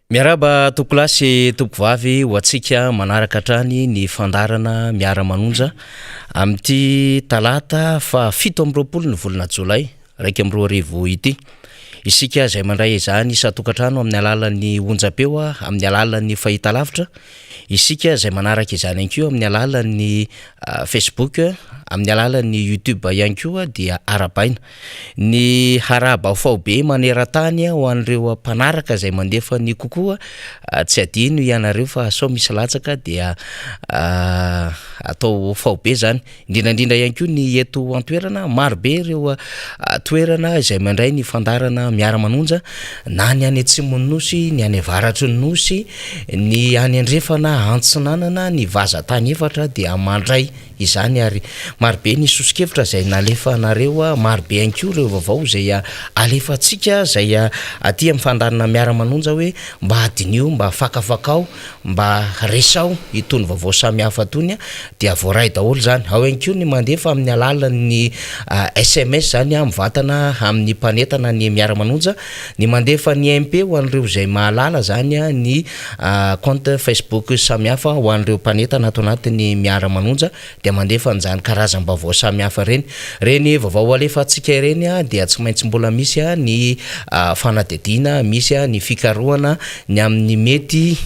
Miarahaba tompokolahy sy tompokovavy ho antsika manaraka hatrany ny fandaharana Miara-manonja amin'ity talata faha 27 ny volana jolay 2021 ity. Isika izay mandray izany isan-tokantrano amin'ny alalan'ny onjam-peo, amin'ny alalan'ny fahitalavitra, isika izay manaraka izany ihany koa amin'ny alalan'ny Facebook, amin'ny alalan'ny YouTube ihany koa dia arahabaina. Ny haraba faobe maneran-tany ho an'ireo mpanaraka izay mandefa ny kokoa, tsy adino ianareo fa sao misy latsaka dia atao faobe izany. Indrindra indrindra ihany koa ny eto an-toerana, maro be ireo toerana izay mandray ny fandaharana miara-manonja na ny any atsimon'ny Nosy, ny any avaratry ny Nosy, ny any andrefana, antsinanana, ny vazantany efatra dia mandray izany ary marobe ny sosokevitra izay nalefanareo, marobe ihany koa ireo vaovao izay alefantsika izay aty amin'ny fandaharana miara-manonja hoe mba diniho, mba fakafakao, mba resaho itony vaovao samihafa itony dia voaray daholo izany. Ao ihany koa ny mandefa amin'ny alalan'ny sms izany mivantana amin'ny mpanentana ny miara-manonja, ny mandefa ny MP ho an'ireo izay mahalala izany ny Compte Facebook samihafa ho an'ireo mpanentana ato anatin'ny Miara Manonja dia mandefa an'izany karazam-baovao samihafa ireny. Ireny vaovao alefantsika ireny dia tsy maintsy mbola misy ny fanadihadiana, misy ny fikarohana ny amin'ny mety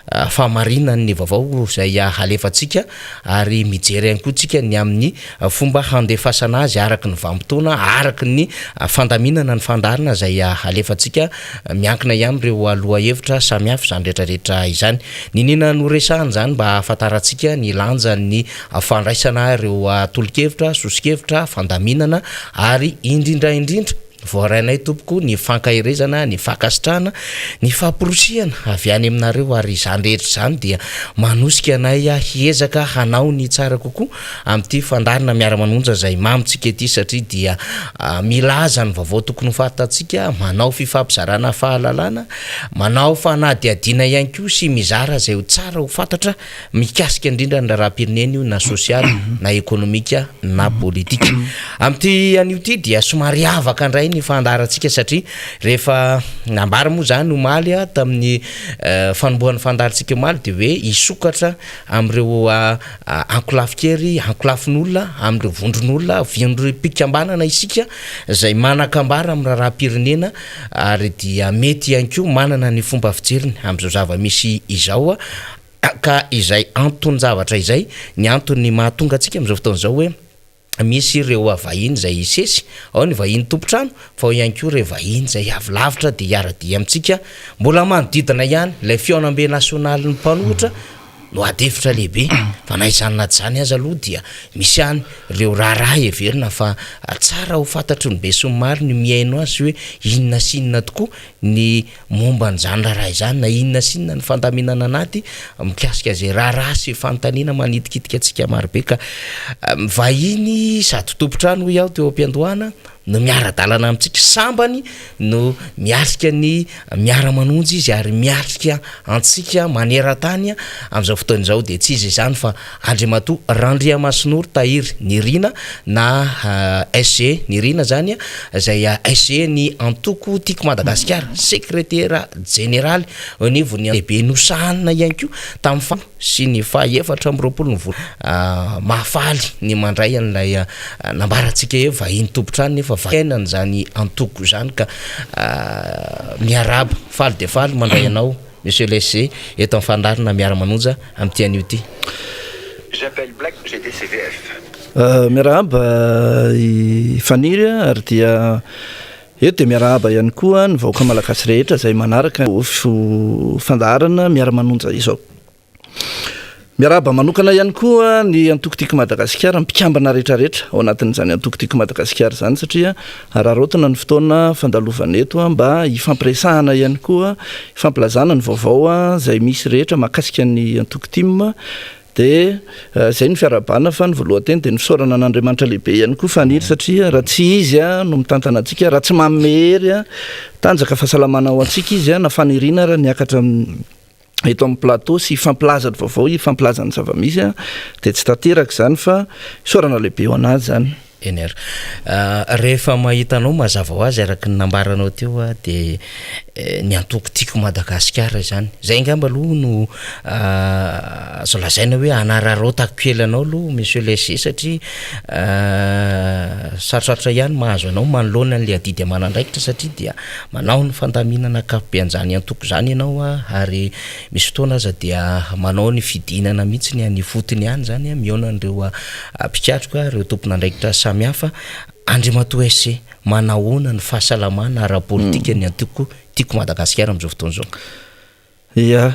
fahamarinan'ny vaovao izay alefantsika ary mijery ihany koa tsika ny amin'ny fomba handefasana azy araka ny vanim-potoana, araka ny fandaminana ny fandaharana izay alefantsika, miankina ihany ireo lohahevitra samihafa izany rehetra rehetra izany. Niniana noresahana izany mba hahafantarantsika ny lanjan'ny fandraisana ireo tolo-kevitra, soso-kevitra, fandaminana ary indrindra indrindra Voarainay tompoko ny fankaherezana, ny fankasitrahana, ny famporisihana avy any aminareo ary izany rehetra izany dia manosika anay hiezaka hanao ny tsara kokoa amin'ity fandaharana miara-manonja izay mamintsika ity satria dia milaza ny vaovao tokony ho fantatsika, manao fifampizarana fahalalana, manao fanadihadiana ihany koa sy mizara izay ho tsara ho fantatra Mikasika indrindra ny raharaham-pirenena io na sosialy na ekonomika na politika. Amin'ity anio ity dia somary hiavaka indray ny fandaharantsika satria rehefa nambara moa izany omaly tamin'ny fanombohan'ny fandaharantsika omaly dia hoe hisokatra amin'ireo ankolafin-kery, ankolafin'olona, amin'ireo vondron'olona, vondrom-pikambanana isika izay manan-kambara amin'ny raharaham-pirenena ary dia mety ihany koa manana ny fomba fijeriny amin'izao zava-misy izao. Ka izay anton-javatra izay ny antony mahatonga antsika amin'izao fotoana izao hoe misy ireo vahiny izay hisesy, ao ny vahiny tompon-trano fa ao ihany koa ireo vahiny izay avy lavitra dia hiara-dia amintsika. Mbola manodidina ihany ilay fihaonambe nasionalin'ny mpanohitra no ady hevitra lehibe fa na izany na tsy izany aza aloha dia misy ihany ireo raharaha heverina fa tsara ho fantatry ny besinimaro ny mihaino azy hoe inona sy inona tokoa ny momba an'izany raharaha izany na inona sy inona ny fandaminana anaty mikasika izay raharaha sy fanontaniana manitikitika antsika marobe ka vahiny sady tompon-trano hoy aho teo am-piandohana no miara-dalana amintsika sambany no miatrika ny miara-manonja izy ary miatrika antsika maneran-tany amin'izao fotoana izao dia tsy iza izany fa Andriamatoa Randriamasinoro Tahiry Nirina na SG Nirina izany izay SG ny antoko Tiako Madagasikara, sekretera jeneraly eo anivon'ny lehibe nosahanina ihany koa tamin'ny faha sy ny faha 24 ny volana Mahafaly ny mandray an'ilay nambarantsika hoe vahiny tompon-trano nefa fiainana izany antoko izany ka miarahaba, faly dia faly mandray anao. Monsieur le SG, eto amin'ny fandaharana Miara-manonja amin'ity anio ity. J'appelle Black GDCVF. Miarahaba i Faniry ary dia eto dia miarahaba ihany koa ny vahoaka malagasy rehetra izay manaraka fandaharana Miara-manonja izao. Miarahaba manokana ihany koa ny antoko Tiako Madagasikara, ny mpikambana rehetrarehetra ao anatin'izany antoko Tiako Madagasikara izany satria araraotina ny fotoana fandalovana eto mba hifampiresahana ihany koa, hifampilazana ny vaovao izay misy rehetra mahakasika ny antoko tim. Dia izay ny fiarahabana fa ny voalohan-teny dia ny fisaorana an'Andriamanitra lehibe ihany koa Faniry satria raha tsy Izy no mitantana antsika, raha tsy manome hery, tanjaka, fahasalamana ho antsika Izy na faniriana ary ny hiakatra amin'ny eto amin'ny plateau sy hifampilaza ny vaovao, hifampilaza ny zava-misy dia tsy tanteraka izany fa isaorana lehibe ho an'azy izany. Eny ary. Rehefa mahita anao mazava ho azy araka ny nambaranao teo dia Ny antoko Tiako Madagasikara izany. Izay angamba aloha no azo lazaina hoe hanararaotako kely anao aloha Monsieur le SG satria sarotsarotra ihany mahazo anao manoloana an'ilay adidy aman'andraikitra satria dia manao ny fandaminana ankapobean'izany antoko izany ianao ary misy fotoana aza dia manao ny fidinana mihitsy ny any ifotony any izany mihaona an'ireo mpikatroka, ireo tompon'andraikitra samihafa. Andriamatoa SC, manahoana ny fahasalamana ara-politika ny antoko Tiako Madagasikara amin'izao fotoana izao? Ia.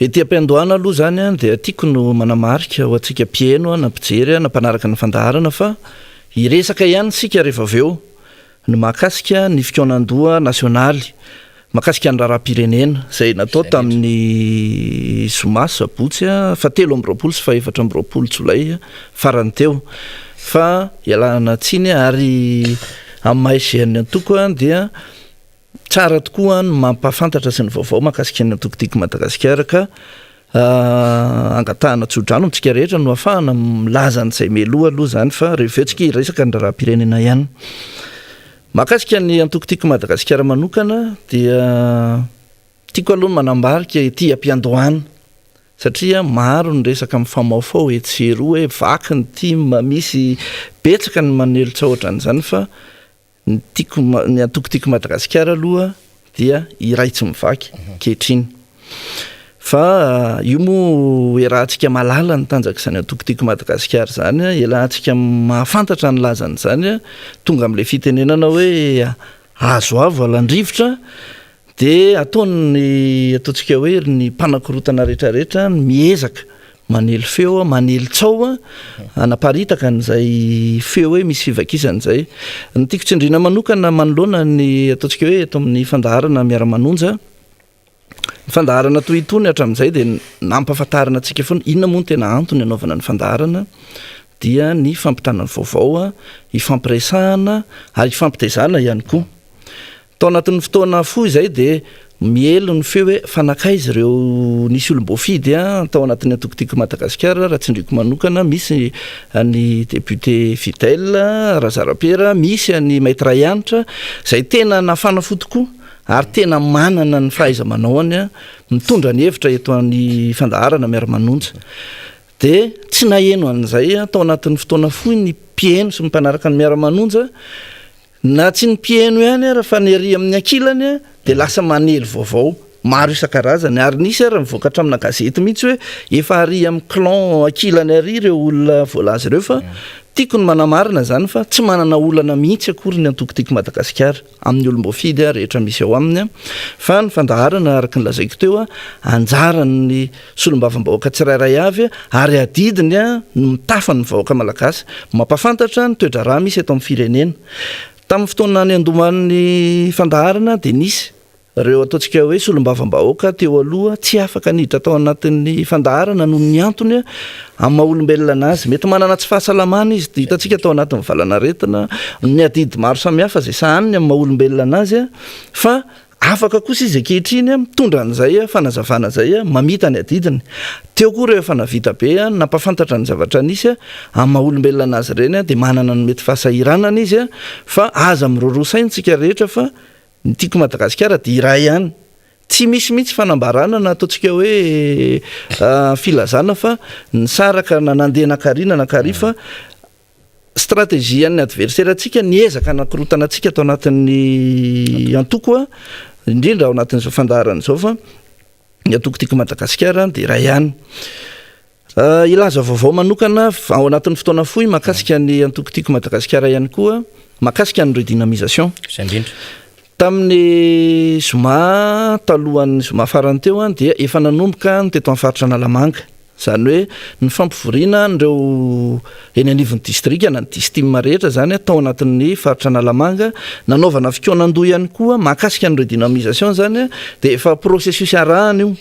Ety am-piandohana aloha izany dia tiako no manamarika ho antsika mpihaino na mpijery na mpanaraka ny fandaharana fa hiresaka ihany isika rehefa avy eo ny mahakasika ny fikaonandoha nasionaly mahakasika ny raharaham-pirenena izay natao tamin'ny zoma sy sabotsy fahatelo amby 20 sy fahefatra amby 20 jolay farany teo fa ialana tsiny ary amin'ny maha SGN antoko dia tsara tokoa ny mampahafantatra sy ny vaovao mahakasika ny antoko Tiako Madagasikara ka angatahana tsodrano amintsika rehetra no ahafahana milaza an'izay mialoha aloha izany fa rehefa eo tsika hiresaka ny raharaham-pirenena ihany. Mahakasika ny antoko Tiako Madagasikara manokana dia tiako aloha ny manambarika ety am-piandohana satria maro ny resaka mifamaofao etsy sy eroa hoe vaky ny tim, misy betsaka ny manely tsahotra an'izany fa Ny tiako ny antoko Tiako Madagasikara aloha dia iray tsy mivaky ankehitriny. Fa io moa iarahantsika mahalala ny tanjak'izany antoko Tiako Madagasikara izany, iarahantsika mahafantatra ny lazan'izany, tonga amin'ilay fitenenana hoe azo avo alan-drivotra, Dia ataon'ny ataontsika hoe ny mpanakorotana rehetrarehetra ny miezaka manely feo, manely tsao, hanaparitaka an'izay feo hoe misy fivakisana izay. Ny tiako tsindriana manokana manoloana ny ataontsika hoe eto amin'ny fandaharana Miara-manonja, ny fandaharana toy itony hatramin'izay dia nampahafantarina antsika foana inona moa no tena antony anaovana ny fandaharana dia ny fampitana ny vaovao, hifampiresahana ary hifampitaizana ihany koa. Tao anatin'ny fotoana fohy izay dia miely ny feo hoe fa nankaiza ireo nisy olom-boafidy tao anatin'ny antoko Tiako Madagasikara, raha tsindriako manokana misy an'i député Fidèle Razarapiera, misy an'i Maître Hanitra izay tena nafana fo tokoa ary tena manana ny fahaiza-manaony mitondra ny hevitra eto amin'ny fandaharana Miara-manonja. Dia tsy naheno an'izay tao anatin'ny fotoana fohy ny mpihaino sy ny mpanaraka ny Miara-manonja. Na tsy ny mpihaino ihany ara fa ny ery amin'ny ankilany dia lasa manely vaovao maro isan-karazany ary nisy ara nivoaka hatramina gazety mihitsy hoe efa ary amin'ny clan ankilany ary ireo olona voalaza ireo fa tiako ny manamarina izany fa tsy manana olana mihitsy akory ny antoko Tiako Madagasikara amin'ny olom-boafidy rehetra misy ao aminy fa ny fandaharana araka ny lazaiko teo anjaran'ny solombavambahoaka tsirairay avy ary adidiny ny mitafa ny vahoaka malagasy, mampafantatra ny toe-draharaha misy eto amin'ny firenena. Tamin'ny fotoana niandohan'ny fandaharana dia nisy ireo ataontsika hoe solombavambahoaka teo aloha tsy afaka niditra tao anatin'ny fandaharana noho ny antony amin'ny maha olombelona anazy. Mety manana tsy fahasalamana izy, hitantsika tao anatin'ny valanaretina, ny adidy maro samihafa izay sahaniny amin'ny maha olombelona anazy fa Afaka kosa izy ankehitriny mitondra an'izay fanazavana izay, mamita ny adidiny. Teo koa ireo efa nahavita be nampahafantatra ny zavatra nisy, amin'ny maha olombelona anazy ireny dia manana ny mety fahasahiranana izy fa aza miroroa saina isika rehetra fa ny Tiako Madagasikara dia iray ihany. Tsy misy mihitsy fanambarana na ataontsika hoe filazana fa nisaraka na nandeha nankary na nankary fa Stratégie an'ny adversaire antsika niezaka hanakorotana antsika ato anatin'ny antoko indrindra ao anatin'izao fandaharana izao fa ny antoko Tiako Madagasikara dia iray ihany. Hilaza vaovao manokana ao anatin'ny fotoana fohy mahakasika ny antoko Tiako Madagasikara ihany koa mahakasika ny redynamisation. Izay indrindra. Tamin'ny zoma talohan'ny zoma farany teo dia efa nanomboka ny teto amin'ny faritra Analamanga. Izany hoe ny fampivoriana an'ireo eny anivon'ny distrika na ny distim rehetra izany tao anatin'ny faritra Analamanga, nanaovana fikaonandoha ihany koa mahakasika ny redynamisation izany dia efa processus arahana io.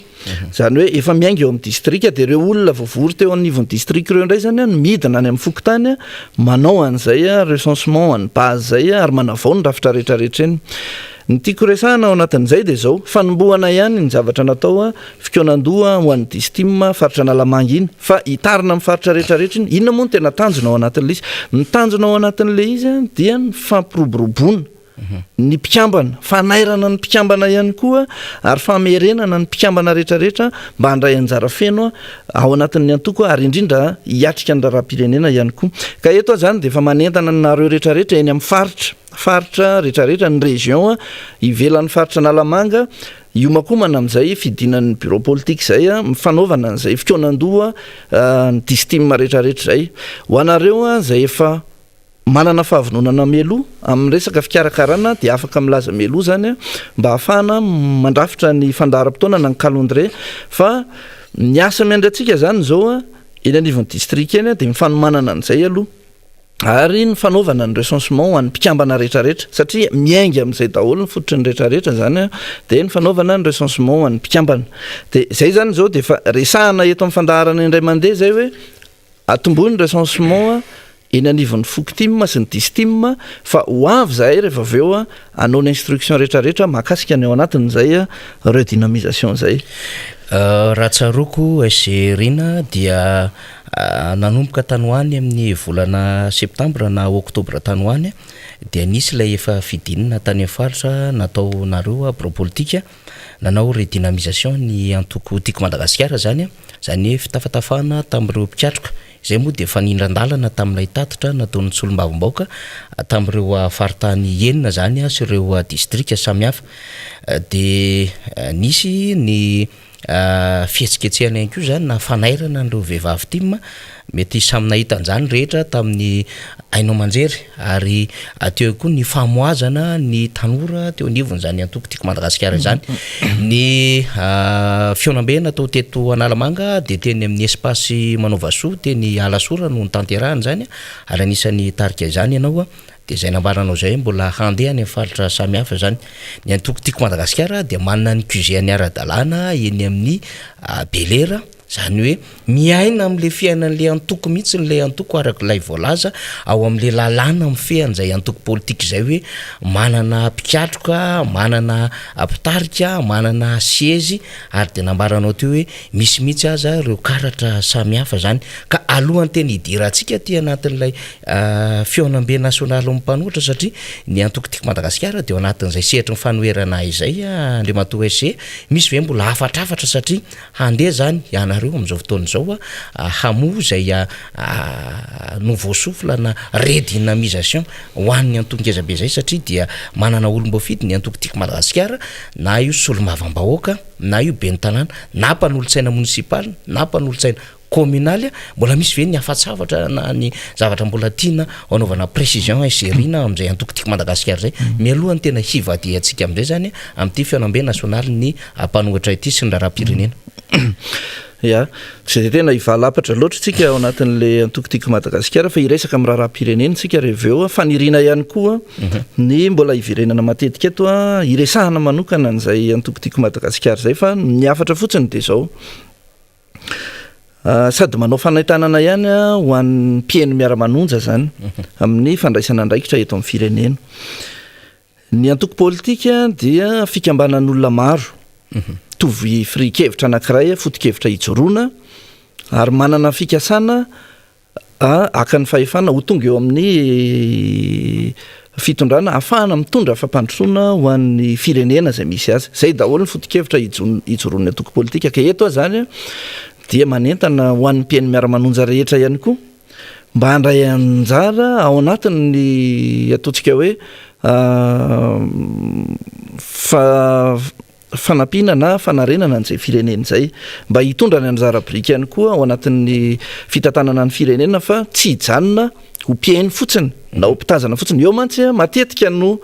Izany hoe efa miainga eo amin'ny distrika dia ireo olona voavory teo anivon'ny distrika ireo indray izany no midina any amin'ny fokontany manao an'izay recensement an'ny base izay ary manavao ny rafitra rehetra rehetra eny. Ny tiako resahana ao anatin'izay dia izao, fanombohana ihany ny zavatra natao fikaonandoha ho an'ny Distim faritra Analamanga iny fa hitarina amin'ny faritra rehetra rehetra iny. Inona moa no tena tanjona ao anatin'ilay izy? Ny tanjona ao anatin'ilay izy dia ny fampiroboroboana. ny mpikambana, fanairana ny mpikambana ihany koa ary famerenana ny mpikambana rehetrarehetra mba handray anjara feno ao anatin'ny antoko ary indrindra hiatrika ny raharaham-pirenena ihany koa. Ka eto aho izany dia efa manentana anareo rehetrarehetra eny amin'ny faritra, faritra rehetrarehetra, ny région, ivelan'ny faritra Analamanga, hiomakomana amin'izay fidinan'ny bureau politique izay, fanaovana an'izay fikaonandoha ny distim rehetrarehetra izay. Ho anareo izay efa manana fahavononana mialoha amin'ny resaka fikarakarana dia afaka milaza mialoha izany mba hahafahana mandrafitra ny fandaharam-potoana na ny calendrier fa ny asa miandry antsika izany izao eny anivon'ny distrika eny dia ny fanomanana an'izay aloha ary ny fanaovana ny recensement ho an'ny mpikambana rehetrarehetra satria miainga amin'izay daholo ny fototry ny rehetrarehetra izany dia ny fanaovana ny recensement ho an'ny mpikambana dia izay izany izao dia efa resahana eto amin'ny fandaharana indray mandeha izay hoe Atombohy ny recensement eny anivon'ny Foktim sy ny Distim fa ho avy izahay rehefa avy eo hanao ny instruction rehetra rehetra mahakasika ny ao anatin'izay redynamisation izay. Raha tsaroako SG Rina dia nanomboka tany ho any amin'ny volana septambra na oktobra tany ho any dia nisy ilay efa fidinina tany amin'ny faritra nataonareo birao politika nanao redynamisation ny antoko Tiako Madagasikara izany, izany hoe fitafatafana tamin'ireo mpikatroka, izay moa dia fanindran-dalana tamin'ilay tatitra nataon'ny solombavambahoaka tamin'ireo faritany enina izany sy ireo distrika samihafa. Dia nisy ny fihetsiketsehana ihany koa izany na fanairana an'ireo vehivavy tim, mety samy nahita an'izany rehetra tamin'ny haino aman-jery ary teo ihany koa ny famohazana ny tanora teo anivon'izany antoko Tiako Madagasikara izany. Ny fihaonambe natao teto Analamanga dia teny amin'ny espace Manaovasoa teny Alasora no notanterahina izany ary anisan'ny nitarika izany ianao. Dia izay nambaranao izay mbola handeha any amin'ny faritra samihafa izany. Ny antoko Tiako Madagasikara dia manana ny QG-ny ara-dalàna eny amin'ny Belera, izany hoe miaina amin'ilay fiainan'ilay antoko mihitsy ilay antoko araka ilay voalaza ao amin'ilay lalàna mifehy an'izay antoko politika izay hoe manana mpikatroka, manana mpitarika, manana siège ary dia nambaranao teo hoe misy mihitsy aza ireo karatra samihafa izany. Ka alohan'ny tena hidirantsika aty anatin'ilay Fihaonambe nasionalin'ny mpanohitra satria ny antoko Tiako Madagasikara dia ao anatin'izay sehatry ny fanoherana izay Andriamatoa SG, misy ve mbola hafatrafatra satria handeha izany ianareo amin'izao fotoana izao hamoha izay nouveau souffle na redynamisation ho an'ny antoko ngezabe izay satria dia manana olom-boafidy ny antoko Tiako Madagasikara na io solombavambahoaka na io ben'ny tanàna na mpanolotsaina monisipaly na mpanolotsaina communal, mbola misy ve ny hafatsavatra na ny zavatra mbola tiana hanaovana précision inserina amin'izay antoko Tiako Madagasikara izay mialoha ny tena hivadihantsika amin'izay izany amin'ity fihaonambe nasionalin'ny mpanohitra ity sy ny raharaham-pirenena? Ya, tsy dia tena hivalapatra loatra isika ao anatin'ilay antoko Tiako Madagasikara fa hiresaka amin'ny raharaham-pirenena isika rehefa avy eo. Faniriana ihany koa ny mbola hiverenana matetika eto hiresahana manokana an'izay antoko Tiako Madagasikara izay fa ny hafatra fotsiny dia izao. Sady manao fanentanana ihany ho an'ny mpihaino miara-manonja izany amin'ny fandraisana andraikitra eto amin'ny firenena. Ny antoko politika dia fikambanan'olona maro mitovy firian-kevitra anankiray, foto-kevitra ijoroana ary manana fikasana haka ny fahefana ho tonga eo amin'ny fitondrana ahafahana mitondra fampandrosoana ho an'ny firenena izay misy azy. Izay daholo ny foto-kevitra ijoroan'ny antoko politika. Ka eto aho izany dia manentana ho an'ny mpihaino miara-manonja rehetra ihany koa mba handray anjara ao anatin'ny ataontsika hoe fa fanampiana na fanarenana an'izay firenena izay, mba hitondra ny anjara biriky ihany koa ao anatin'ny fitantanana ny firenena fa tsy hijanona ho mpihaino fotsiny na ho mpitazana fotsiny. Eo mantsy matetika no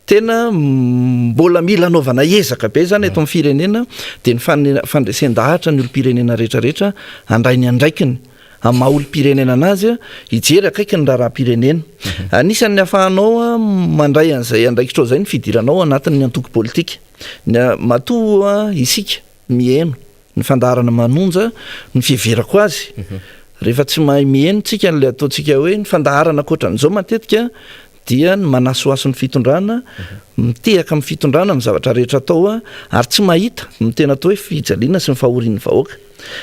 tena mbola mila anaovana ezaka be izany eto amin'ny firenena dia ny fandresen-dahatra ny olom-pirenena rehetrarehetra handray ny andraikiny amin'ny maha olom-pirenena anazy, hijery akaiky ny raharaham-pirenena. Anisan'ny ahafahanao mandray an'izay andraikitrao izay ny fidiranao anatin'ny antoko politika. Ny matoa isika miheno ny fandaharana manonja ny fiheverako azy, rehefa tsy mahay miheno tsika an'ilay ataontsika hoe ny fandaharana ankoatran'izao matetika dia ny manasohaso ny fitondrana, mitehaka amin'ny fitondrana amin'ny zavatra rehetra atao ary tsy mahita ny tena atao hoe fijaliana sy ny fahorian'ny vahoaka.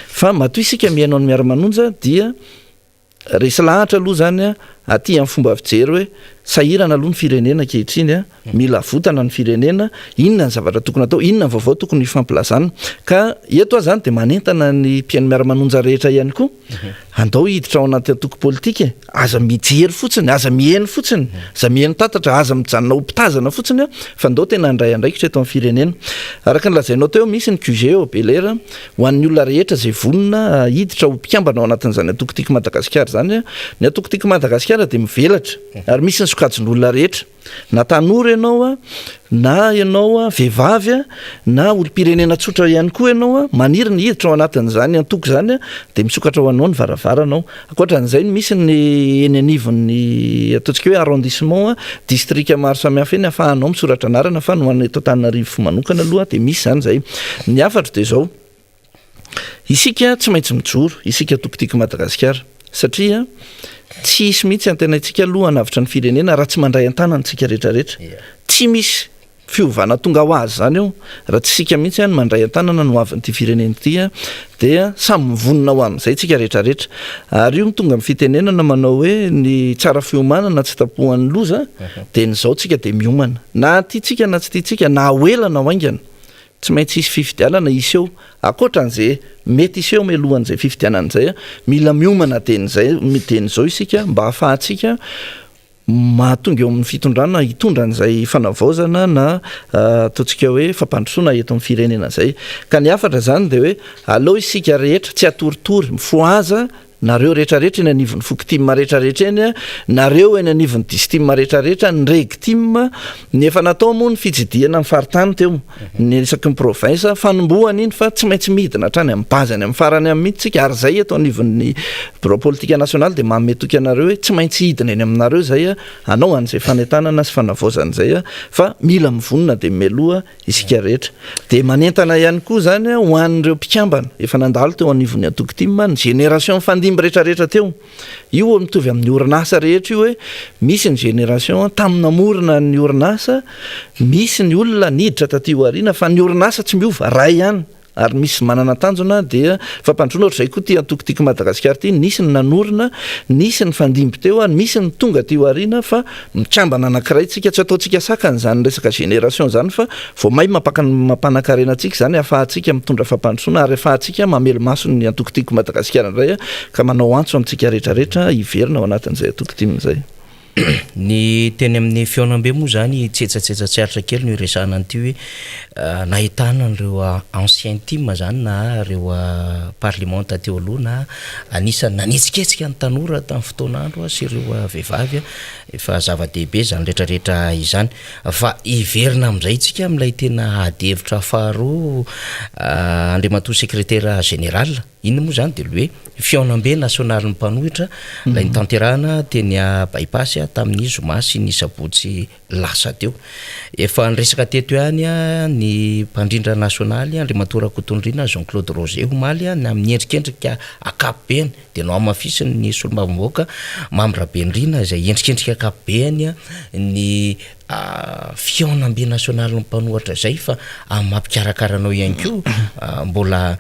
Fa matoa isika mihaino an'i Miara-Manonja dia resy lahatra aloha izany aty amin'ny fomba fijery hoe sahirana aloha ny firenena ankehitriny a, mila avotana ny firenena, inona ny zavatra tokony atao, inona ny vaovao tokony hifampilazana. Ka eto aho izany dia manentana ny mpihaino miara-manonja rehetra ihany koa, andao hiditra ao anaty antoko politika e, aza mijery fotsiny, aza miheno fotsiny, aza miheno tatatra, aza mijanona ho mpitazana fotsiny fa ndao tena handray andraikitra eto amin'ny firenena. Araka ny lazainao teo, misy ny QG ao Bel'Air, Ho an'ny olona rehetra izay vonona hiditra ho mpikambana ao anatin'izany antoko Tiako Madagasikara izany, ny antoko Tiako Madagasikara dia mivelatra ary misy ny sokajin'olona rehetra, na tanora ianao, na ianao vehivavy, na olom-pirenena tsotra ihany koa ianao, maniry ny hiditra ao anatin'izany antoko izany dia misokatra ho anao ny varavarana ao. Ankoatran'izay misy ny eny anivon'ny ataontsika hoe arrondissement, distrika maro samihafa eny ahafahanao misoratra anarana fa ny ho an'ny eto Antananarivo manokana aloha dia misy izany izay. Ny hafatro dia izao, isika tsy maintsy mijoro, isika Antoko Tiako Madagasikara satria tsy hisy mihitsy antenaintsika aloha hanavotra ny firenena raha tsy mandray an-tanana isika rehetrarehetra. Tsy misy Fiovana tonga ho azy izany io, raha tsy isika mihitsy no mandray an-tanana ny hoavin'ity firenena ity dia samy mivonona ho amin'izay isika rehetra rehetra. Ary io no tonga amin'ny fitenenana manao hoe ny tsara fiomanana tsy tapohan'ny loza dia ny izao tsika dia miomana. Na tiantsika na tsy tiantsika, na ho ela na ho haingana, tsy maintsy hisy fifidianana hiseho. Ankoatran'izay mety hiseho mialohan'izay fifidianana izay, mila miomana dieny izay dieny izao isika mba hahafahantsika mahatonga eo amin'ny fitondrana hitondra an'izay fanavaozana na ataontsika hoe fampandrosoana eto amin'ny firenena izay. Ka ny hafatra izany dia hoe aleo isika rehetra tsy hatoritory, mifohaza nareo rehetra rehetra eny anivon'ny fokotim rehetra rehetra eny, nareo eny anivon'ny distim rehetra rehetra, ny regtim, ny efa natao moa ny fitsidihana ny faritany teo, ny isaky ny province, fanombohana iny fa tsy maintsy midina hatrany amin'ny base any amin'ny farany any mihitsy tsika ary izay eto anivon'ny birao politika nasionaly dia manome toky anareo hoe tsy maintsy hidina eny aminareo izay hanao an'izay fanentanana sy fanavaozana izay fa mila mivonona dia mialoha isika rehetra. Dia manentana ihany koa izany ho an'ireo mpikambana efa nandalo teo anivon'ny antoko tim, ny génération mifandimby rehetra rehetra teo. Io mitovy amin'ny orinasa rehetra io hoe misy ny génération tamin'ny namorona ny orinasa, misy ny olona niditra taty aoriana fa ny orinasa tsy miova, ray ihany ary misy manana tanjona dia fampandrosoana ohatr'izay koa ity antoko Tiako Madagasikara ity, nisy ny nanorina, nisy ny nifandimby teo ary misy ny tonga aty aoriana fa mikambana anankiray tsika, tsy ataontsika sakana izany resaka génération izany fa Vao may mampaka ny mampanan-karena antsika izany ahafahantsika mitondra fampandrosoana ary ahafahantsika mamelo-maso ny antoko Tiako Madagasikara indray ka manao antso amintsika rehetra rehetra hiverina ao anatin'izay antoko tim izay. Ny teny amin'ny fihaonambe moa izany tsetsatsetsa tsy aritra kely no iresahana an'ity hoe nahitana an'ireo ancien tim izany na ireo parlemanta teo aloha na anisan'ny nanetsiketsika ny tanora tamin'ny fotoan'andro sy ireo vehivavy efa zava-dehibe izany rehetra rehetra izany. Fa hiverina amin'izay tsika amin'ilay tena ady hevitra faharoa Andriamatoa Sekretera Général. Inona moa izany dia ilay hoe fihaonambe nasionalin'ny mpanohitra ilay notanterahana teny By-pass tamin'ny zoma sy ny sabotsy lasa teo. Efa niresaka teto ihany ny mpandrindra nasionaly Andriamatoa Rakotonirina Jean Claude Roger omaly ny amin'ny endrikendrika ankapobeny dia nohamafisiny ny solombavambahoaka Mamy Rabenirina izay endrikendrika ankapobeny ny fihaonambe nasionalin'ny mpanohatra izay fa amin'ny maha mpikarakara anao ihany koa mbola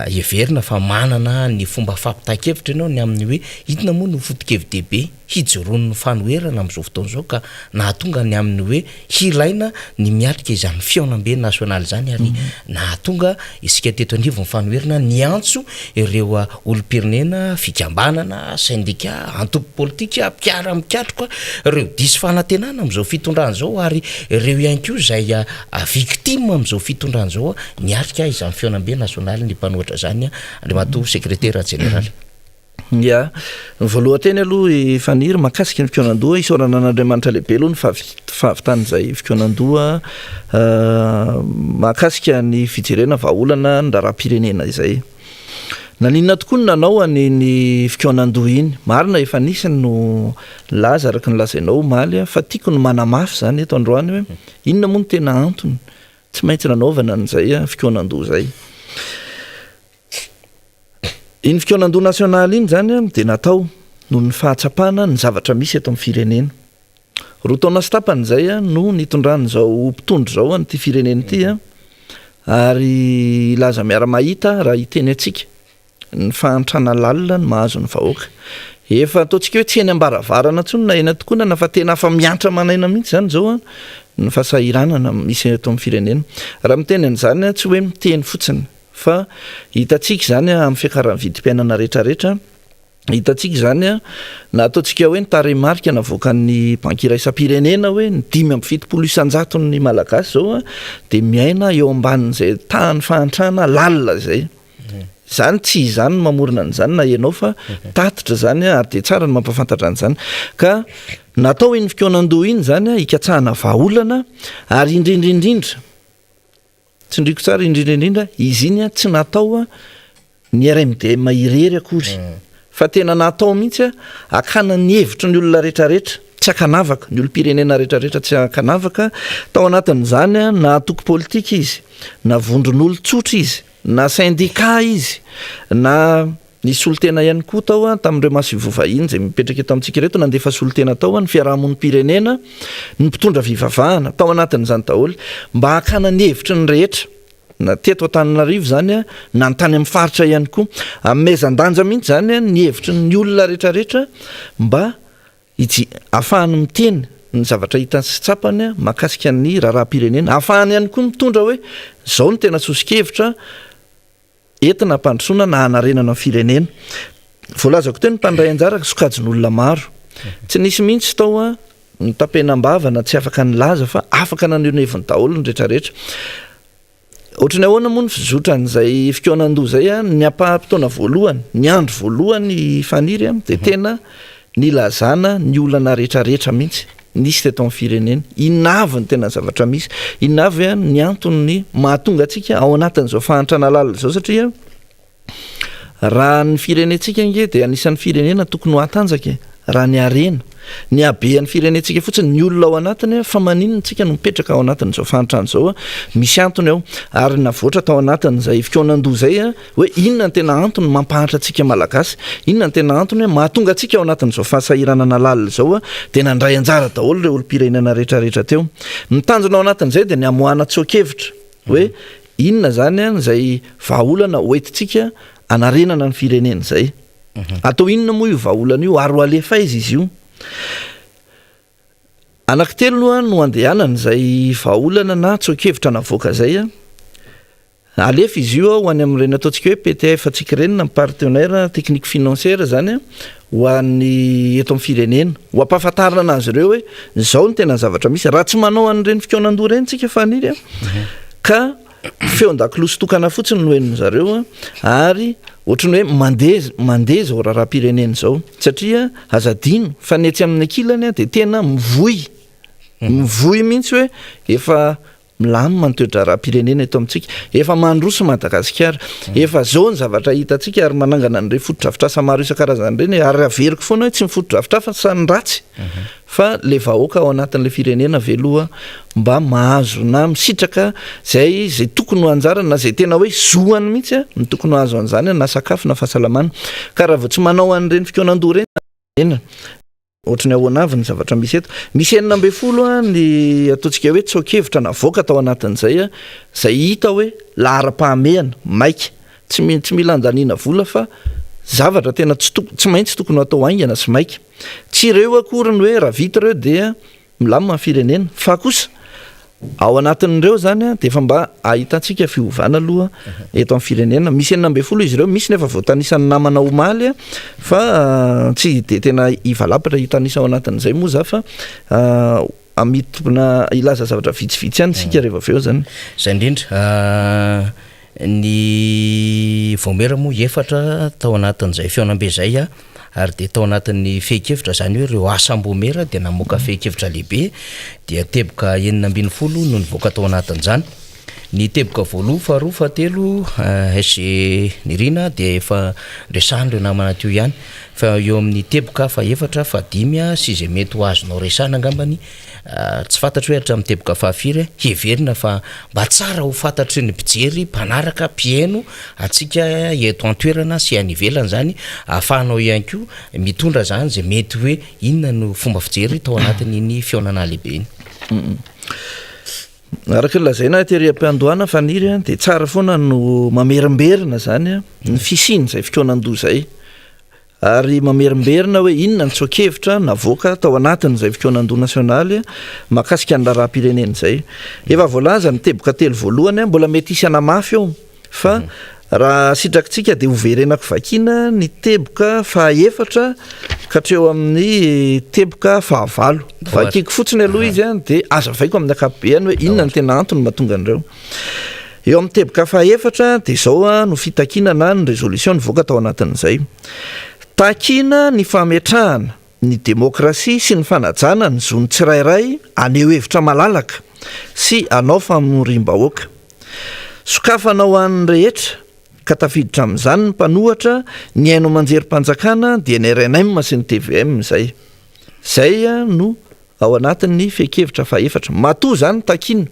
heverina fa manana ny fomba fampitan-kevitra ianao ny amin'ny hoe inona moa no foto-kevi-dehibe hijoroan'ny fanoherana amin'izao fotoana izao ka nahatonga ny amin'ny hoe hilaina ny miatrika izany fihaonambe nasionaly izany ary nahatonga isika teto anivon'ny fanoherana niantso ireo olom-pirenena, fikambanana, sendika, antoko politika, mpiara-mikatroka, ireo diso fanantenana amin'izao fitondrana izao ary ireo ihany koa izay victime amin'izao fitondrana izao niatrika izany fihaonambe nasionalin'ny mpanohitra izany Andriamatoa Sekretera Jeneraly. Ya. Ny voalohan-teny aloha i Faniry mahakasika ny fikaonandoha, isaorana an'Andriamanitra lehibe aloha ny fahavitan'izay fikaonandoha mahakasika ny fijerena vahaolana ny raharaham-pirenena izay. Naninona tokoa no nanao an'iny fikaonandoha iny? Marina efa nisy no nilaza araka ny lazainao omaly fa tiako ny manamafy izany eto androany hoe inona moa no tena antony tsy maintsy nanaovana an'izay fikaonandoha izay. Iny fikaonandoha nasionaly iny izany dia natao noho ny fahatsapana ny zavatra misy eto amin'ny firenena. 2 taona sy tapany izay no nitondran'izao mpitondra izao an'ity firenena ity ary hilaza miara-mahita raha hiteny antsika ny fahantrana lalina no mahazo ny vahoaka. Efa ataontsika hoe tsy eny am-baravarana intsony na eny an-tokonana fa tena afa-miantra aman'aina mihitsy izany izao ny fahasahiranana misy eto amin'ny firenena. Raha miteny an'izany aho tsy hoe miteny fotsiny fa hitantsika izany amin'ny fiakaran'ny vidim-piainana rehetrarehetra, hitantsika izany na ataontsika hoe ny tarehimarika navoakan'ny banky iraisam-pirenena hoe ny 75 isan-jaton'ny Malagasy izao dia miaina eo ambanin'izay tahan'ny fahantrana lalina izay. Izany tsy izany no mamorona an'izany na ianao fa tatitra izany ary dia tsara ny mampahafantatra an'izany. Ka natao iny fikaonandoha iny izany hikatsahana vahaolana ary indrindra indrindra, tsindriako tsara indrindra indrindra, izy iny tsy natao ny RMDM irery akory fa tena natao mihitsy hakana ny hevitry ny olona rehetrarehetra tsy ankanavaka, ny olom-pirenena rehetrarehetra tsy ankanavaka, tao anatin'izany na antoko politika izy, na vondron'olon-tsotra izy, na sendika izy, na nisy solontena ihany koa tao tamin'ireo masoivoho vahiny izay mipetraka eto amintsika ireto, nandefa solontena tao ny fiarahamonim-pirenena, ny mpitondra fivavahana, tao anatin'izany daholo, mba hakana ny hevitry ny rehetra, na teto Antananarivo izany, na ny tany amin'ny faritra ihany koa. Anomezan-danja mihitsy izany ny hevitry ny olona rehetrarehetra mba Itsy ahafahany miteny ny zavatra hitany sy tsapany mahakasika ny raharaham-pirenena. Ahafahany ihany koa mitondra hoe izao no tena soso-kevitra entina hampandrosoana na hanarenana ny firenena. Voalazako teo ny mpandray anjara sokajin'olona maro. Tsy nisy mihitsy tao ny tapenam-bava na tsy afaka nilaza fa afaka naneho ny heviny daholo ny rehetrarehetra. Ohatry ny ahoana moa ny fizotran'izay fikaonandoha izay an? Ny ampaham-potoana voalohany, ny andro voalohany Faniry an, dia tena nilazana ny olana rehetrarehetra mihitsy nisy teto amin'ny firenena. Inona avy ny tena zavatra misy? Inona avy ny antony mahatonga antsika ao anatin'izao fahantrana lalina izao satria Raha ny firenentsika ange dia anisan'ny firenena tokony ho hatanjaka e, raha ny harena, ny habean'ny firenentsika fotsiny, ny olona ao anatiny fa maninona tsika no mipetraka ao anatin'izao fahantrana izao, misy antony ao, ary navoatra tao anatin'izay fikaonandoha izay hoe inona ny tena antony mampahantra antsika Malagasy, inona ny tena antony mahatonga antsika ao anatin'izao fahasahiranana lalina izao, dia nandray anjara daholo ireo olom-pirenena rehetrarehetra teo. Ny tanjona ao anatin'izay dia ny hamoahana tsoa-kevitra hoe Inona izany izay vahaolana hoentintsika hanarenana ny firenena izay? Atao inona moa io vahaolana io ary ho alefa aiza izy io? Anankitelo aloha no andehanana izay vahaolana na tsoa-kevitra navoaka izay. Alefa izy io ho any amin'ireny ataontsika hoe PTF antsika ireny na partenaire technique financière izany ho an'ny eto amin'ny firenena. Ho ampahafantarina azy ireo hoe izao no tena zavatra misy. Raha tsy manao an'ireny fikaonandoha ireny tsika Faniry a, ka feon-dakolosy tokana fotsiny no henon'ny zareo a, ary ohatran'ny hoe mandeha mandeha izao raharaham-pirenena izao. Satria aza adino fa ny etsy amin'ny ankilany a dia tena mivoy, mivoy mihitsy hoe efa Milamina ny toe-draharaham-pirenena eto amintsika. Efa mandroso Madagasikara. Efa zao ny zavatra hitantsika ary manangana an'ireny fotodrafitrasa maro isan-karazany ireny e. Ary averiko foana hoe tsy ny fotodrafitrasa no ratsy fa le vahoaka ao anatin'ilay firenena ve aloha mba mahazo na misitraka izay izay tokony ho anjarany na izay tena hoe zoany mihitsy no tokony ho azo an'izany na sakafo na fahasalamana. Ka raha vao tsy manao an'ireny fikaonandoha ireny. Ohatry ny ahoana avy ny zavatra misy eto? Misy 16 ny ataontsika hoe tsoa-kevitra navoaka tao anatin'izay, izay hita hoe laharam-pahamehana, maika, tsy tsy mila andaniana vola fa zavatra tena tsy toko- tsy maintsy tokony ho atao haingana sy maika. Tsy ireo akory ny hoe raha vita ireo dia Milamina ny firenena. Fa kosa ao anatin'ireo izany dia efa mba ahitantsika fiovana aloha eto amin'ny firenena. Misy 16 izy ireo, misy nefa voatanisan'ny namana omaly fa tsy dia tena hivalapatra hitanisa ao anatin'izay moa za fa hamitona hilaza zavatra vitsivitsy ihany isika rehefa avy eo izany. Izay indrindra. Ny vaomiera moa efatra tao anatin'izay fihaonambe izay ary dia tao anatin'ny fehin-kevitra izany hoe ireo asam-baomiera dia namoaka fehin-kevitra lehibe dia teboka 16 no nivoaka tao anatin'izany. Ny teboka voaloha, faharoa, fahatelo SG Nirina dia efa resahan'ireo namana teo ihany fa eo amin'ny teboka fahefatra, fahadimy sy izay mety ho azonao resahana angambany Tsy fantatro hoe hatramin'ny teboka fahafiry heverina fa mba tsara ho fantatry ny mpijery, mpanaraka, mpihaino antsika eto an-toerana sy any ivelany izany, ahafahanao ihany koa mitondra izany izay mety hoe inona no fomba fijery tao anatin'iny fihaonana lehibe iny. Araka ny lazaina tery am-piandohana Faniry dia tsara foana no mamerimberina izany ny fisian'izay fikaonandoha izay. ary mamerimberina hoe inona ny tsoa-kevitra navoaka tao anatin'izay fikaonandoha nasionaly mahakasika ny raharaham-pirenena izay. Efa voalaza ny teboka telo voalohany, mbola mety hisy hanamafy eo fa raha sitrakitsika dia hoverenako vakiana ny teboka fahaefatra ka hatreo amin'ny teboka fahavalo. Vakiko fotsiny aloha izy dia azavaiko amin'ny ankapobeny hoe inona ny tena antony mahatonga an'ireo. Eo amin'ny teboka fahaefatra dia izao no fitakiana na ny résolution nivoaka tao anatin'izay. Takiana ny fametrahana ny demokrasia sy ny fanajana ny zon'ny tsirairay haneho hevitra malalaka sy hanao famoriam-bahoaka. Sokafana ho an'ny rehetra, ka tafiditra amin'izany ny mpanohatra, ny haino aman-jerim-panjakana dia ny rnm sy ny tvm izay. Izay no ao anatin'ny fehin-kevitra fahefatra. Matoa izany takiana.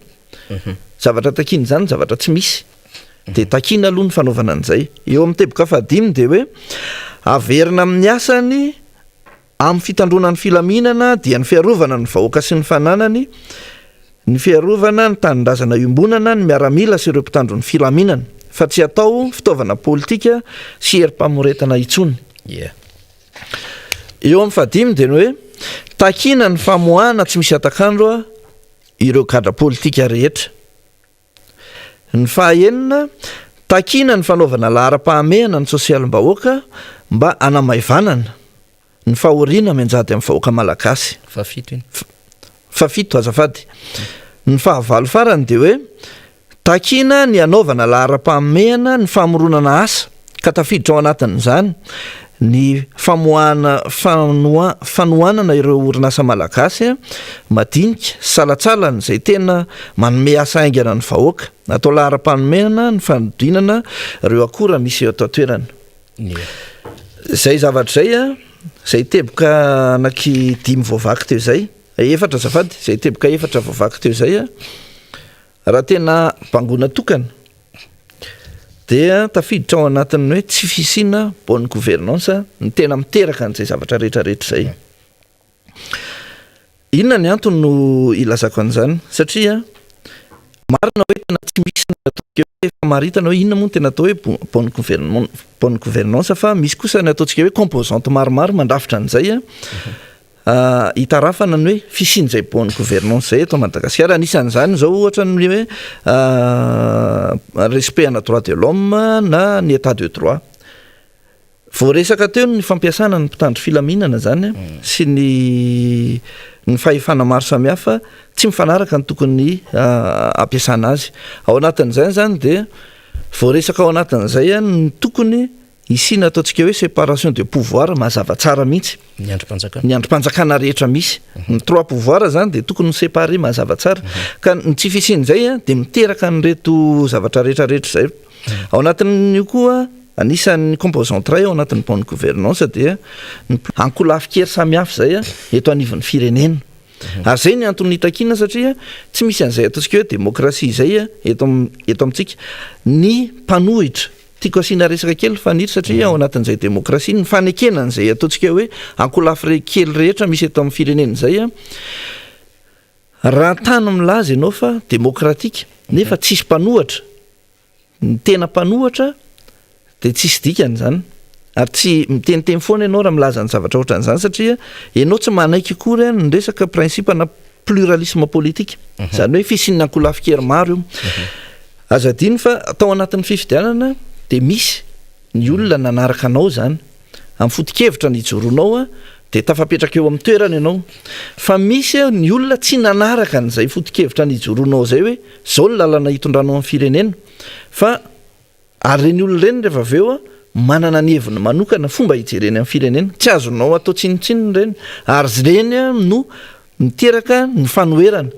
Zavatra takiana izany zavatra tsy misy. Dia takiana aloha ny fanaovana an'izay. Eo amin'ny teboka fahadimy dia hoe averina amin'ny asany amin'ny fitandroana ny filaminana dia ny fiarovana ny vahoaka sy ny fananany, ny fiarovana ny tanindrazana iombonana, ny miaramila sy ireo mpitandro ny filaminana fa tsy atao fitaovana politika sy herim-pamoretana intsony. Eo amin'ny fahadimy dia ny hoe takiana ny famoahana tsy misy hatak'andro ireo gadra politika rehetra. Ny fahaenina, takiana ny fanaovana laharam-pahamehana ny sosialim-bahoaka mba hanamaivanana ny fahoriana mianjady amin'ny vahoaka malagasy. Fahafito iny. Fahafito, azafady. Ny fahavalo farany dia hoe Takiana ny hanaovana laharam-pahamehana ny famoronana asa, ka tafiditra ao anatin'izany ny famoahana fanohanana ireo orinasa malagasy madinika sy salantsalany izay tena manome asa haingana ny vahoaka. Atao laharam-pahamehana ny fanodinana ireo akora misy eto an-toerana. Izay zavatra izay, izay teboka anaky dimy voavaky teo izay, efatra azafady, izay teboka efatra voavaky teo izay. Raha tena bangoina tokana dia tafiditra ao anatin'ny hoe tsy fisiana bonne gouvernance ny tena miteraka an'izay zavatra rehetra rehetra izay. Inona ny antony no ilazako an'izany? Satria marina hoe tena tsy misy ny ataontsika hoe famaritana hoe inona moa no tena atao hoe bonne bonne gouvernance fa misy kosa ny ataontsika hoe composante maromaro mandrafitra an'izay. Hitarafana ny hoe fisian'izay bonne gouvernance izay eto Madagasikara. Anisan'izany izao ohatra ny hoe respect ana droit de l'homme na ny état de droit. Voaresaka teo ny fampiasana ny mpitandro filaminana izany sy ny ny fahefana maro samihafa tsy mifanaraka ny tokony hampiasana azy. Ao anatin'izay izany dia voaresaka ao anatin'izay ny tokony Hisiana ataontsika hoe séparation de pouvoir mazava tsara mihitsy. Ny andrim-panjakana. Ny andrim-panjakana rehetra misy. Ny trois pouvoirs zany dia tokony ho séparé mazava tsara. Ka ny tsy fisian'izay dia miteraka an'ireto zavatra rehetra rehetra izay. Ao anatin'io koa, anisan'ny composante iray ao anatin'ny bonne gouvernance dia ny ankolafin-kery samihafa izay eto anivon'ny firenena. Ary izay ny antony nitakiana satria tsy misy an'izay ataontsika hoe demokrasia izay eto eto amintsika. Ny mpanohitra, tiako asiana resaka kely Faniry satria ao anatin'izay demokrasia, ny fanekena an'izay ataontsika hoe ankolafy kely rehetra misy eto amin'ny firenena izay, raha tany milaza ianao fa demokratika nefa tsisy mpanohatra, Ny tena mpanohatra dia tsisy dikany izany. Ary tsy miteniteny foana ianao raha milaza ny zavatra ohatran'izany satria ianao tsy manaiky akory ny resaka principe na pluralisme politique. Izany hoe fisian'ny ankolafin-kery maro io. Aza adino fa tao anatin'ny fifidianana dia misy ny olona nanaraka anao izany. Amin'ny foto-kevitra nijoroanao dia tafapetraka eo amin'ny toerana ianao. Fa misy ny olona tsy nanaraka an'izay foto-kevitra nijoroanao izay hoe izao ny lalana hitondranao ny firenena. Fa ary ireny olona ireny rehefa avy eo manana ny heviny manokana fomba hijereny amin'ny firenena. Tsy azonao atao tsinontsinona ireny. Ary ireny no Miteraka ny fanoherana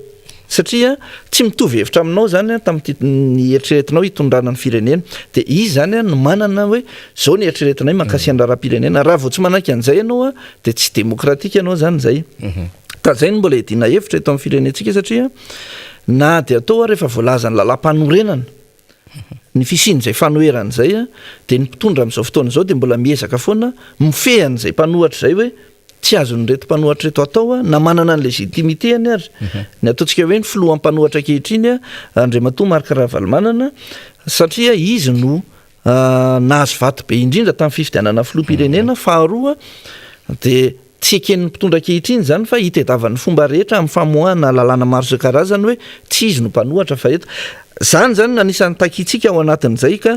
satria tsy mitovy hevitra aminao zany tamin'ity ny eritreretinao hitondrana ny firenena dia izy zany no manana hoe zao ny eritreretinay mahakasika ny raharaham-pirenena raha vao tsy manaiky an'izay ianao dia tsy demokratika ianao zany zay ka zay no mbola hiadiana hevitra eto amin'ny firenentsika satria na dia atao ary efa voalazan'ny lalàmpanorenana ny fisian'izay fanoherana izay dia ny mpitondra amin'izao fotoana izao dia mbola miezaka foana mifehy an'izay mpanohatra izay hoe tsy azon'ireto mpanohatra ireto atao na manana ny légitimité-ny ary ny ataontsika hoe ny filoha mpanohatra ankehitriny Andriamatoa Marc Ravalomanana satria izy no. Nahazo vato be indrindra tamin'ny fifidianana filoham-pirenena, faharoa dia tsy eken'ny mpitondra ankehitriny izany fa itediavany fomba rehetra amin'ny famoahana lalàna maro isan-karazany hoe tsy izy no mpanohatra fa eto. Izany izany no anisan'ny takintsika ao anatin'izay ka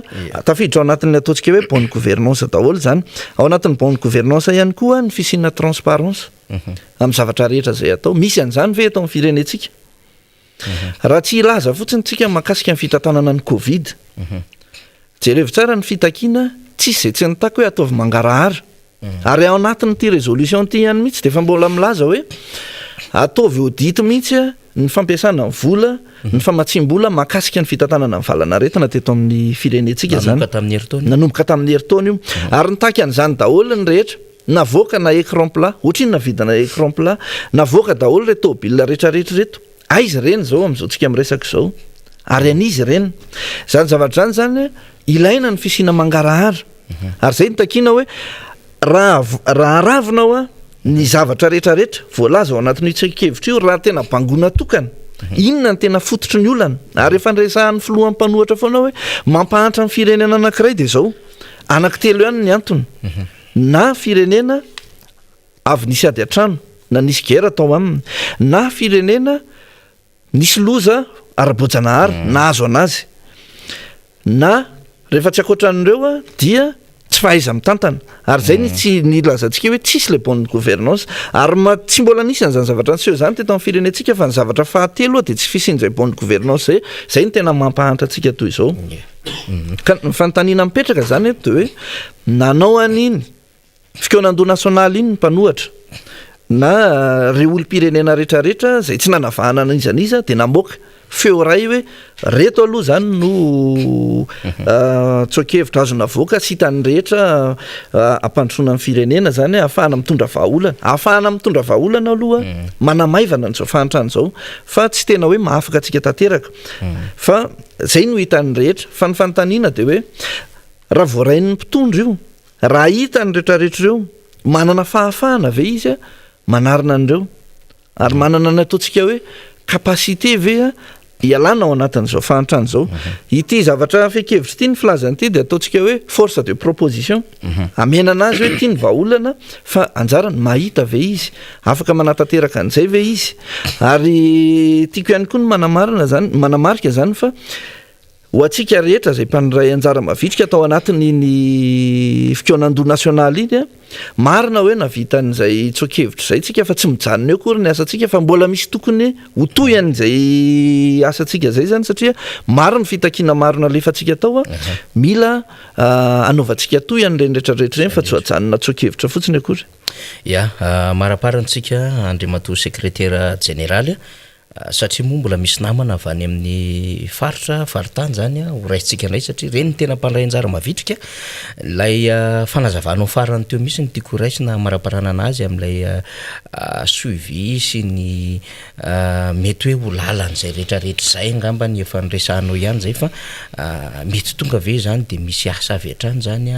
tafiditra ao anatin'ny ataontsika hoe bonne gouvernance daholo izany. Ao anatin'ny bonne gouvernance ihany koa ny fisiana transparence amin'ny zavatra rehetra izay atao. Misy an'izany ve eto amin'ny firenentsika? Raha tsy hilaza fotsiny tsika mahakasika ny fitantanana ny covid. Jerevo tsara ny fitakiana, tsisy izay tsy nitaky hoe ataovy mangarahara. Ary ao anatin'ity résolution ity ihany mihitsy dia efa mbola milaza hoe ataovy audit mihitsy ny fampiasana ny vola, ny famatsiam-bola mahakasika ny fitantanana ny valanaretina teto amin'ny firenentsika izany. Nanomboka tamin'ny herintaona io. Nanomboka tamin'ny herintaona io. Ary nitaky an'izany daholo ny rehetra. Navoaka na écran plat, ohatrinona vidina écran plat, navoaka daholo ireto tôbila retraretra ireto, aiza ireny izao amin'izao tsika miresaka izao, ary an'iza ireny? Izany zavatra izany izany ilaina ny fisiana mangarahara, ary izay no takiana hoe raha raha aravina hoa ny zavatra retraretra voalaza ao anatin'io tsoa-kevitra io, raha tena bangoina tokana, inona no tena fototry ny olana? Ary efa niresahan'ny filoha mpanohatra foana hoe mampahantra ny firenena anankiray dia izao, anankitelo ihany ny antony. Na firenena avy nisy ady an-trano na nisy guerre tao aminy, na firenena nisy loza ara-boajanahary nahazo anazy, na rehefa tsy ankoatran'ireo dia tsy fahaiza-mitantana. Ary izay ny tsy nilazantsika hoe tsisy le bonne gouvernance. Ary ma- tsy mbola nisy an'izany zavatra niseho izany teto amin'ny firenentsika fa ny zavatra fahatelo dia tsy fisian'izay bonne gouvernance izay, izay no tena mampahantra antsika toy izao. Ka ny fanontaniana mipetraka izany eto dia hoe Nanao an'iny fikaonandoha nasionaly iny ny mpanohatra na ireo olom-pirenena rehetrarehetra izay tsy nanavahana an'iza n'iza dia namoaka feo iray hoe reto aloha izany no tsoa-kevitra azo navoaka sy hitan'ny rehetra hampandrosoana ny firenena izany ahafahana mitondra vahaolana. Ahafahana mitondra vahaolana aloha manamaivana an'izao fahantrana izao fa tsy tena hoe mahafaka antsika tanteraka fa izay no hitan'ny rehetra. Fa ny fanontaniana dia hoe Raha voarain'ny mpitondra io, raha hitany retraretra ireo, manana fahafahana ve izy manarina an'ireo? Ary manana ny ataontsika hoe capacité ve hialana ao anatin'izao fahantrana izao? Ity zavatra fehin-kevitra ity, ny filazany ity dia ataontsika hoe force de proposition. Amenana azy hoe ity ny vahaolana fa anjarany mahita ve izy? Afaka manatanteraka an'izay ve izy? Ary tiako ihany koa ny manamarina izany, manamarika izany fa Ho antsika rehetra izay mpandray anjara mavitrika tao anatin'iny fikaonandoha nasionaly iny, marina hoe nahavita an'izay tsoa-kevitra izay isika fa tsy mijanona eo akory ny asantsika fa mbola misy tokony ho tohin'izay asantsika izay izany satria maro ny fitakiana maro nalefantsika tao, mila hanaovantsika tohy an'ireny rehetra rehetra ireny fa tsy ho ajanona tsoa-kevitra fotsiny akory. Ya, maraparantsika Andriamatoa Sekretera Jeneraly. Satria moa mbola misy namana avy any amin'ny faritra, faritany izany ho raisintsika indray satria ireny no tena mpandray anjara mavitrika. Ilay fanazavanao farany teo mihitsy no tiako ho raisina hamaraparanana azy amin'ilay suivi sy ny mety hoe ho lalan'izay rehetrarehetra izay angamba ny efa niresahanao ihany izay fa mety tonga ve izany dia misy asa avy hatrany izany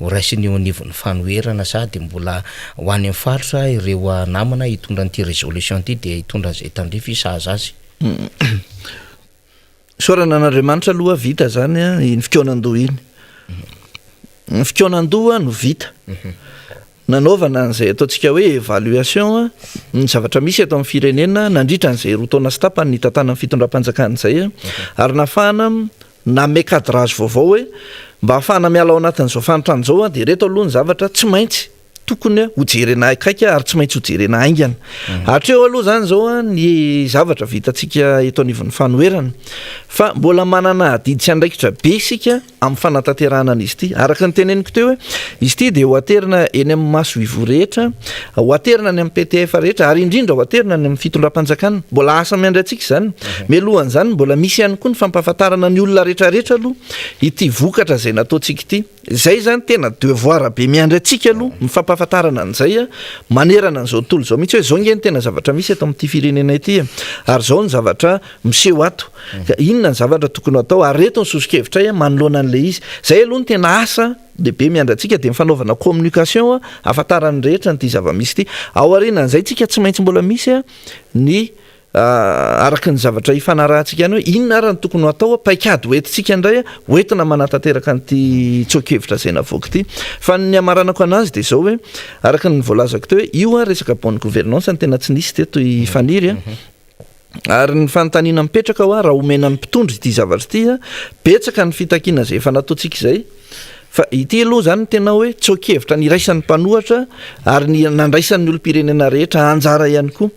ho raisin'ny eo anivon'ny fanoherana sa dia mbola Ho any amin'ny faritra ireo namana hitondra an'ity résolution ity dia hitondra an'izay tandrify sahaza azy. Isaorana an'Andriamanitra aloha vita zany iny fikaonandoha iny. Ny fikaonandoha no vita. Nanaovana an'izay ataontsika hoe évaluation ny zavatra misy eto amin'ny firenena nandritra an'izay roa taona sy tapany nitantanan'ny fitondram-panjakana izay ary nahafahana Nanome cadrage vaovao hoe mba hahafahana miala ao anatin'izao fahantrana izao dia ireto aloha ny zavatra tsy maintsy tokony ho jerena akaiky ary tsy maintsy ho jerena haingana. Hatreo aloha izany izao ny zavatra vitantsika eto anivon'ny fanoherana fa mbola manana adidy sy andraikitra be isika amin'ny fanatanterahana an'izy ity. Araka ny teneniko teo hoe izy ity dia ho aterina eny amin'ny masoivoho rehetra, ho aterina any amin'ny PTF rehetra ary indrindra ho aterina any amin'ny fitondram-panjakana. Mbola asa miandry antsika izany. Mialohan'izany mbola misy ihany koa ny fampahafantarana ny olona rehetrarehetra aloha ity vokatra izay nataontsika ity. Izay izany tena devoir be miandry antsika aloha ny fampahafantarana an'izay manerana an'izao tontolo izao mihitsy hoe izao nge ny tena zavatra misy eto amin'ity firenena ity e, ary izao ny zavatra miseho ato. Ka inona ny zavatra tokony ho atao ary ireto ny soso-kevitray manoloana an'ilay izy. Izay aloha no tena asa lehibe miandry antsika dia ny fanaovana communication ahafantaran'ny rehetra an'ity zava-misy ity. Aorianan'izay tsika tsy maintsy mbola misy ny. Araka ny zavatra ifanarahantsika ihany hoe inona ary no tokony ho atao, paikady hoentintsika indray hoentina manatanteraka an'ity tsoa-kevitra izay navoaka ity. Fa ny hamaranako anazy dia izao hoe, araka ny voalazako teo hoe io resaka bonne gouvernance no tena tsy nisy teto i Faniry a. Ary ny fanontaniana mipetraka hoa raha omena ny mpitondra ity zavatra ity, betsaka ny fitakiana izay efa nataontsika izay, Fa ity aloha izany no tena hoe tsoa-kevitra niraisan'ny mpanohatra ary ny nandraisan'ny olom-pirenena rehetra anjara ihany koa.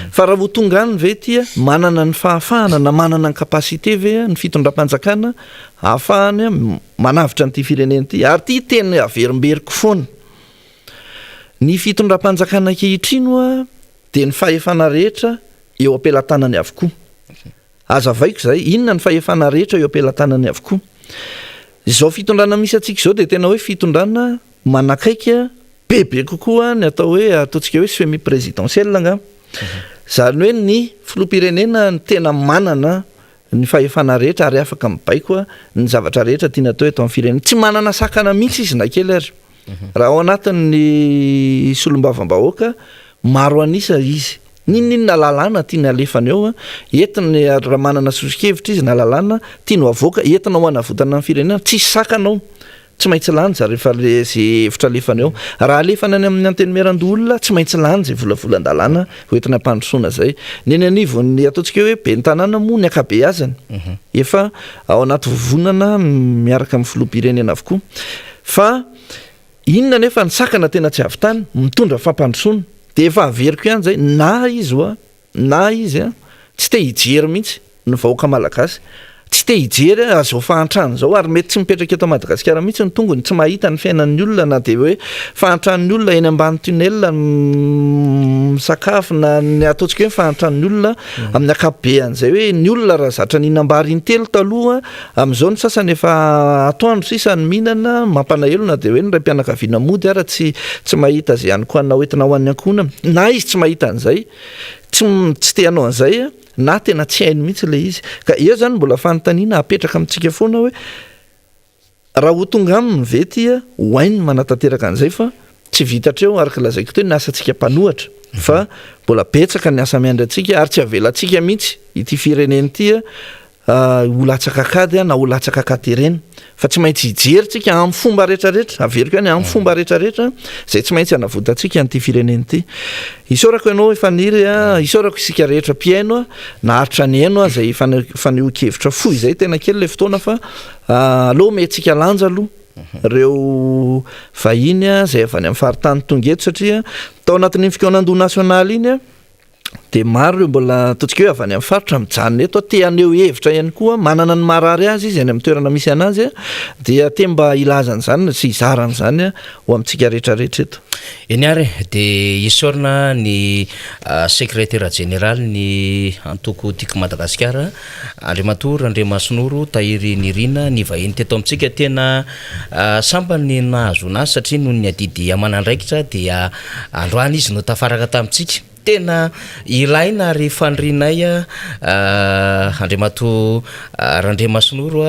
Fa raha ho tonga any ve ity, manana ny fahafahana na manana ny capacité ve ny fitondram-panjakana ahafahany manavotra an'ity firenena ity? Ary ity teny averimberiko foana. Ny fitondram-panjakana ankehitriny hoa dia ny fahefana rehetra eo am-pelatanany avokoa. Hazavaiko izay, inona ny fahefana rehetra eo am-pelatanany avokoa. Izao fitondrana misy antsika izao dia tena hoe fitondrana manakaiky bebe kokoa ny atao hoe ataontsika hoe semi présidentiel angamba. Izany hoe ny filoham-pirenena no tena manana ny fahefana rehetra ary afaka mibaiko ny zavatra rehetra tiana atao eto amin'ny firenena. Tsy manana sakana mihitsy izy na kely ary. Raha ao anatin'ny solombavambahoaka, maro an'isa izy. N'inon'inona lalàna tiany alefany eo, entiny ary raha manana soso-kevitra izy na lalàna tiany ho avoaka, entina ho hanavotana ny firenena, tsisy sakana ao. Tsy maintsy lany zareo fa le ze hevitra alefany eo. Raha alefany any amin'ny antenimierandoholona, tsy maintsy lany zay volavolan-dalàna hoentina hampandrosoana zay. Ny eny anivon'ny ataontsika hoe ben'ny tanàna moa ny ankabeazany efa ao anaty vovonana miaraka amin'ny filoham-pirenena avokoa. Fa inona anefa ny sakana tena tsy ahavitany mitondra fampandrosoana? Dia efa averiko ihany izay, na izy hoa, na izy an, tsy te hijery mihitsy ny vahoaka malagasy, tsy te hijery izao fahantrana izao, ary mety tsy mipetraka eto Madagasikara mihitsy ny tongony, tsy mahita ny fiainan'ny olona na dia hoe fahantran'ny olona eny ambany tunnel misakafo na ny ataontsika hoe fahantran'ny olona amin'ny ankapobean'izay hoe ny olona raha zatra nihinam-bary intelo taloha Amin'izao ny sasany efa atoandro sisa no mihinana, mampalahelo na dia hoe ny raim-pianakaviana mody ara tsy tsy mahita izay hanin-kohanina hoentina ho an'ny ankohonany, na izy tsy mahita an'izay, tsy tsy te hanao an'izay na tena tsy hainy mihitsy ilay izy. Ka eo izany mbola fanontaniana apetraka amintsika foana hoe raha ho tonga aminy ve ity ho hainy ny manatanteraka an'izay fa tsy vita hatreo araka lazaiko teo ny asantsika mpanohatra fa mbola betsaka ny asa miandry antsika ary tsy avelantsika mihitsy ity firenena ity ho latsaka an-kady na ho latsaka an-katerena fa tsy maintsy hijery tsika amin'ny fomba rehetrarehetra, averiko ihany, amin'ny fomba rehetrarehetra izay tsy maintsy hanavotantsika an'ity firenena ity. Isaorako ianao Faniry, isaorako isika rehetra mpihaino naharitra nihaino izay fanehoan-kevitra fohy izay, tena kely ilay fotoana fa aleo omentsika lanja aloha ireo vahiny izay avy any amin'ny faritany tonga eto satria tao anatin'iny fikaonandoha nasionaly iny Dia maro ireo mbola ataontsika hoe avy any amin'ny faritra mijanona eto, te haneho hevitra ihany koa, manana ny marary azy izy any amin'ny toerana misy anazy, dia te mba hilaza an'izany sy hizara an'izany ho amintsika rehetra rehetra eto. Eny ary e, dia isaorana ny sekretera jeneralin'ny antoko Tiako Madagasikara, Andriamatoa Randriamasinoro Tahiry Nirina, nivahiny teto amintsika. Tena sambany ny nahazoana azy satria noho ny adidy aman'andraikitra dia androany izy no tafaraka tamintsika. Tena ilaina ary fanirianay Andriamatoa Randriamasinoro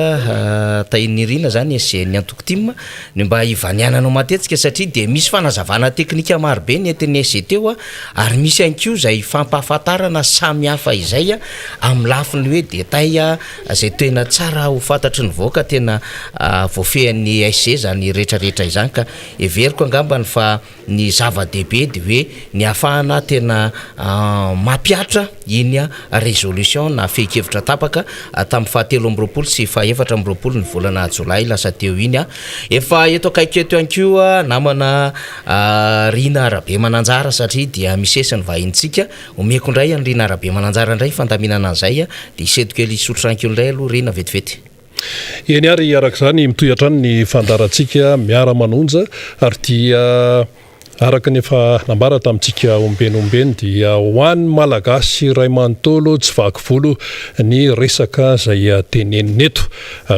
Tahiry Nirina izany SG-n'ny antoko tim ny mba hivaniananao matetika satria dia misy fanazavana teknika marobe nentin'ny SG teo ary misy ihany koa izay fampahafantarana samihafa izay amin'ny lafiny hoe détail izay tena tsara ho fantatry ny vahoaka tena voafehin'ny SG izany rehetrarehetra izany ka heveriko angambany fa Ny zava-dehibe dia hoe ny ahafahana tena mampihatra iny résolution na fehin-kevitra tapaka tamin'ny faha 23 sy faha 24 ny volana jolay lasa teo iny. Efa eto akaiky eto ihany koa namana Rina Rabemananjara satria dia misesy ny vahinintsika. Omeko indray an'i Rina Rabemananjara indray fandaminana an'izay dia hisento kely hisotro rano kely indray aloha Rina vetivety. Eny ary araka izany mitohy hatrany ny fandaharantsika miara-manonja ary dia araka ny efa nambara tamintsika ombeny ombeny dia ho an'ny Malagasy iray manontolo tsy vaky volo ny resaka izay tenenina eto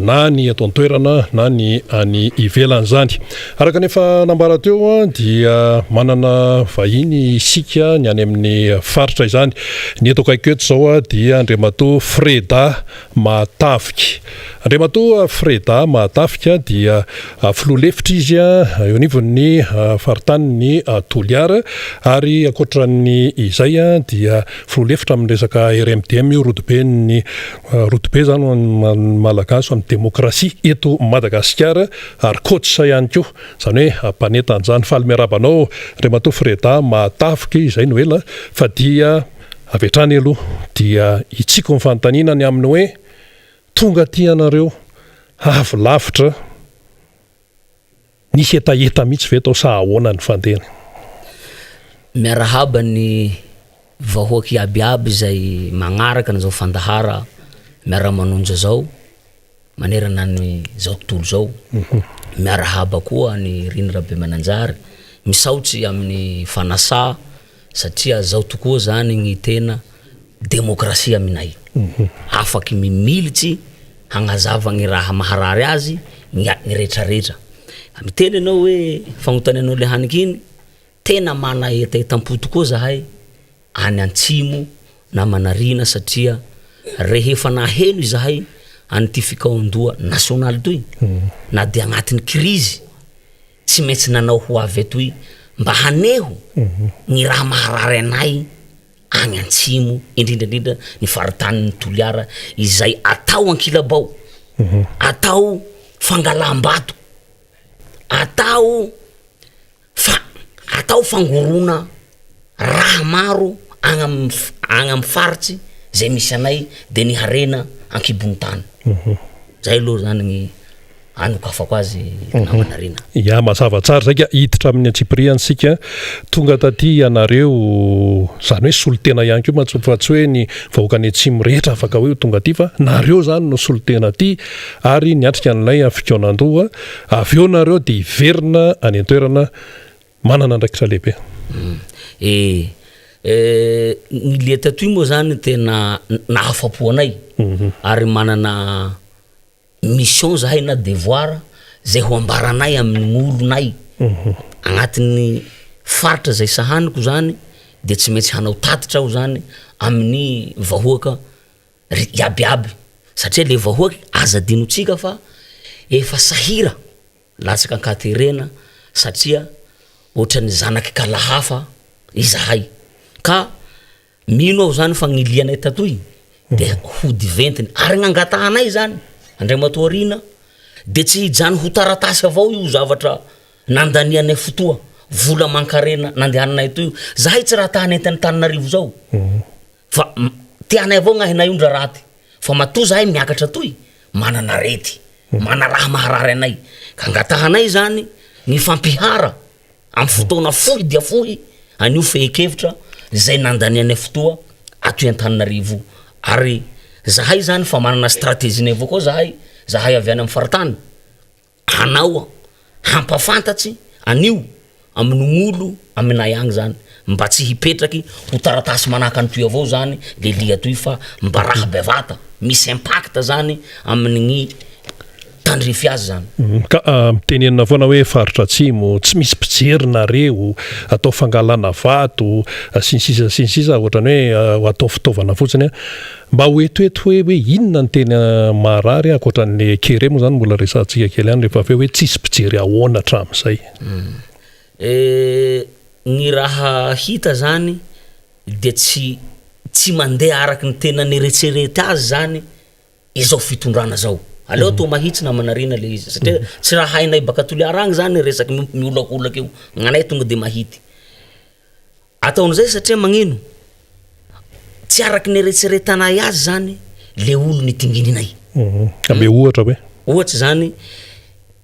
na ny eto an-toerana na ny any ivelany izany. Araka ny efa nambara teo dia manana vahiny isika ny any amin'ny faritra izany. Ny eto akaiky eto izao dia Andriamatoa Freda Mahataviky. Andriamatoa Freda Mahatafika dia filoha lefitra izy eo anivon'ny faritanin'i Toliara ary ankoatran'ny izay dia filoha lefitra amin'ny resaka RMDM io rodoben'ny rodobe izany ho an'ny Malagasy ho an'ny demokrasia eto Madagasikara ary coach ihany koa izany hoe mpanentan'izany. Faly miarahaba anao Andriamatoa Freda Mahatafika izay no ela fa dia avy hatrany aloha dia hitsiko ny fanontaniana ny amin'ny hoe Tonga aty ianareo avy lavitra, nisy hetaheta mihitsy ve tao sa ahoana ny fandehany? Miarahaba ny vahoaka iaby iaby izay magnaraka an'izao fandahara miara-manonja zao manerana ny zao tontolo zao. Miarahaba koa an'i Rina Rabemananjary, misaotsy amin'ny fanasa satria zao tokoa zany gny tena Demokrasia aminay. Afaky mimilitsy hagnazava gny raha maharary azy ny ny retraretra. Miteny anao hoe fagnontanianao le haniky iny, tena mana hetahetam-po tokoa zahay any antsimo na manarina satria rehefa naheno izahay an'ity fikaondoha nasionaly toy na dia agnatin'ny krizy tsy maintsy nanao ho avy atoy mba haneho ny raha maharary anay any antsimo, indrindra indrindra ny faritanin'i Toliara izay atao ankilabao, atao fangalam-bato, atao fa atao fangorona raha maro any amin'ny any amin'ny faritsy zay misy anay de ny harena ankibon'ny tany. Zay aloha zany ny anokafako azy namana Rina. Ya, mazava tsara izay ka hiditra amin'ny antsipiriany isika. Tonga taty ianareo, izany hoe solontena ihany koa mantsy fa tsy hoe ny vahoaka any atsimo rehetra afaka hoe ho tonga aty fa nareo izany no solontena aty ary niatrika an'ilay fikaonandoha. Avy eo nareo dia hiverina any an-toerana manana andraikitra lehibe. E, ny lia tatoy moa zany tena nahafapo anay ary manana mission zahay na devoir zay ho ambaranay amin'ny olonay agnatin'ny faritra zay sahaniko zany de tsy maintsy hanao tatitra aho zany amin'ny vahoaka ry iabiaby satria le vahoaky aza adinotsika fa efa sahira latsaka an-katerena satria ohatran'ny zanak'i kala hafa izahay ka Mino aho zany fa gnilianay tatoy de hody ventiny ary gnangatahanay zany Andriamatoa Rina de tsy hijano ho taratasy avao io zavatra nandanianay fotoa, vola aman-karena nandehananay toy io, zahay tsy raha ta hanenty an'Antananarivo zao fa tianay avao gnahinay io ndra raty fa matoa zahay miakatra atoy manana arety, mana raha maharary anay ka angatahanay zany ny fampihara Amin'ny fotoana fohy dia fohy an'io fehin-kevitra izay nandanianay fotoa atoy Antananarivo io. Ary zahay zany fa manana stratégie-nay avao koa zahay, zahay avy any amin'ny faritany, hanao hampafantatsy an'io amin'ny olo aminay agny zany, mba tsy hipetraky ho taratasy manahaka an'itoy avao zany le lia toy fa mba raha bevata, misy impact zany amin'gny tandrify azy zany. Ka mitenenina foana hoe faritra atsimo, tsy misy mpijery nareo, atao fangalana vato, sy ny sisa sy ny sisa, ohatrany hoe atao fitaovana fotsiny. Mba ho eto eto hoe hoe inona no tena maharary ankoatran'ny kere moa zany mbola resahantsika kely ihany rehefa avy eo hoe tsisy mpijery ahoana hatramin'izay. Ny raha hita zany dia tsy tsy mandeha araka ny tena nieretserety azy zany izao fitondrana zao. Aleo atao mahitsy namana Rina le izy satria tsy raha hainay baka Toliara agny zany resaky miolakolaka io, gnanay tonga de mahity. Ataon'izay satria magnino? Tsy araky ny eretseretanay azy zany le olo nitingininay. Ame ohatra hoe? Ohatsy zany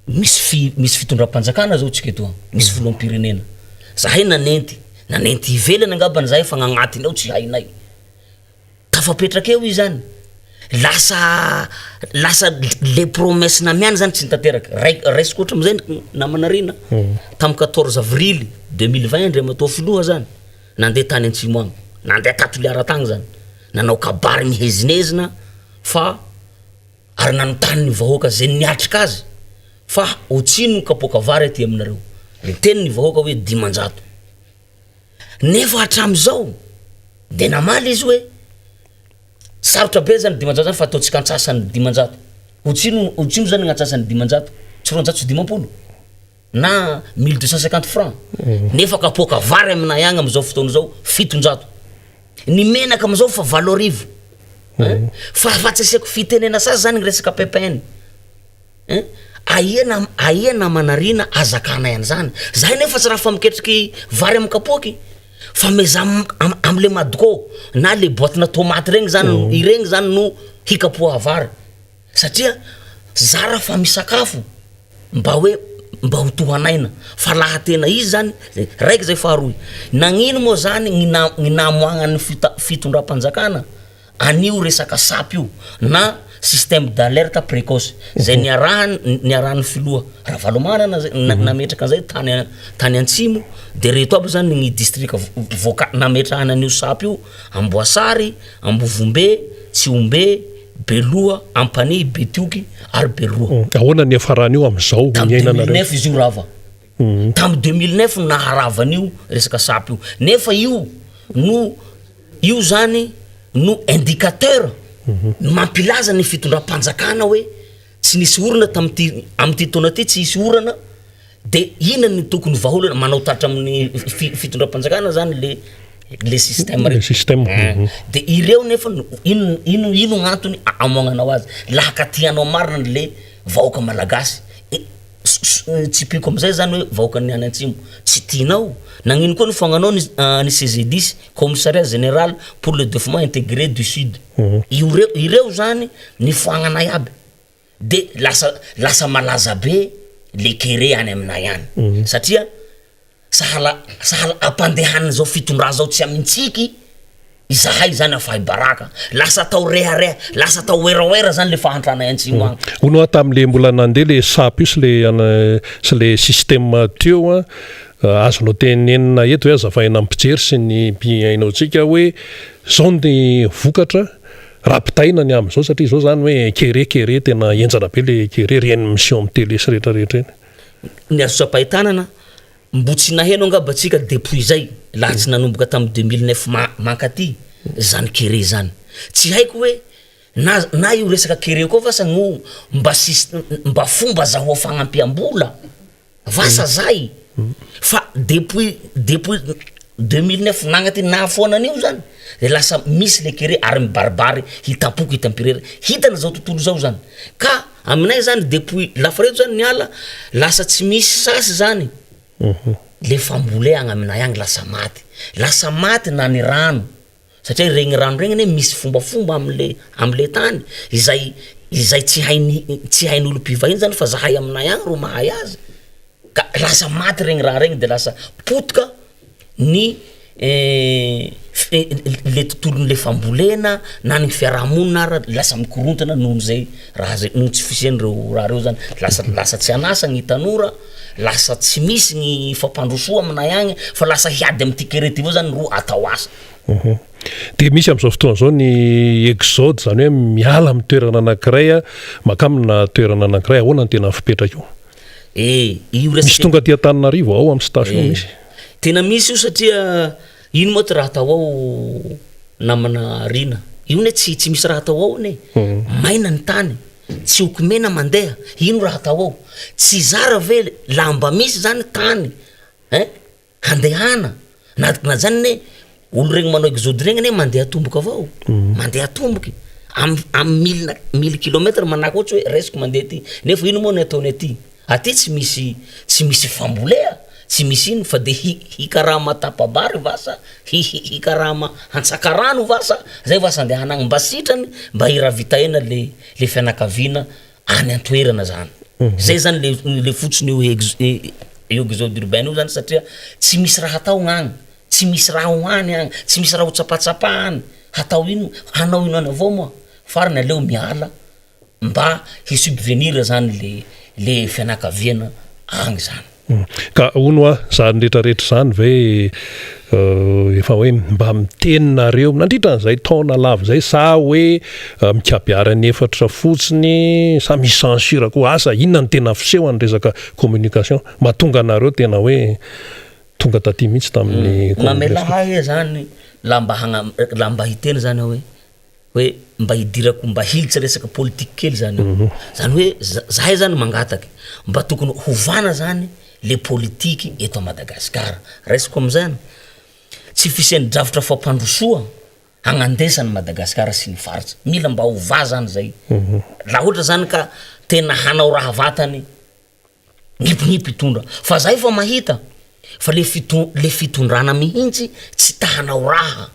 misy fi- misy fitondram-panjakana zao tsika etoa, misy filoham-pirenena. Zahay nanenty, nanenty ivelany angambany zahay fa gn'agnatiny ao tsy hainay. Tafapetraka eo izy zany, lasa lasa le promesse namiany zany tsy nitanteraka, ray- raisiko ohatra am'zay ny namana Rina, tamin'ny quatorze avril 2020 Andriamatoa filoha zany nandeha tany antsimo agny, nandeha ta Toliara tagny zany, nanao kabary mihezinezina fa ary nanontany ny vahoaka zay niatrika azy fa otrino ny kapoaka vary aty aminareo, niteny ny vahoaka hoe 500. Nefa hatramizao de namaly izy hoe sarotra be zany 500 zany fa ataontsika antsasany 500. Otrino otrino zany ny antsasany 500? Tsy 250? Na 1250 francs? Nefa kapoaka vary aminay agny amizao fotoana zao 700. Ny menaka amizao fa 8000. Hein? Fa fa tsy asiako fitenena sasy zany ny resaka pépin. Hein? Aia na aia namanarina azakanay an'izany? Zahay nefa tsy raha fa miketriky vary amy kapoaky fa meza am amle madco na le boite-na tomaty regny zany iregny zany no hikapoha vary satria zara fa misakafo mba hoe mba ho tohan'aina fa laha tena izy zany zay raiky zay faharoy nagnino moa zany gny na gny namoagnan'ny fita- fitondram-panjakana an'io resaka SAP io na système d'alerte précoce zay niarahany niarahan'ny filoha Ravalomanana zay nametraka an'izay tany tany antsimo de reto aby zany ny distrika voaka nametrahana an'io SAP io Amboasary, Ambovombe, Tsihombe, Beloha, Ampanihy, Betioky ary Beroa. Ahoana ny hiafaran'io amin'izao Tamin'ny 2009 izy io rava. Tamin'ny 2009 no naharava an'io resaka SAP io. Nefa io no Io zany no indicateur mampilaza ny fitondram-panjakana hoe tsy nisy orana tamin'ity amin'ity taona ity tsy hisy orana de inona ny tokony vahaolana, manao tatra amin'ny fitondram-panjakana zany le le système Le système. De ireo nefa no ino ino ino gn'antony amoagnanao azy laha ka tianao marina le vahoaka malagasy. Tsipiko amizay zany hoe vahoakan'ny any antsimo tsy tianao, nagnino koa nifoagnanao ny ny CGDIS, commissariat général pour le développement intégré du sud, io reo ireo zany nifoagnanay aby de lasa lasa malaza be le kere any aminay any satria Sahala sahala ampandehanin'izao fitondra zao tsy amintsiky izahay zany afahy baraka. Lasa atao rehareha, lasa atao werawera zany le fahantranay antsimo agny. Hono hoa tamin'le mbola nandeha le sap io sy le sy le système teo an, azonao tenenina eto ve azavaina amin'ny mpijery sy ny mpihaino antsika hoe zao ny vokatra raha ampitahaina ny amin'izao satria izao zany hoe kere kere tena henjana be le kere reny miseho amin'ny télé sy rehetra rehetra eny. Ny azo tsapain-tanana, mbo tsy naheno angamba tsika depuis zay, laha tsy nanomboka tamin'ny 2009 mankaty zany kere zany. Tsy haiko hoe na na io resaka kere io koa vasa no mba sys- mba fomba azahoa fagnampiam-bola vasa zay fa depuis depuis 2009 nagnaty nahafoana an'io zany de lasa misy le kere ary mibaribary hitam-poko hitam-pirenena, hitan'izao tontolo izao zany ka Aminay zany depuis lafareto zany niala lasa tsy misy sasy zany le fambolea agny aminay agny lasa maty, lasa maty na ny rano satria regny rano regny anie misy fombafomba amle amle tany izay izay tsy hainy tsy hain'olo mpivahiny zany fa zahay aminay agny ro mahay azy ka lasa maty regny raha regny de lasa potika ny le tontolon'le fambolena na ny fiarahamonina ara lasa mikorontana nohon'izay raha zay noho tsy fisian'ireo raha reo zany, lasa lasa tsy an'asa ny tanora, lasa tsy misy ny fampandrosoa aminay agny fa lasa hiady am'ty kere ty avao zany ro atao asa. Dia misy amin'izao fotoana izao ny exode, izany hoe miala amin'ny toerana anankiray mankamina toerana anankiray, ahoana no tena fipetraka io? Eh, io resaka. Misy tonga aty Antananarivo ao amin'ny station Eh, misy. Tena misy io satria ino moa ty raha atao ao namana Rina, io anie tsy tsy misy raha atao ao anie, maina ny tany, tsioky mena mandeha, ino raha atao ao, tsy zara ve laha mba misy zany tany hein. Handehana na na zany anie olo regny manao exode regny anie mandeha tomboky avao, mandeha tomboky am am mille mille kilomètre manahaky ohatsy hoe raisiko mandeha aty nefa ino moa ny ataony aty, aty tsy misy tsy misy fambolea, tsy misy ino fa de hi- hikarama tapa-bary va sa hi- hi- hikarama hantsaka rano va sa zay va sa andehana agny mba sitrany mba hiravitaina le le fianakaviana any an-toerana zany. Zay zany le le fotsiny io ex- io exode urbain io zany satria tsy misy raha atao gn'agny, tsy misy raha hohany agny, tsy misy raha ho tsapatsapa agny, hatao ino, hanao ino any avao moa, farany aleo miala mba hi-subvenir zany le le fianakaviana agny zany. Ka hono hoa, zany rehetra rehetra izany ve efa hoe mba miteny nareo nandritra an'izay taona lava izay sa hoe mikabiary an'efatra fotsiny sa misy censure koa? Asa inona no tena fiseho any resaka communication mahatonga anareo tena hoe tonga taty mihitsy tamin'ny Mamela ahy zany la mba hagna- la mba hiteny zany aho hoe. Hoe mba hidirako mba hiditra resaka politique kely zany aho. Zany hoe zahay zany mangataky mba tokony hovana zany le politiky eto a Madagasikara. Raisiko amizany, tsy fisian'ny drafitra fampandrosoa hagnandesa an'i Madagasikara sy ny faritra. Mila mba hovà zany zay. Raha ohatra zany ka tena hanao raha vatany Ny mpitondra fa zay fa mahita fa le fito le fitondrana mihintsy tsy ta hanao raha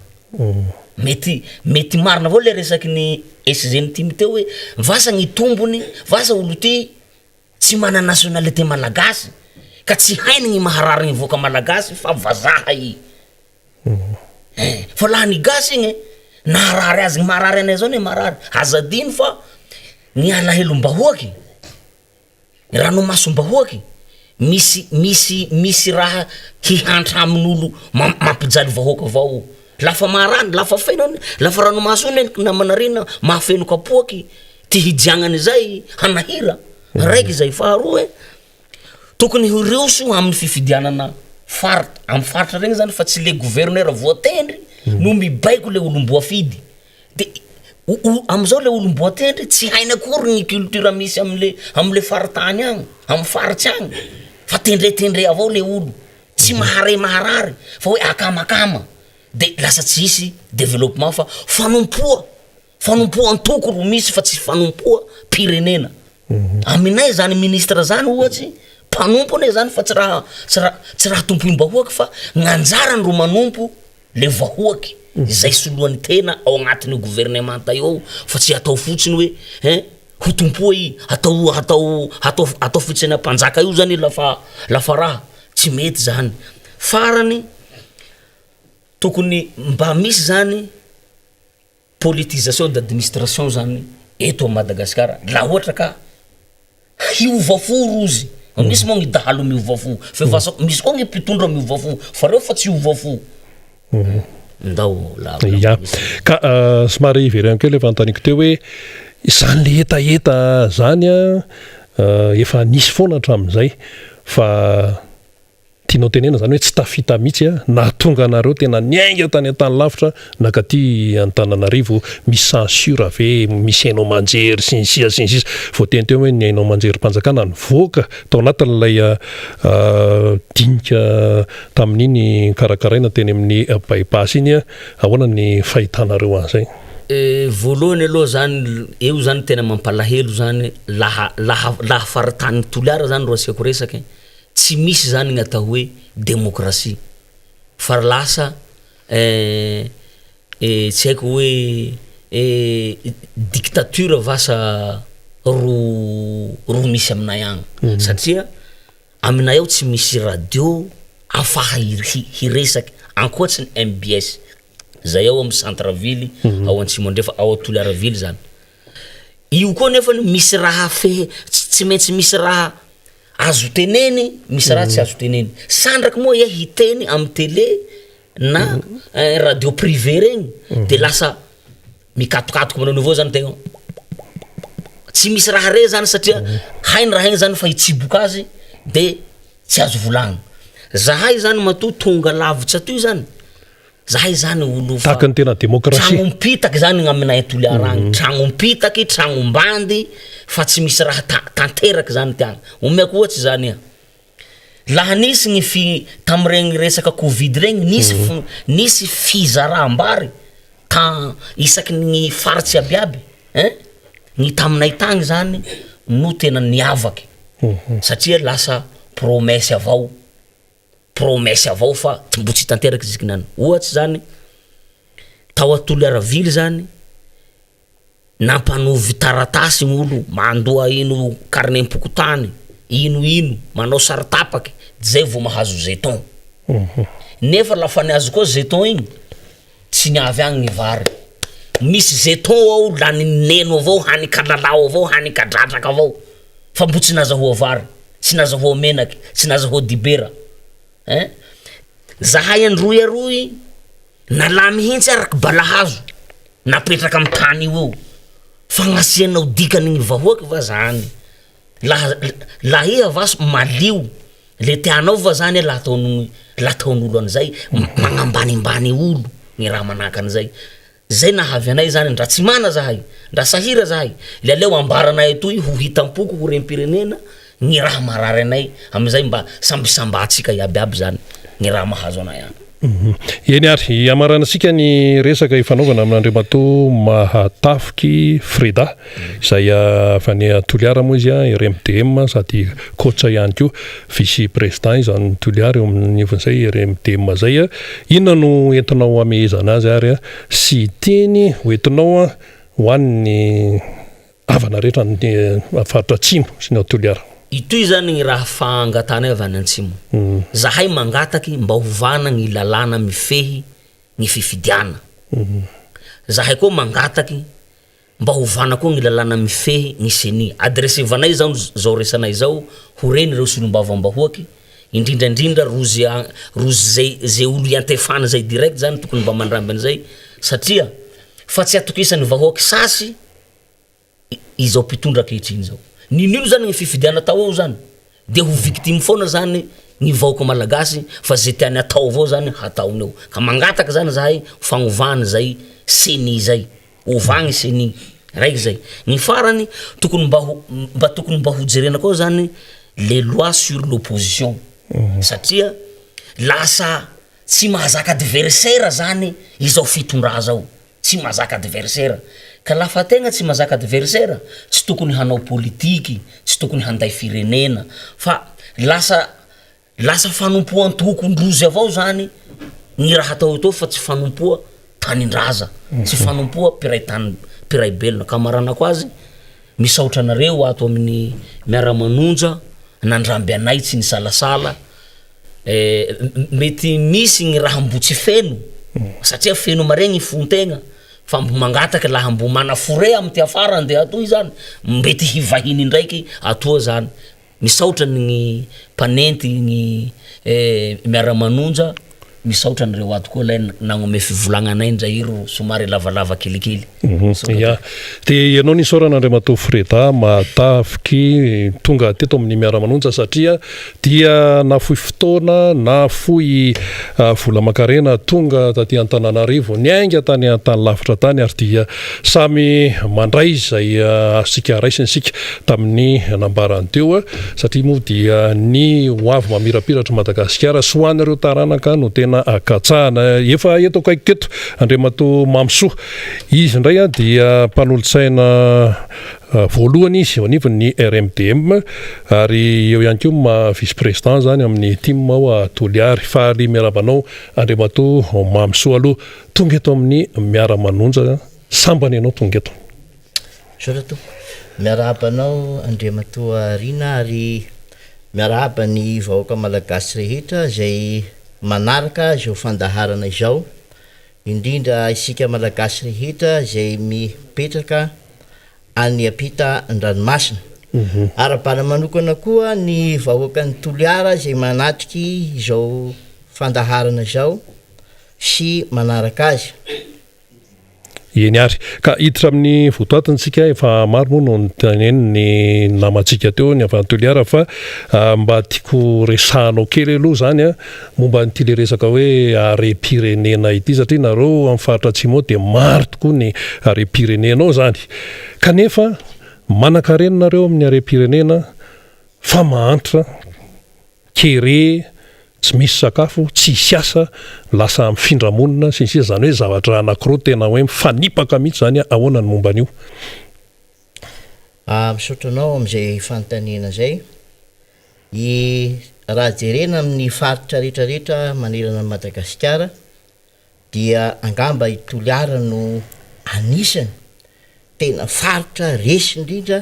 mety mety marina avao le resaky ny SG ny tim teo hoe vasa ny tombony vasa olo ty tsy mana nationalité malagasy ka tsy hainy ny maharary ny vahoaka malagasy fa vazaha i eh fa laha ny gasy igny naharary azy ny maharary anay zao ne marary aza adino fa ny alahelom-bahoaky Ranomasom-bahoaka e! Misy misy misy raha hihantra amin'olo mampijaly vahoaka avao io. Lafa marany, lafa feno any, lafa ranomaso io anie namana rina mahafeno kapoaky ty hijiagnany zay hanahira, raiky zay. Faharoa e, tokony hiroso amin'ny fifidianana farit- amy faritra regny zany fa tsy le gouverneur voatendry no mibaiko le olom-boafidy. De o o am'zao le olom-boatendry tsy hainy akory ny culture misy am'le am'le faritany agny, amy faritsy agny fa tendretendre avao le olo, tsy mahare maharary fa hoe akamakama de lasa tsy hisy développement fa fanompoa, fanompoa antoko ro misy fa tsy fanompoam-pirenena. Aminay zany ministre zany ohatsy mpanompo anie zany fa tsy raha tsy raha tsy raha tompoim-bahoaka fa gn'anjarany ro manompo le vahoaky izay soloany tena ao agnatin'io gouvernemanta io ao fa tsy atao fotsiny hoe hein ho tompoa i atao atao atao atao fotsiny ampanjaka io zany lafa lafa raha tsy mety zany farany tokony mba misy zany Politisation d'administration zany eto à Madagascar la ohatra ka hiova fo rozy, misy moa ny dahalo miova fo fa efa asa misy koa ny mpitondra miova fo fa reo fa tsy hiova fo. Ndao la Ya, ka somary hivereno kely le fanontaniako teo hoe izany le hetaheta zany an efa nisy foana hatramin'izay fa Tianao tenena zany hoe tsy tafita mihitsy a, nahatonga anareo tena niainga tany an-tany lavitra nankaty Antananarivo, misy censure ve, misy haino aman-jery sy ny sisa sy ny sisa, voateny teo hoe ny haino aman-jerim-panjakana nivoaka tao anatin'ilay dinika tamin'iny karakaraina teny amin'ny by pass iny, ahoana ny fahitanareo an'izay? Voalohany aloha zany eo zany tena mampalahelo zany laha laha laha faritanin'i Toliara zany ro asiako resaky. Tsy misy zany ny atao hoe demokrasia fa lasa tsy haiko hoe dictature va sa ro ro misy aminay agny satria aminay ao tsy misy radio afaha hiresaky ankoatry ny mbs zay ao amy centre ville ao antsimo andrefa ao Toliara ville zany, io koa nefany misy raha fehe tsy maintsy misy raha Azo teneny, misy raha tsy azo teneny. Sandraky moa iah hiteny am tele na radio privé regny de lasa mikatokatoka manao an'io avao zany tegna, tsy misy raha re zany satria hainy raha igny zany fa hitsiboka azy de tsy azo volagnina. Zahay zany matoa tonga lavitsy atoy zany, Zahay zany olo fa Tahaka ny tena demokrasia. Tragnom-pitaky zany gny aminay a Toliara agny, tragnom-pitaky, tragnom-bandy fa tsy misy raha ta- tanteraky zany ty agny. Omeko ohatsy zany iha, laha nisy gny fi- tam'regny resaka covid regny nisy f- nisy fizaram-bary ta- isaky ny faritsy abiaby ein, ny taminay tagny zany no tena niavaky satria lasa promesse avao. promesse avao fa mbo tsy tanteraky izy kinany, ohatsy zany tao a Toliara ville zany nampanovy taratasy ny olo mandoa ino carnet-mpokontany ino ino manao sary tapaky zay vao mahazo jeton, nefa lafa niazo koa jeton igny tsy niavy agny ny vary, misy jeton ao lanin'ny neno avao hany kalalao avao hany kadradraka avao fa mbo tsy nazahoa vary. Tsy nazahoa menaky, tsy nazahoa dibera ein! Zahay Androy aroy nalà mihintsy araky balahazo napetraka amy tany io eo, fagnasianao dikany gny vahoaky va zany? Laha laha iha va malio le tianao va zany laha ataon'ny laha ataon'olo an'izay, magnambanimbany olo ny raha manahaky an'izay. Zay nahavy anay zany ndra tsy mana zahay, ndra sahira zahay, le aleo ambaranay atoy ho hitam-poko ho rem-pirenena gny raha marary anay, amizay mba samby sambatsika iaby iaby zany gny raha mahazo anay agny. Eny ary, hamaranantsika ny resaka ifanaovana amin'Andriamatoa Mahatafiky Freda, izay avy any Toliara moa izy, RMDM sady coach ihany koa, vice président izy any Toliara eo amin'ny anivon'izay RMDM izay. Inona no entinao hamehezana azy ary sy teny hoentinao ho an'ny havana rehetra any faritra atsimo sy ny ao Toliara? Itoy zany gny raha fangatanay avy any antsimo. Zahay mangataky mba hovana gny lalàna mifehy gny fifidiana. Zahay koa mangataky Mba hovana koa ny lalàna mifehy ny ceni. Adressevanay zao zao resanay zao ho reny reo solombavambahoaky, indrindra indrindra rozy rozy zay ze olo iantefany zay direct zany tokony mba mandramby an'izay satria fa tsy atokisan'ny vahoaky sasy izao mpitondra ankehitriny zao. N'inon'ino zany ny fifidiana atao ao zany de ho victime foana zany ny vahoaka malagasy fa ze tiany atao avao zany hataony eo. Ka mangataka zany zahay fagnovana zay ceni zay. Ovà ny ceni. Raiky zay. Ny farany, tokony mba ho, mba tokony mba ho jerena koa zany les lois sur l'opposition. Satria lasa tsy mahazaka adversaire zany izao fitondrà zao. Tsy mahazaka adversaire. Ka lafa tegna tsy mahazaka adversaire, tsy tokony hanao politiky, tsy tokony handay firenena. Fa lasa Lasa fanompoa antokon-drozy avao zany ny raha atao eto fa tsy fanompoa tanindraza, tsy fanompoa mpiray tany, mpiray belona. Ka amaranako azy, misaotra anareo ato amin'ny Miara-manonja nandramby anay tsy nisalasala, mety misy ny raha mbo tsy feno satria feno mare ny fon-tegna fa mbo mangataky laha mbo mana fore amy ty afara andeha atoy zany, mety hivahiny indraiky atoa zany. Misaotra ny mpanenty ny miara-manonja, misaotra an'ireo ato koa ilay nagnome fivolagna anay ndray iro somary lavalava kelikely. Ya, dia ianao nisaorana Andriamatoa Freda Mahatafiky tonga teto amin'ny miara-manonja satria dia nafoy fotoana, nafoy vola aman-karena tonga taty Antananarivo, niainga tany an-tany lavitra tany ary dia Samy mandray izay azontsika raisina isika tamin'ny nambarany teo satria moa dia ny ho avy mamirapiratr'i Madagasikara sy ho an'ireo taranaka no tena katsahana. Efa eto akaikiko eto Andriamatoa Mamisoa. Izy indray dia mpanolotsaina voalohany izy eo anivon'ny RMDM ary eo ihany koa maha vice président izany amin'ny tim ao Toliary. Faly miarahaba anao Andriamatoa Mamisoa aloha. Tonga eto amin'ny Miara-manonja, sambany ianao tonga eto. Misaotra tompoko. Miarahaba anao Andriamatoa Rina ary miarahaba ny vahoaka Malagasy rehetra izay manaraka izao fandaharana izao, indrindra isika Malagasy rehetra izay mipetraka any ampita ndranomasina. Arahabana manokana koa ny vahoakan'i Toliara izay manatriky izao fandaharana izao. sy manaraka azy. Eny ary. Ka hiditra amin'ny votoatiny tsika, efa maro moa no notenenin'ny namantsika teo ny avy any Toliara fa mba tiako resahanao kely aloha izany an, momba an'ity le resaka hoe harem-pirenena ity satria nareo amin'ny faritra atsimo ao dia maro tokoa ny harem-pirenena ao izany. Kanefa manankarena nareo amin'ny harem-pirenena fa mahantra. Kere, tsy misy sakafo, tsisy asa, lasa mifindra monina, sy ny sisa Izany hoe zavatra anankiroa tena hoe mifanipaka mihitsy izany, ahoana ny momba an'io? Misaotra anao amin'izay fanontaniana izay. I raha jerena amin'ny faritra rehetra rehetra manerana an'i Madagasikara dia angamba i Toliara no anisany tena faritra resy indrindra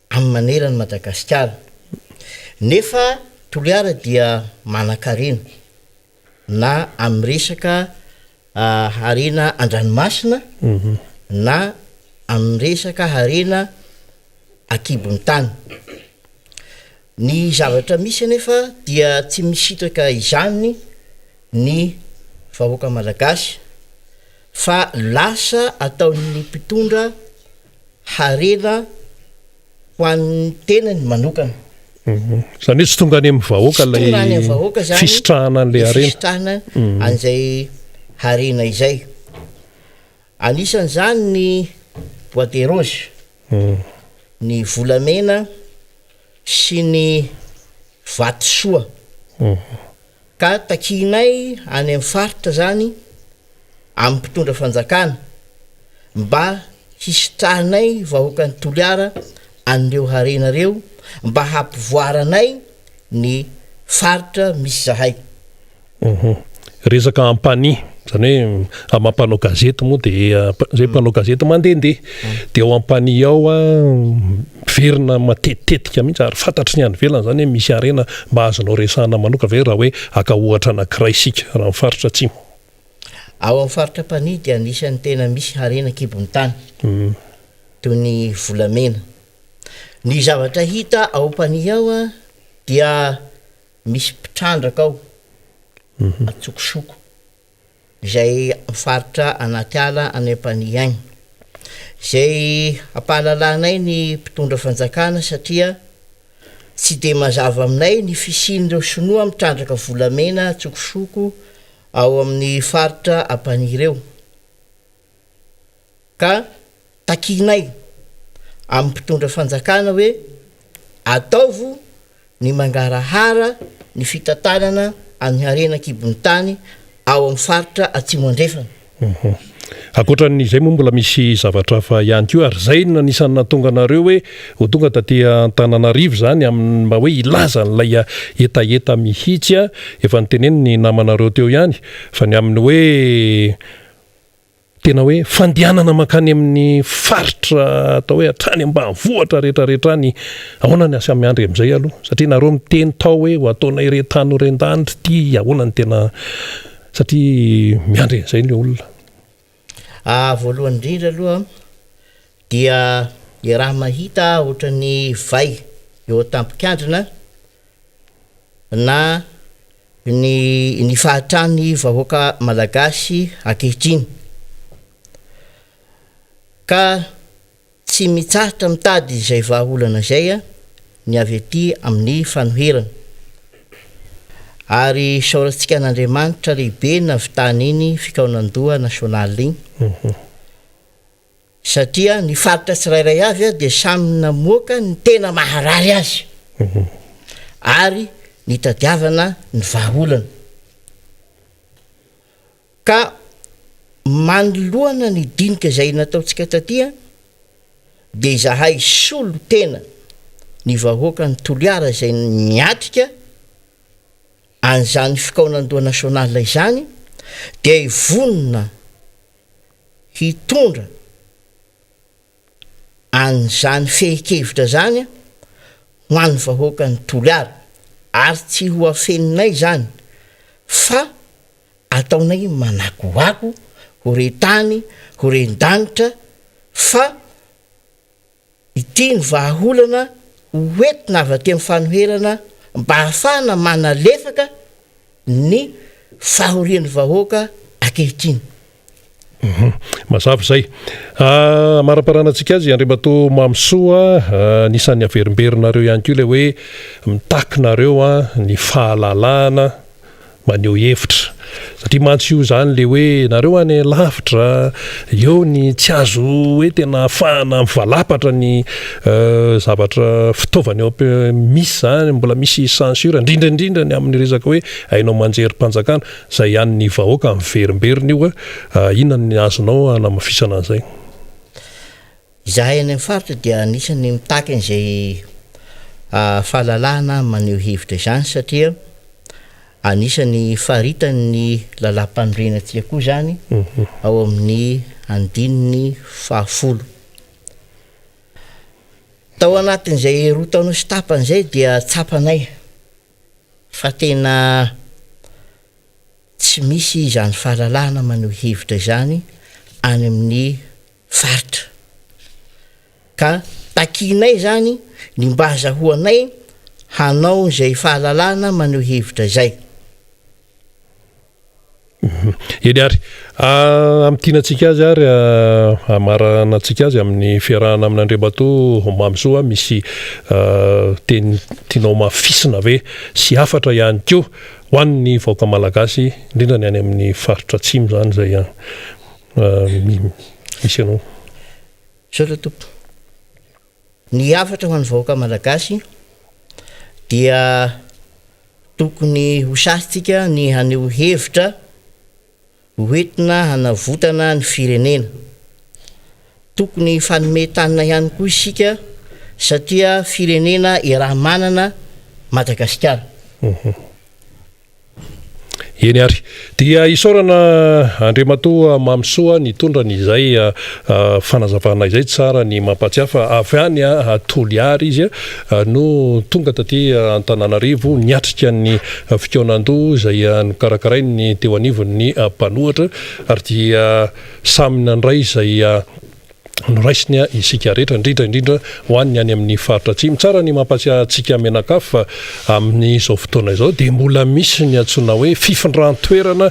amin'ny maneran'i Madagasikara. Nefa Toliara dia manankarena na amin'ny resaka harena an-dranomasina na amin'ny resaka harena an-kibon'ny tany. Ny zavatra misy anefa dia tsy misitraka izany ny vahoaka malagasy fa lasa ataon'ny mpitondra harena ho an'ny tenany manokana. Izany hoe tsy tonga any amin'ny vahoaka Tsy tonga any amin'ny vahoaka ilay izany fisitrahana an'ilay ny harena. fisitrahana an'izay harena izay. Anisan'izany ny bois de rose, ny volamena sy ny vatosoa. Ka takianay any amin'ny faritra izany amin'ny mpitondra fanjakana mba hisitrahanay vahoakan'i Toliara an'ireo harena ireo mba hampivoaranay ny faritra misy zahay. Resaka Ampanihy, izany hoe amin'ny maha mpanao gazety moa dia izay mpanao gazety mandehandeha dia ao Ampanihy ao miverina matetitetika mihitsy ary fantatry ny any ivelany izany hoe misy harena mba azonao resahana manokana ve raha hoe haka ohatra anankiray isika raha amin'ny faritra atsimo. Ao amin'ny faritra Ampanihy dia anisan'ny tena misy harena an-kibon'ny tany toy ny volamena. Ny zavatra hita ao Ampanihy ao dia Misy mpitrandraka ao antsokosoko izay mifaritra anaty ala any Ampanihy agny. Izay ampahalalanay ny mpitondra fanjakana satria tsy dia mazava aminay ny fisian'ireo sinoa mitrandraka volamena antsokosoko ao amin'ny faritra Ampanihy ireo. Ka takianay amin'ny mpitondra fanjakana hoe ataovo ny mangarahara ny fitantanana amin'ny harena an-kibon'ny tany ao amin'ny faritra Atsimo Andrefana. Ankoatra an'izay moa mbola misy zavatra hafa ihany koa ary izay no anisan'ny nahatonga anareo hoe ho tonga taty Antananarivo izany amin'ny mba hoe hilaza an'ilay hetaheta mihitsy. Efa notenenin'ny namanareo teo ihany fa ny amin'ny hoe Tena hoe fandehanana mankany amin'ny faritra atao hoe hatrany ambanivohitra rehetra rehetra any, ahoana ny asa miandry amin'izay aloha? Satria nareo miteny tao hoe ho ataonay re tany ho ren-danitra ity, ahoana ny tena satria miandry an'izay ny olona. Ah, voalohany indrindra aloha dia iaraha-mahita ohatran'ny vay eo an-tampon-kandrina na ny ny fahatran'ny vahoaka malagasy ankehitriny ka tsy mitsahatra mitady izay vahaolana izay ny avy aty amin'ny fanoherana ary isaorantsika an'Andriamanitra lehibe nahavitany iny fikaonandoha nasionaly iny. Satria ny faritra tsirairay avy dia samy namoaka ny tena maharary azy ary nitadiavana ny vahaolana. Ka manoloana ny dinika izay nataontsika taty dia izahay solo tena ny vahoakan'i Toliara izay niatrika an'izany fikaonandoha national izany dia vonona hitondra an'izany fehin-kevitra izany ho an'ny vahoakan'i Toliara ary tsy ho afeninay izany fa ataonay manakoako ho re tany ho ren-danitra fa Ity ny vahaolana ho entina avy aty amin'ny fanoherana mba hahafahana manalefaka ny fahorian'ny vahoaka ankehitriny. Mazava izay. Amaraparanantsika azy Andriamatoa Mamisoa, anisan'ny averimberinareo ihany koa ilay hoe mitaky nareo ny fahalalahana maneho hevitra satria mantsy io zany le hoe nareo any lavitra eo ny tsy azo hoe tena afahana mivalapatra ny zavatra fitaovana eo am misy zany mbola misy censure indrindra indrindra ny amin'ny resaka hoe haino aman-jerim-panjakana zay an'ny vahoaka miverimberina io a inona ny azonao hanamafisana an'izay? Izahay any amin'ny faritra dia anisan'ny mitaky an'izay fahalalahana maneho hevitra izany satria anisan'ny faritan'ny lalàmpanorenantsika koa izany ao amin'ny andininy fahafolo. Tao anatin'izay roa taona sy tapany izay dia tsapanay fa tena tsy misy izany fahalalahana maneho hevitra izany any amin'ny faritra. Ka takianay izany ny mba hazahoanay hanao izay fahalalana maneho hevitra izay. Eny ary, hamintinantsika azy ary hamaranantsika azy amin'ny fiarahana amin'Andriamatoa Mamisoa, misy teny tianao hamafisina ve sy hafatra ihany koa ho an'ny vahoaka malagasy, indrindra ny any amin'ny faritra atsimo izany izay. misy anao. Misaotra tompoko. Ny hafatra ho an'ny vahoaka malagasy dia tokony ho sahintsika ny haneho hevitra ho entina hanavotana ny firenena. Tokony hifanome tanana ihany koa isika satria firenena iaraha-manana Madagasikara. Eny ary. Dia isaorana Andriamatoa Mamisoa nitondra ny izay fanazavana izay. Tsara ny mampahatsiahy fa avy any Toliara izy no tonga taty Antananarivo niatrika ny fikaonandoha izay nokarakarain'ny teo anivon'ny mpanohatra ary dia samy nandray izay noraisiny isika rehetra, indrindra indrindra ho an'ny any amin'ny faritra atsimo. Tsara ny mampahatsiahy antsika mianakavy fa amin'izao fotoana izao dia mbola misy ny antsoina hoe fifindran-toerana,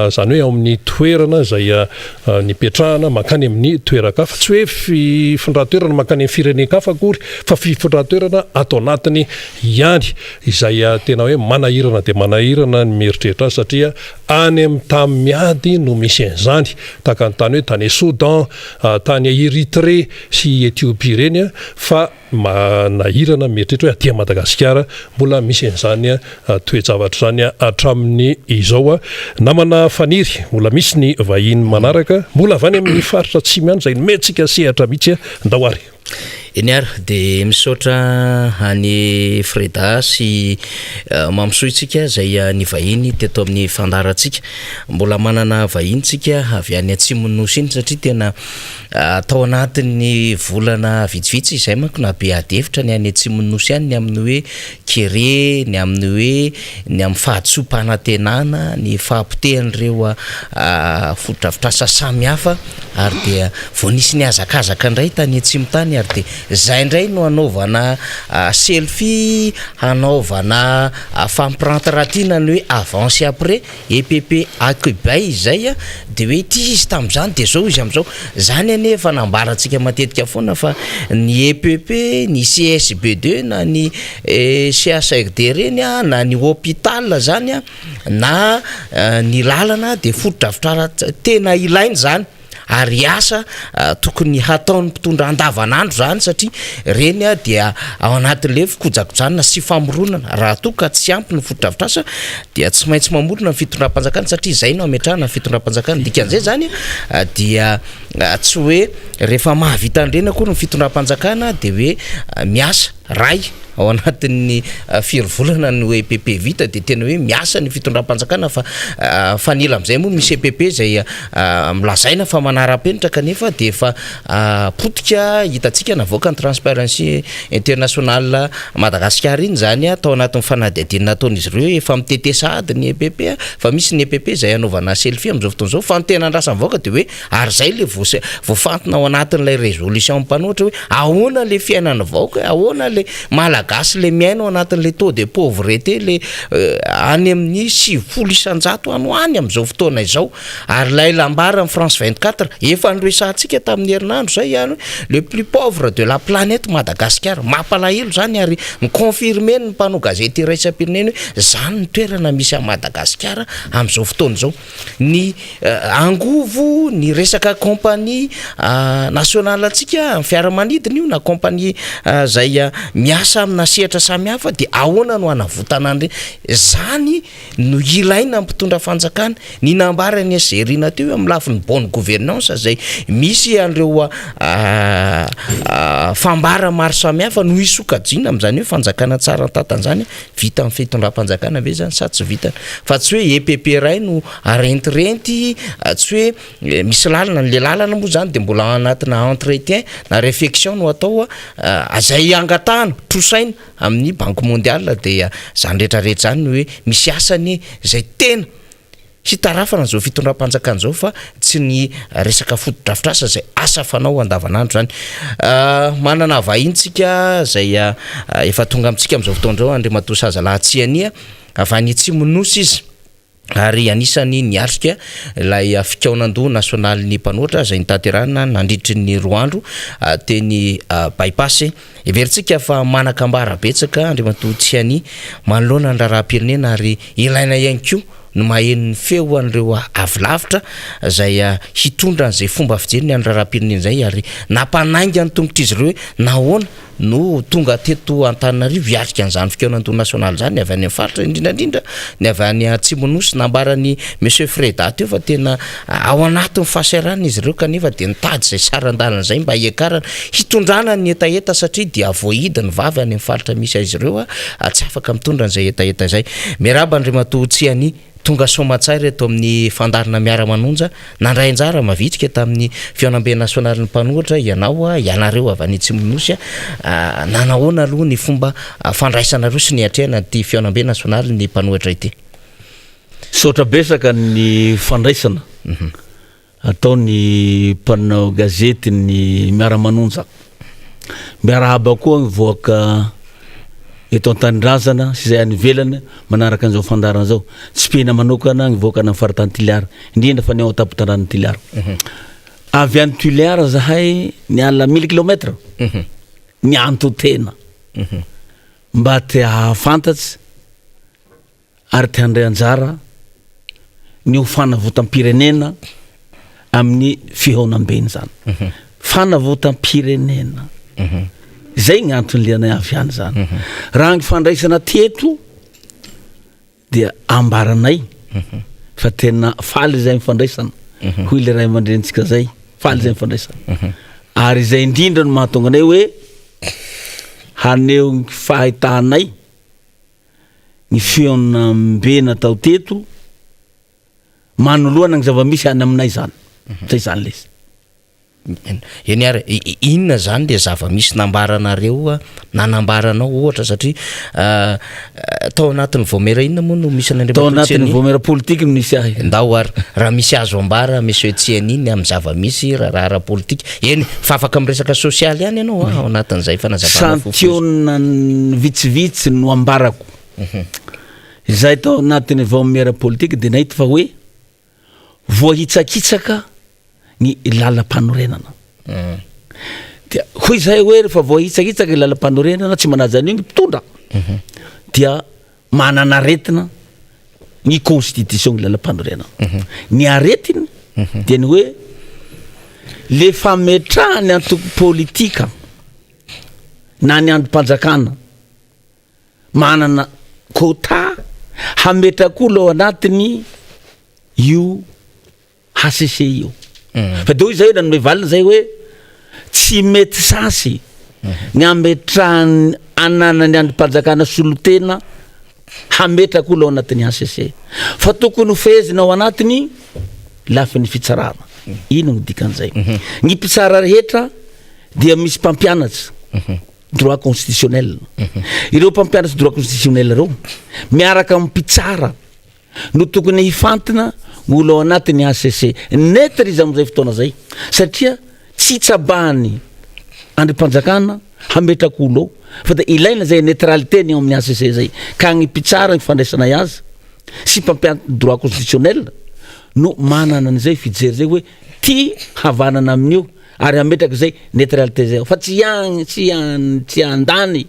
izany hoe ao amin'ny toerana izay nipetrahana mankany amin'ny toeran-kafa. Tsy hoe fifindran-toerana mankany amin'ny firenen-kafa akory fa fifindran-toerana ato anatiny ihany, izay tena hoe manahirana dia manahirana ny mieritreritra azy satria Any amin'ny tany miady no misy an'izany, tahaka ny tany hoe tany Soudan, tany Erythrée sy Ethiopie ireny, fa manahirana mieritreritra hoe aty Madagasikara mbola misy an'izany toe-javatra izany hatramin'ny izao. Namana Faniry, mbola misy ny vahiny manaraka, mbola avy any amin'ny faritra atsimo ihany izay nomentsika sehatra mihitsy, ndao ary. Eny ary, dia misaotra an'i Freda sy Mamisoa isika izay nivahiny teto amin'ny fandaharantsika. Mbola manana vahiny isika avy any atsimon'ny Nosy iny satria tena tao anatin'ny volana vitsivitsy izay manko nahabe ady hevitra ny any atsimon'ny Nosy any ny amin'ny hoe kere, ny amin'ny hoe ny amin'ny fahadisoam-panantenana, ny fahapotehan'ireo fotodrafitrasa samihafa. Ary dia vao nisy nihazakazaka indray tany atsimo tany ary dia izay indray no hanaovana selfie, hanaovana fampirantirantiana ny hoe avant sy après, EPP Akibay izay dia hoe ity izy tamin'izany dia izao izy amin'izao. Izany anie efa nambarantsika matetika foana fa ny EPP, ny CSB2 na ny CHRD ireny na ny hôpital izany na ny lalana dia fotodrafitrasa tena ilaina izany ary asa tokony hataon'ny mpitondra andavanandro izany satria ireny dia ao anatin'ilay fikojakojanana sy famoronana. Raha toa ka tsy ampy ny fotodrafitrasa dia tsy maintsy mamorona ny fitondram-panjakana satria izay no ametrahana ny fitondram-panjakana. Ny dikan'izay izany dia tsy hoe rehefa mahavita an'ireny akory ny fitondram-panjakana dia hoe miasa ray ao anatin'ny firy volana no EPP vita dia tena hoe miasa ny fitondram-panjakana fa fanila amin'izay moa misy EPP izay lazaina fa manara-penitra kanefa dia efa potika hitantsika navoaka ny Transparency International Madagasikara iny izany tao anatin'ny fanadihadiana nataon'izy ireo efa mitete sahady ny EPP fa misy ny EPP izay anaovana selfie amin'izao fotoana izao fa ny tena andrasan'ny vahoaka dia hoe Ary zay le voafantina ao anatin'ilay résolution mpanohitra hoe ahoana le fiainan'ny vahoaka, ahoana le malagasy le miaina ao anatin'le taux de pauvreté le any amin'ny 90% any ho any amin'izao fotoana izao. Ary ilay lambaran'ny France 24 efa noresahantsika tamin'ny herinandro zay ihany hoe le plus pauvre de la planète Madagasikara. Mampalahelo zany ary mi-confirmer ny mpanao gazety iraisam-pirenena hoe zany ny toerana misy an'i Madagasikara amin'izao fotoana izao. Ny angovo, ny resaka compagnie nationale antsika amin'ny fiaramanidina io na compagnie izay miasa amina sehatra samihafa dia ahoana no hanavotana an'ireny? Izany no ilaina amin'ny mpitondra fanjakana. Ny nambaran'i SG Rina teo amin'ny lafiny bonne gouvernance izay misy an'ireo fambara maro samihafa no isokajiana amin'izany hoe fanjakana tsara tantana izany. Vitan'ny fitondram-panjakana ve izany sa tsy vitany? Fa tsy hoe EPP iray no arentirenty, tsy hoe misy lalana, le lalana moa izany dia mbola ao anatina entretien na réfection no atao, izay angatahana, trosaina amin'ny banque mondiale dia izany rehetra rehetra izany no hoe misy asa anie izay tena Hitarafana izao fitondram-panjakana izao fa tsy ny resaka fotodrafitrasa izay asa fanao andavanandro izany. Manana vahiny tsika izay efa tonga amintsika amin'izao fotoana izao, Andriamatoa Sazalahy Tsiania, avy any Atsimon'ny Nosy izy ary anisan'ny niatrika ilay fikaonandoha nasionalin'ny mpanohitra izay notanterahina nandritry ny roa andro teny By-pass. Heverintsika fa manan-kambara betsaka Andriamatoa Tsiania manoloana ny raharaham-pirenena ary ilaina ihany koa. no maheno ny feo an'ireo avy lavitra izay hitondra an'izay fomba fijeriny ny raharaham-pirenena izay ary nampanainga ny tongotr'izy ireo hoe nahoana no tonga teto Antananarivo hiatrika an'izany fikaonandoha nasionaly izany ny avy any amin'ny faritra indrindra indrindra ny avy any Atsimon'ny Nosy. Nambaran'i Monsieur Freda teo fa tena ao anatin'ny fahasahiranana izy ireo kanefa dia nitady izay saran-dalana izay mba hiakarana hitondrana ny hetaheta satria dia voahidy ny vavy any amin'ny faritra misy azy ireo tsy afaka mitondra an'izay hetaheta izay. Miarahaba Andriamatoa Tsiani. Tonga soamantsara eto amin'ny fandaharana Miara-manonja. Nandray anjara mavitrika tamin'ny fihaonambe nasionalin'ny mpanohitra ianao, ianareo avy any Atsimon'ny Nosy. Nanahoana aloha ny fomba fandraisanareo sy niatrehana an'ity fihaonambe nasionalin'ny mpanohitra ity? Misaotra betsaka ny fandraisana. Ataon'ny mpanao gazety ny Miara-manonja. Miarahaba koa ny vahoaka eto an-tanindrazana sy izay any ivelany manaraka an'izao fandaharana izao. Tsipihina manokana ny vahoaka any amin'ny faritany Toliara, indrindra fa ny ao an-tampon-tanànan'i Toliara. Avy any Toliara zahay niala mille kilomètres nianto-tena mba te hahafantatsy ary te handray anjara ny ho fanavotam-pirenena amin'ny fihaonambeny izany. Mhm. Fanavotam-pirenena. Mhm. Izay ny antony lianay avy any izany. Mhm. Raha ny fandraisana teto dia ambaranay fa tena faly izay mifandraisana. Hoy ilay ray aman-drenintsika izay, faly izay mifandraisana. Ary izay indrindra no mahatonga anay hoe haneho ny fahitanay ny fihaonambe natao teto manoloana ny zava-misy any aminay izany. Zay izany le izy. Eny ary, inona izany le zava-misy nambaranareo nanambaranao ohatra satria tao anatin'ny vaomiera inona moa no misy an'Andriamatoa Tao anatin'ny vaomiera politika no nisy ahy. Ndao ary, raha misy azo ambara Monsieur Tsiani ny amin'ny zava-misy raharaha ara-politika, Eny, fa afaka miresaka sosialy ihany ianao ao anatin'izay fanazavana fohifohy. Santionany vitsivitsy no ambarako. Izahay tao anatin'ny vaomiera politika dia nahita fa hoe voahitsakitsaka ny lalampanorenana. Dia hoy izahay hoe rehefa voahitsakitsaka ny lalampanorenana, tsy manaja an'io ny mpitondra, dia manana aretina ny constitution ny lalampanorenana. Ny aretiny dia ny hoe le fametrahany antoko politika na ny andrim-panjakana manana quota hametraka olo ao anatiny io HCC io. Fa dia hoy izay nanome valiny izay hoe tsy mety sasy ny hametrahany ananany andrim-panjakana solontena hametraka olona ao anatin'ny HCC fa tokony ho fehezina ao anatiny lafiny fitsarana. Ino ny dikan'izay? Ny mpitsara rehetra dia misy mpampianatra droit constitutionnel. Ireo mpampianatra droit constitutionnel ireo miaraka amin'ny mpitsara no tokony hifantina olo ao anatin'ny HCC. Neutre izy amin'izay fotoana izay satria tsy tsabahan'ny andrim-panjakana hametraka olo ao fa dia ilaina izay neutralité ny ao amin'ny HCC izay ka ny mpitsara ny fandraisanay azy sy mpampianatra droit constitutionnel no manana an'izay fijery izay hoe ty havanana amin'io ary hametraka izay neutralité izay ao fa tsy tsy tsy handany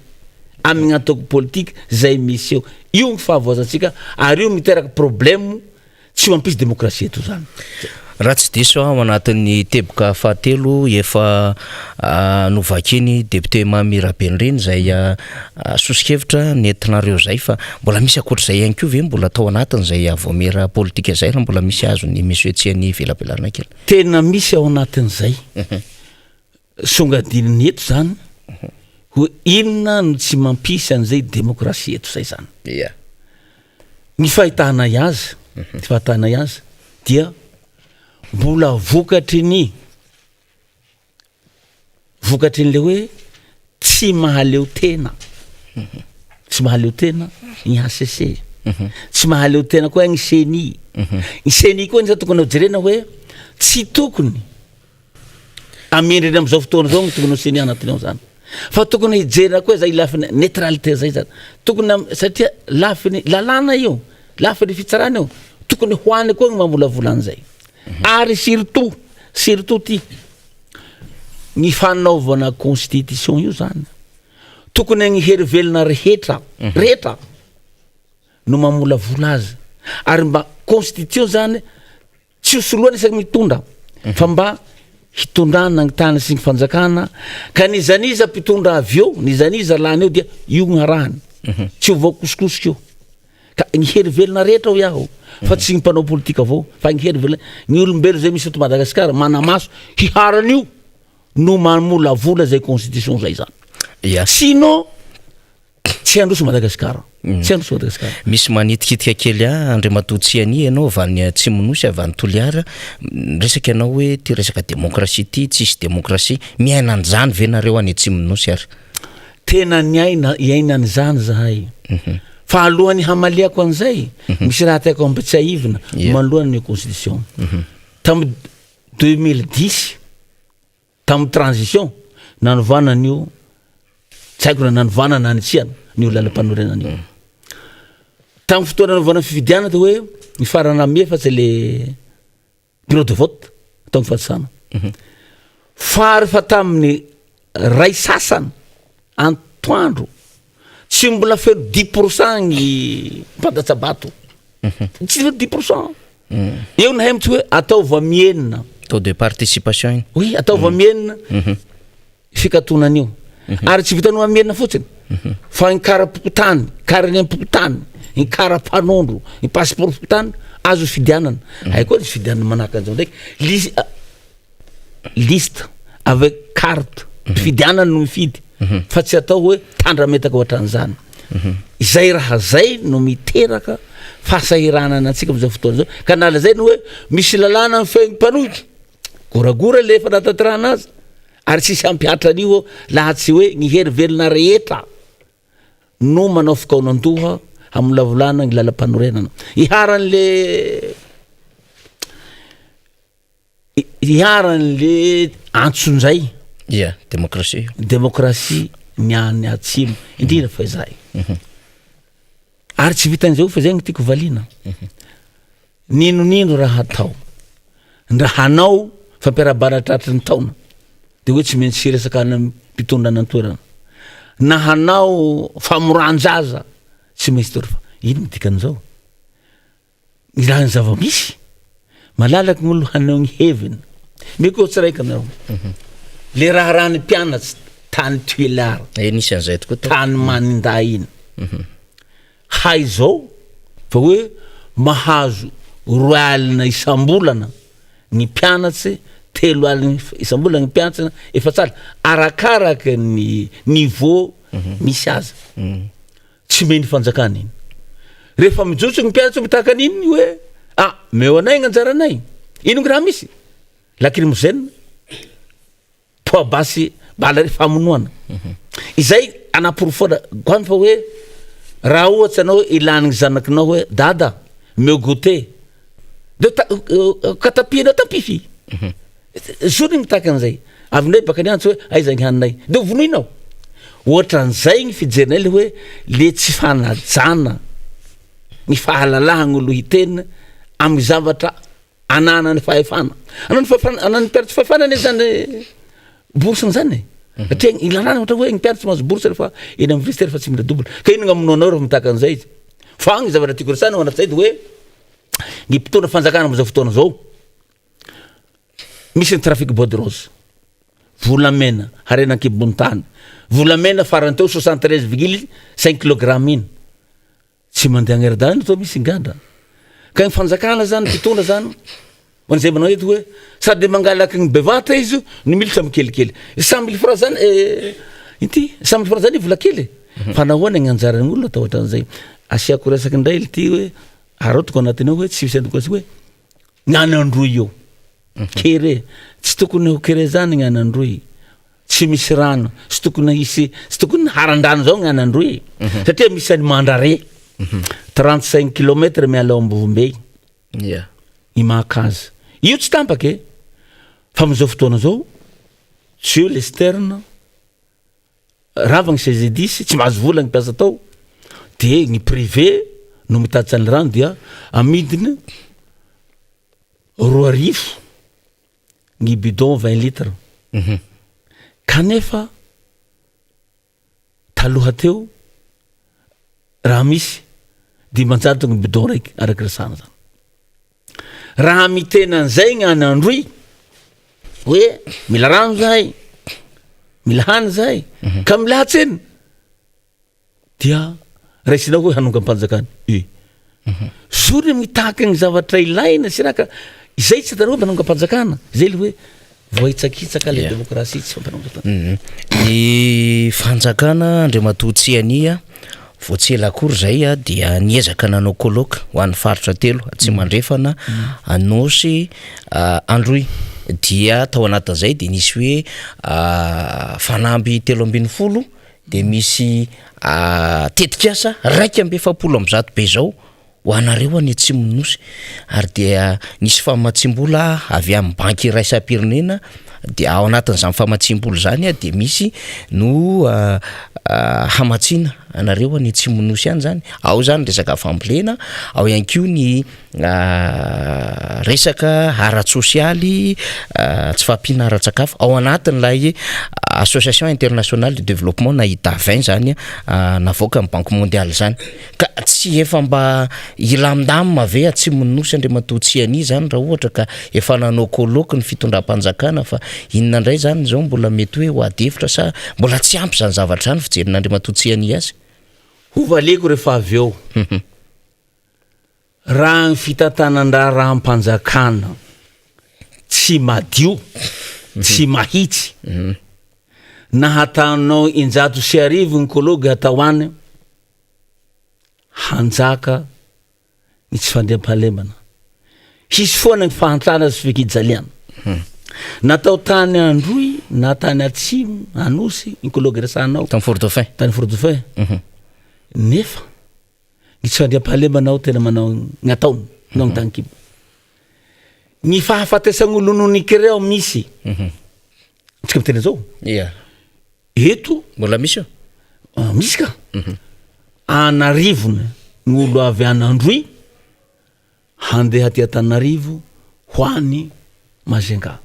amin'ny antoko politika izay misy eo. Io ny fahavoazantsika ary io miteraka problème tsy mampisy demokrasia eto zany. Raha tsy diso aho ao anatin'ny teboka fahatelo efa novakian'i député Mamy Rabenirina izay soso-kevitra nentinareo izay fa mbola misy ankoatr'izay ihany koa ve mbola tao anatin'izay vaomiera politika izay raha mbola misy azon'ny Monsieur Tsianihy velabelarina kely? Tena misy ao anatin'izay. Songadininy eto zany hoe inona no tsy mampisy an'izay demokrasia eto zay zany. Ia. Ny fahitanay azy, ny fahitanay azy dia mbola vokatry ny vokatry ny le hoe tsy mahaleo tena, tsy mahaleo tena ny HCC, tsy mahaleo tena koa ny CENI. Ny CENI koa anefa tokony ho jerena hoe tsy tokony Amin'ny endriny amin'izao fotoana izao no tokony ho CENI anatiny ao zany. Fa tokony hijerena koa izay lafiny neutralité zay zany. Tokony am- satria lafiny lalàna io, lafiny fitsarana io, tokony ho any koa ny mamolavola an'izay. Ary surtout, surtout ty, ny fanaovana constitution io zany, tokony ny hery velona rehetra, rehetra no mamolavola azy ary mba. constitution zany tsy ho soloana isaky mitondra fa mba hitondrana ny tany sy ny fanjakana ka n'iza n'iza mpitondra avy eo, n'iza n'iza lany eo dia io no harahany, tsy ho voakosokosoko io. Ka ny hery velona rehetra hoy aho fa tsy ny mpanao politika avao fa ny hery velona, ny olombelo zay misy eto Madagasikara manamaso hiharan'io no mamolavola zay constitution zay zany. Sinon Tsy handroso Madagasikara. Tsy handroso Madagasikara. Misy manitikitika kely ahy Andriamatoa Tsianihy ianao avy any Atsimonosy avy any Toliara, miresaka ianao hoe ity resaka demokrasia ity tsisy demokrasia, miaina an'izany ve nareo any Atsimonosy ary? Tena niaina iaina an'izany zahay. Fa alohan'ny hamaliako an'izay, misy raha tiako ampitsiahivina manoloana ny constitution. Tamin'ny 2010, Tamin'ny transition, nanovana an'io, tsy haiko na nanovana na nitsiana, an'io lalam-panorenana io. Tamin'ny fotoana nanaovana fifidianana dia hoe nifarana amin'ny efatsy le bureau de vote tao amin'ny fahatsana. Fa rehefa tamin'ny ray sasany antoandro, tsy mbola feno dix pour cent ny mpandatsa-bato. Tsy feno dix pour cent. Eo ny haimitsy hoe ataovy amienina. Taux de participation iny. Oui, ataovy amienina fikatonana io. Ary tsy vitan'ny ho amienina fotsiny fa ny kara-pokontany, karinem-pokontany, ny kara-panondro, ny passeport fokontany azo fidianana. Hay koa ny fidianana manahaka an'izao ndraiky. Lis- liste avec carte fidianana no mifidy fa tsy atao hoe tandrametaka ohatran'izany. Izay raha zay no miteraka fahasahiranana antsika amin'izao fotoana izao ka na lazaina hoe misy lalàna mifehy ny mpanohitra, goragora le fanatanterahana azy ary tsisy hampihatra an'io eo laha tsy hoe ny hery velona rehetra no manao fikaonan-doha hamolavolana ny lalam-panorenana. Iharan'le Iharan'le antsonjay. Ia, demokrasia io. Demokrasia ny any atsimo, indrindra fa izahay. Ary tsy vitan'izay fa izay no tiako valiana. N'inon'ino raha atao, ndra hanao fampiarahabana tratry ny taona, de hoe tsy maintsy hiresaka any amin'ny mpitondra any an-toerana. Na hanao famoran-jaza, tsy maintsy daholo fa ino no dikan'izao? Raha ny zava-misy, malalaka ny olo haneho ny heviny. Meko eo tsiraiky anareo. Mhm. Le raharahan'ny mpianatsy tany Tuléar. Eh, nisy an'izay tokoa tao. Tany Maninday iny. Mhm. Hay zao fa hoe mahazo roa alina isam-bolana ny mpianatsy, 30 isam-bolana ny mpianatsy, 40 arakaraka ny niveau mhm. misy azy. Tsy mino fanjakana iny. Rehefa mijotso ny mpianatra mitaka an'iny hoe ah meo anay ny anjaranay. Ino ny raha misy? Lacrymogène, poa basy bala re famonoana. Izay anaporofoana goany fa hoe raha ohatsy anao ilan'ny zanakinao hoe dada meo goûter de katapiana tapify. Zo ny mitaky an'izay. Avy indray baka niantso hoe aiza ny haninay. Dia ho vonoina aho. Ohatran'izay ny fijerinay le hoe le tsy fanajana ny fahalalahana olo hiteny amin'ny zavatra ananany fahefana. Ananany fahefana, anan'ny mpiara tsy fahefana anie zany bourse zany e. Satria ny lalàna ohatra hoe ny mpiara tsy mahazo bourse rehefa eny amin'ny université rehefa tsy mila double. Ka inona no hamonoanao rehefa mitaka an'izay izy? Fa ny zavatra tiako resahina ao anatin'izay dia hoe ny mpitondra fanjakana amin'izao fotoana izao Misy ny trafic bois de rose, volamena, harena an-kibon'ny tany, volamena farany teo 73,5 kilogramme iny, tsy mandeha agny Rdany toa misy gadra. Ka ny fanjakana zany, mpitondra zany, ho an'izay manao eto hoe sady mangalaky ny bevata izy no militra amin'ny kelikely. 100 mille francs zany eh, inty, 100 mille francs zany vola kely e. Fa nahoana ny anjaran'ny olona atao ohatran'izay? Asiako resaky indray ity hoe, arotoko anatiny ao hoe tsy misy antoko hoe Ny any Androy io. Kere. Tsy tokony ho kere zany ny any Androy. Tsy misy rano. Tsy tokony hisy, tsy tokony haran-drano zao ny any Androy. Satria misy an'i Mandrare. 35 kilomètres miala ao Ambovombe. Yeah. I Mahakaza. Io tsy tampaka e. Fa amin'izao fotoana izao, tsy eo le citerne. Rava ny CGDIS, tsy mahazo vola ny mpiasa tao, de ny privé no mitatitra ny rano dia amidiny 2000 ny bidon 20 litres. Kanefa taloha teo raha misy 500 ny bidon raiky araka resahana zany. Raha miteny an'izay gny any Androy hoe mila rano zahay, mila hany zahay, ka milahatsy eny dia raisinao hoe hanongam-panjakana. E. Zo ny mitaky ny zavatra ilaina sy raha ka izay tsy hitanareo hoe mpanongam-panjakana, izay le hoe voahitsakitsaka le demokrasia tsy fampanongam-panjakana. Ny fanjakana Andriamatoa Tsianiha vao tsy ela akory izay dia niezaka nanao colloque ho an'ny faritra telo, Atsimo Andrefana, Anôsy, Androy. Dia tao anatin'izay dia nisy hoe fanamby 13 dia misy tetikasa 141 be izao ho anareo any atsimon'ny Nosy ary dia nisy famatsiam-bola avy amin'ny banky iraisam-pirenena dia ao anatin'izany famatsiam-bola izany dia misy no hamatsiana anareo any atsimon'ny Nosy any izany, ao izany resaka fambolena, ao ihany koa ny Resaka ara-tsosialy, tsy fahampiana ara-tsakafo, ao anatin'ilay Association Internationale de Développement na IDAVIN zany navoakan'ny Banque Mondiale zany. Ka tsy efa mba hilamindamina ve atsimon'ny Nosy Andriamatoa Tsianihy zany raha ohatra ka efa nanao colloque ny fitondram-panjakana fa inona indray zany izao mbola mety hoe ho ady hevitra sa mbola tsy ampy izany zavatra izany fijerin'Andriamatoa Tsianihy azy? Hovaliako rehefa avy eo. Raha ny fitantanan-draharaham-panjakana tsy madio, tsy mahitsy, na hataonao 1100 ny kology hatao any, hanjaka ny tsy fandriampahalemana. Hisy foana ny fahantrana sy fikijaliana. Natao tany Androy na tany Atsimo, Anosy, ny kology resahanao. Tany Fort Dauphin. Tany Fort Dauphin. Nefa Ny tsy fandriampahalemana ao tena manao ny ataony no anontany kibo. Ny fahafatesan'olo noho ny kere ao misy. Mhm. Tsika miteny zao. Iya. Eto. Mbola misy io? Ah, misy ka. Mhm. Anarivony ny olo avy any Androy handeha aty Antananarivo ho any Majunga.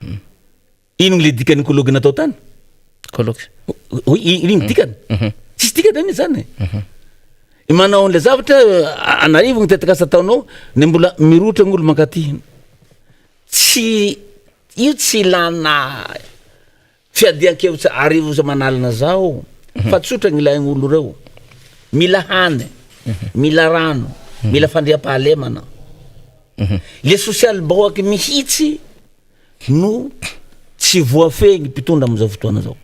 Mhm. Inona le dikan'ny colloque natao tany? Colloque. Oui, inona ny dikany? Tsisy dikany anie zany e. Manao an'le zavatra an'arivo ny tetikasa ataonao, ny mbola mirohotra ny olo mankaty. Tsy io tsy ilana fiadian-kevitra arivo sy aman'alina zao fa tsotra ny ilain'ny olo reo. Mila hany, mila rano, mila fandriampahalemana. Le sosialim-bahoaka mihitsy no tsy voafehy ny mpitondra amin'izao fotoana izao.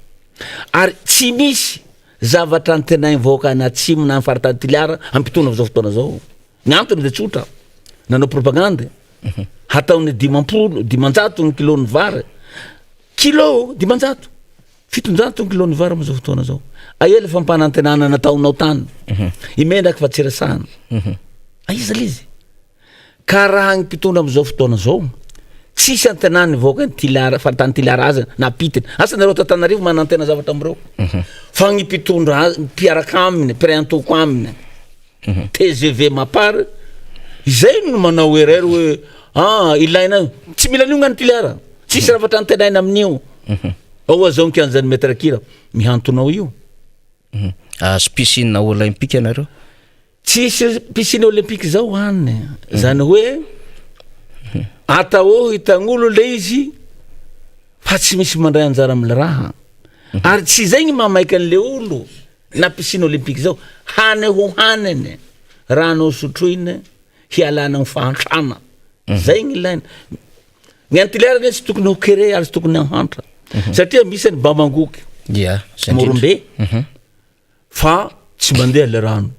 Ary tsy misy zavatra antenain'ny vahoaka any atsimo na any faritany Toliara amin'ny mpitondra amin'izao fotoana izao. Ny antony dia tsotra, nanao propagandy, hataony 50, 500 ny kilon'ny vary, kilo 500, 700 ny kilon'ny vary amin'izao fotoana izao. Aia ilay fampanantenana nataonao tany? I Menaka fa tsy resahana. Aiza ilay izy? Ka raha ny mpitondra amin'izao fotoana izao, tsisy antenany ny vahoakan'i Toliara, faritany Toliara aza na pitiny. Asa nareo ato Antananarivo manantena zavatra amin'ireo. Mhm. Fa ny mpitondra azy, mpiaraka aminy, mpiray antoko aminy, mhm. TGV Mapar, izay no manao erreur hoe ah ilaina, tsy mila an'io ngany Toliara. Tsisy mhm. zavatra antenaina amin'io. Ao azao ny kianjan'ny Maître Kira, mihantona ao io. Azo piscine olympique nareo? Tsisy piscine olympique zao any. Zany hoe atao hitan'olo le izy fa tsy misy mandray anjara amle raha. Ary tsy zay ny mahamaika an'le olo na piscine olympique zao. Hany ho haniny, rano ho sotroiny, hialana amin'ny fahantrana. Zay ny ilaina. Ny any Toliara anie tsy tokony ho kere ary tsy tokony hahantra. Satria misy any Bamangoky, Morombe. Fa tsy mandeha le rano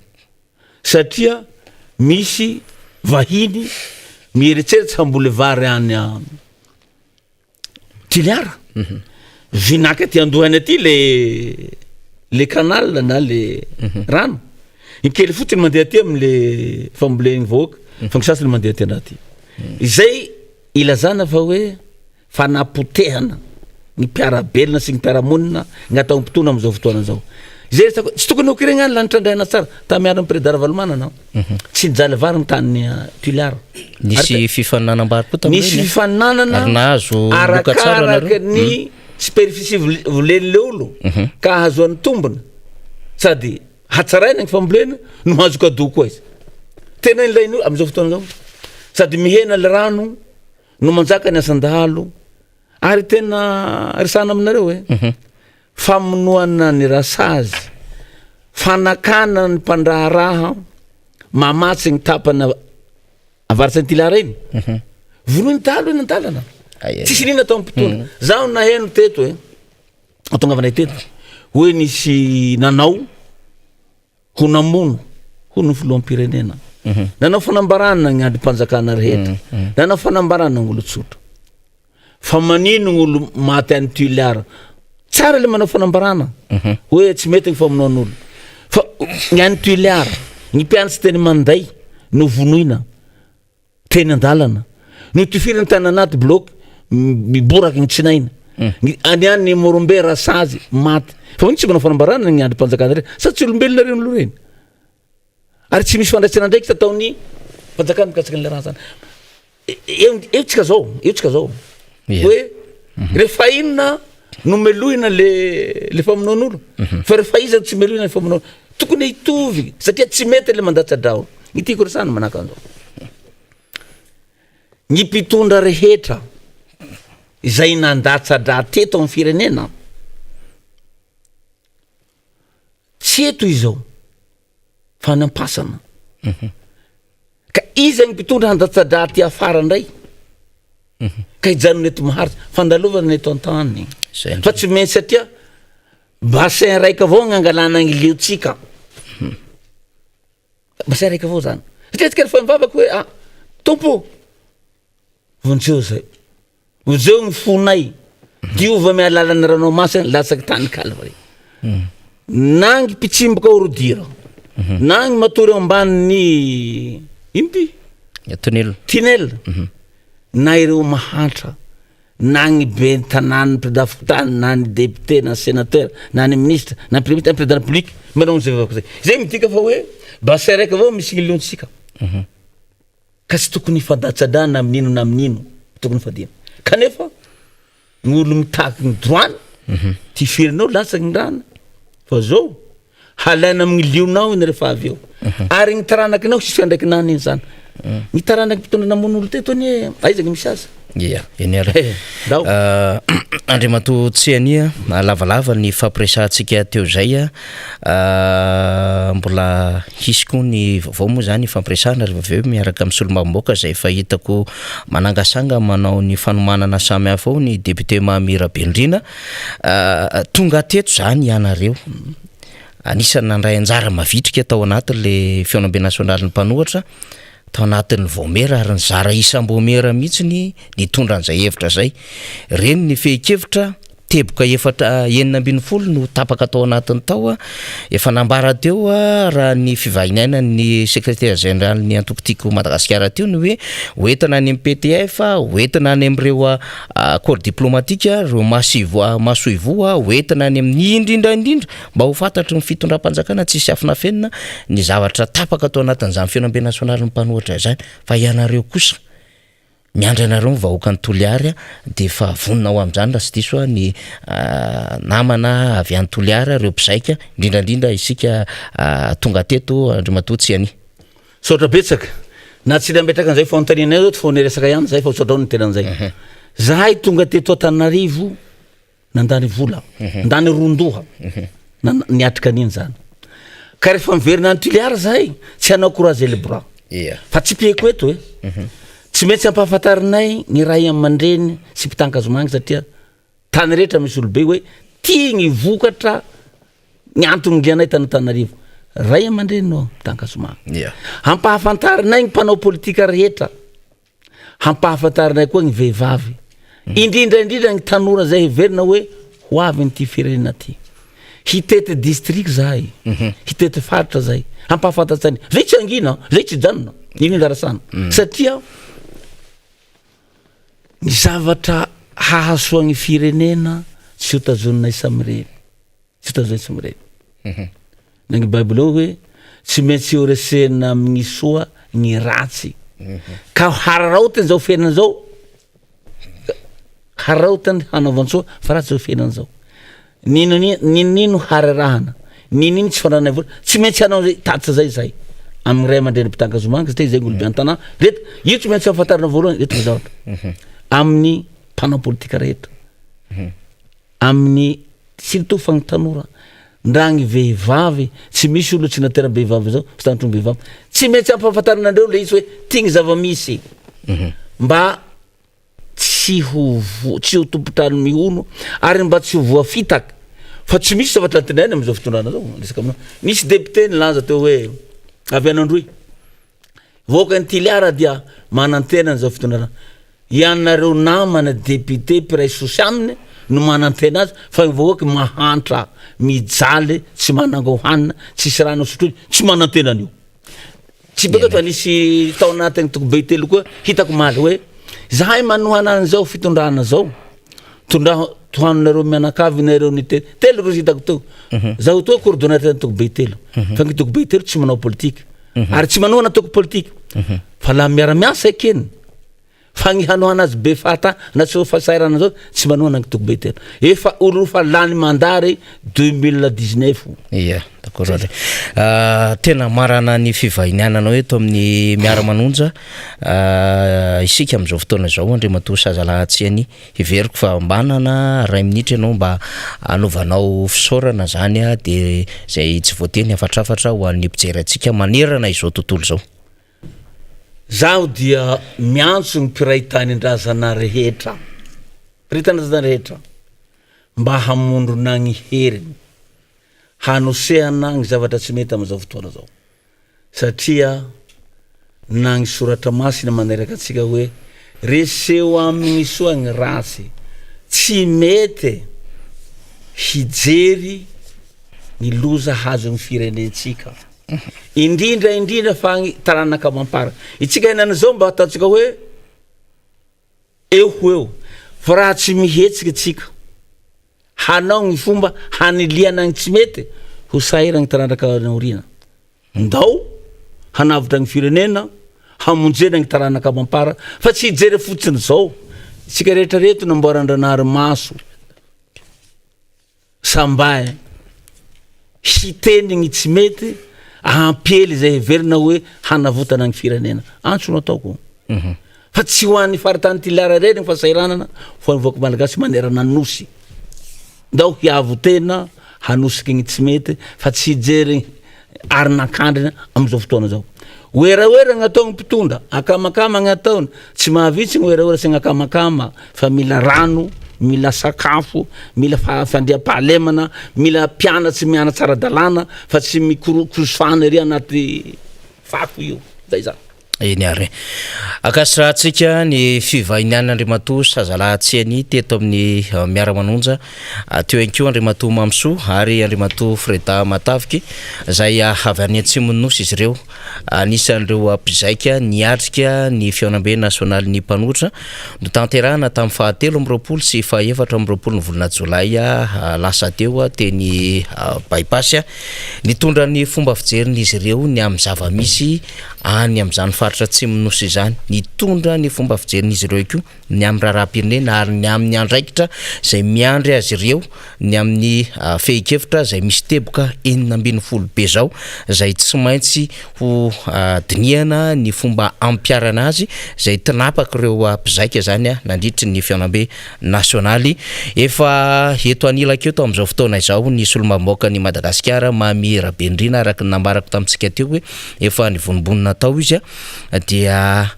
satria misy vahiny mieritseritsy hamboly vary any Toliara. Mhm. Vinaka aty andohany aty le le canal na le mhm. rano. Ny kely fotsiny mandeha aty am'le fambolen'ny vahoaka, mhm. fa ny sasany mandeha aty anaty. Izay ilazana fa hoe fanapotehana ny mpiara-belona sy ny mpiara-monina ny atao mpitondra amin'izao fotoana izao. Izay resako tsy tokony ho kiregna ny lanitra andriana tsara tamin'ny andron'ny président Ravalomanana. Mhm. Tsy nijaly vary ny tany eh, Tuliara. Nisy fifaninanam-bary koa tamin'ireny. Nisy fifaninanana ary nahazo loka tsara nareo. Ny mhm. superficie volen'ilay olo mhm. ka ahazoany tombony sady hatsaraina ny fambolena no mahazo cadeau koa izy. Tena ilain'io amin'izao fotoana izao. Sady mihena le rano no manjaka ny asan-dahalo ary tena resahana aminareo e. Mhm. Famonoana ny rasazy, fanakana ny mpandraharaha mamatsy ny tapany avaratry ny Toliara iny. Mhm. Vonoiny dahalo eny an-dalana. Tsisy nina atao mpitondra. Mhm. Zaho naheno teto e. Atongavanay teto hoe nisy nanao ho namono hono ny filoham-pirenena. Mhm. Nanao fanambarana ny andrim-panjakana rehetra. Mhm. Mhm. Nanao fanambarana ny olon-tsotra. Fa manino ny olo maty any Tuliara? Tsara le manao fanambarana hoe tsy mety ny famonoan'olo. Fa ny any Tuliara, ny mpianatry teny Manday no vonoina. Teny an-dalana. Notifiriny tany anaty bloc miboraka ny tsinaina. Ny any any Morombe rasazy maty. Fa maninona tsy manao fanambarana ny andrim-panjakana ireny? Sa tsy olombelona ireny olona ireny? Ary tsy misy fandraisana andraikitra ataon'ny fanjakana mikasika an'ilay raha zany. Eo eo tsika zao, eo tsika zao. Hoe rehefa inona no melohina le le famonoan'olo? Fa rehefa iza no tsy melohina le famonoana? Tokony hitovy satria tsy mety le mandatsa-drahona. Ny tiako resahana manahaka an'izao. Ny mpitondra rehetra izay nandatsa-drà teto amin'ny firenena, tsy eto izao fa any am-pasana. Mhm. Ka iza ny mpitondra handatsa-drà aty afara indray? Mhm. Ka hijanona eto maharitra, fandalovana eto an-tany. Fa tsy maintsy satria bassin raika avao ny angalana ny liotsika. Mhm. Bassin raika avao zany. Satria tsika rehefa mivavaka hoe ah Tompo vonjeo zay. Vonjeo ny fonay. Diova amin'ny alalan'ny ranao masina latsaky tany Kalvary. Na ny mpitsimboka orodira. Na ny matory ambanin'ny ino ty? Tunnel. Tunnel. Na ireo mahantra. Na ny ben'ny tanàna, ny président fokontany, na ny député, na ny sénateur, na ny ministre, na ny premier ministre, na ny président de la république, manao an'izay vavaka izay. Izay midika fa hoe bassin raika avao misy ny liontsika. Ka tsy tokony hifandatsa-drà na amin'ino na amin'ino, tokony hifadiana. Kanefa ny olo mitaky ny droit-ny, tifirinao latsaky ny ràny, fa zao halaina amin'ny lionao iny rehefa avy eo. Ary ny taranakinao hisy fiandraikinany iny zany. Ny taranaky mpitondra namono olo teto anie aiza ny misy azy? Ia, eny ary. Eh, ndao. Andriamatoa Tsiania, lavalava ny fampiresahantsika teo izay. Mbola hisy koa ny vaovao moa izany hifampiresahana rehefa avy eo miaraka amin'ny solombavambahoaka izay efa hitako manangasanga manao ny fanomanana samihafa ao ny député Mamy Rabenirina. Tonga teto izany ianareo, anisan'ny nandray anjara mavitrika tao anatin'ilay fihaonambe nasionalin'ny mpanohitra, tao anatin'ny vaomiera ary nizara isam-baomiera mihitsy nitondra an'izay hevitra izay. Ireny ny fehin-kevitra Teboka efatra 16 no tapaka tao anatiny tao. Efa nambara teo raha ny fivahinianan'ny sekretera jeneralin'ny antoko Tiako Madagasikara teo ny hoe hoentina any amin'ny PTF, hoentina any amin'ireo corps diplomatique, ireo masivo- masoivoho, hoentina any amin'ny indrindra indrindra mba ho fantatry ny fitondram-panjakana tsisy afinafenina ny zavatra tapaka tao anatin'izany fihaonambe nasionalin'ny mpanohitra izany fa ianareo kosa Miandry anareo ny vahoakan'i Toliary dia efa vonona ho amin'izany raha tsy diso aho ny namana avy any Toliara, ireo mpizaika, indrindra indrindra isika tonga teto Andriamatoa Tsianihy. Misaotra betsaka. Na tsy nametraka an'izay fanontaniana izay aho fa niresaka ihany zahay fa misaotra anao ny tenan'izay. Zahay tonga teto Antananarivo Nandany vola, nandany ron-doha, niatrika an'iny zany. Ka rehefa miverina any Tuléar zahay, tsy hanao croiser les bras. Fa tsy pieko eto e. Tsy maintsy ampahafantarinay ny ray aman-dreny sy mpitankazomanga satria tany rehetra misy olobe hoe tia ny vokatra ny antony nilianay tany Antananarivo. Ray aman-dreny no mpitankazomanga. Ampahafantarinay ny mpanao politika rehetra. Hampahafantarinay koa ny vehivavy, indrindra indrindra ny tanora izay heverina hoe ho avin'ity firenena ity. Hitety district zahay, hitety faritra zahay, hampahafantatsa ny, zay tsy hangina, zay tsy hijanona, iny andrasana. Satria ny zavatra hahasoa ny firenena tsy ho tazoninay samirery. Tsy hitan'izay tsy mireny. Na ny baiboly ao hoe tsy maintsy ho resena amin'ny soa ny ratsy. Ka hararaotiny izao fiainana izao, hararaotiny hanaovan-tsoa fa ratsy izao fiainana izao. N'inon'ino n'inon'ino hararahana, n'inon'ino tsy fananana vola, tsy maintsy hanao izay tatitra izay izahay. Amin'ny ray aman-dreny mpitangazomanga satria izay olobe an-tanà reto, io tsy maintsy ampahafantarina voalohany reto ny zavatra. Amin'ny mpanao politika rehetra, amin'ny surtout fa ny tanora, ndra ny vehivavy, tsy misy olo tsy nateram-behivavy zao, tsy tantrom-behivavy, tsy maintsy ampahafantarina andreo le izy hoe ty ny zava-misy mba tsy ho vo, tsy ho tompon-trano mihono ary mba tsy ho voafitaka fa tsy misy zavatra antenaina amin'izao fitondrana zao resaka aminao. Nisy député nilaza teo hoe avy any Androy, vahoakan'i Toliara dia manantena an'izao fitondrana, ianareo namana député mpiray sosy aminy no manantena azy fa ny vahoaka mahantra, mijaly, tsy manango hanina, tsisy rano sotroina, tsy manantena an'io. Tsy beka fa nisy tao anatin'ny toko be telo koa hitako omaly hoe zahay manohana an'izao fitondrana zao tondraho tohanonareo mianakavy nareo ny telo telo ro hitako teo mhm. zaho toa coordonnateur ny toko be telo mhm. fa ny toko be telo tsy manao politique mhm. ary tsy manohana toko politique fa laha miara-miasa ekeny Fa ny hanohana azy be fahata na tsy ho fahasahiranana zao tsy manohana ny toko be tena. Efa olo fa lany mandat re 2019. Ia, d'accord ary. Ah, tena marana ny fivahiniananao eto amin'ny Miara-manonja ah, isika amin'izao fotoana izao Andriamatoa Sazalahy Tsianihy. Heveriko fa manana iray minitra ianao mba hanaovanao fisaorana izany dia izay tsy voateny hafatrafatra ho an'ny mpijery antsika manerana izao tontolo izao. Zaho dia miantso ny mpiray tanindrazana rehetra, mpiray tanindrazana rehetra mba hamondrona ny heriny hanosehana ny zavatra tsy mety amin'izao fotoana izao satria na ny soratra masina maneraka antsika hoe reseho amin'ny soa ny ratsy, tsy mety hijery ny loza hazon'ny firenentsika. Indrindra indrindra fa ny taranaka amam-para. Itsika henany zao mba ataontsika hoe eo ho eo fa raha tsy mihetsika tsika hanao ny fomba hanilihana ny tsy mety ho sahirana ny taranaka aoriana. Ndao hanavotra ny firenena, hamonjena ny taranaka amam-para fa tsy hijery fotsiny zao. Isika rehetra reto namboaran-dRanahary maso. Samba hiteny ny tsy mety hampiely izay heverina hoe hanavotana ny firenena. Antso no ataoko. Mhm. Fa tsy ho an'ny faritany Toliara irery ny fahasahiranana ho an'ny vahoaka malagasy manerana ny Nosy. Ndao hiavo tena hanosiky ny tsy mety fa tsy hijery arin'ankandrina amin'izao fotoana izao. Werawera ny ataon'ny mpitondra, akamakama ny ataony, tsy mahavitsy ny werawera sy ny akamakama fa mila rano, mila sakafo, mila fandriampahalemana, mila mpianatsy mianatra ara-dalàna fa tsy mikorokosofana ery anaty fako io. Zay zany. Eny ary. Ankasitrahantsika ny fivahinian'Andriamatoa Sazalahy Tsianihy teto amin'ny Miara-manonja. Teo ihany koa Andriamatoa Mamisoa ary Andriamatoa Freda Mataviky izay avy any Atsimon'ny Nosy izy ireo. Anisan'ireo mpizaika niatrika ny fihaonambe nasionalin'ny mpanohitra notanterahina tamin'ny faha 23 sy faha 24 ny volana jolay lasa teo teny By Pass. Nitondra ny fomba fijerin'izy ireo ny amin'ny zava-misy any amin'izany faritra atsimon'ny Nosy izany. Nitondra ny fomba fijerin'izy ireo koa ny amin'ny raharaham-pirenena ary ny amin'ny andraikitra izay miandry azy ireo ny amin'ny fehin-kevitra izay misy teboka 16 be izao izay tsy maintsy ho dinihana ny fomba ampiharana azy izay tinapak'ireo mpizaika izany nandritry ny fihaonambe nasionaly. Efa eto anilako eto amin'izao fotoana izao ny solombavambahoakan'i Madagasikara Mamy Rabenirina araka ny nambarako tamintsika teo hoe efa nivonombonona tao izy dia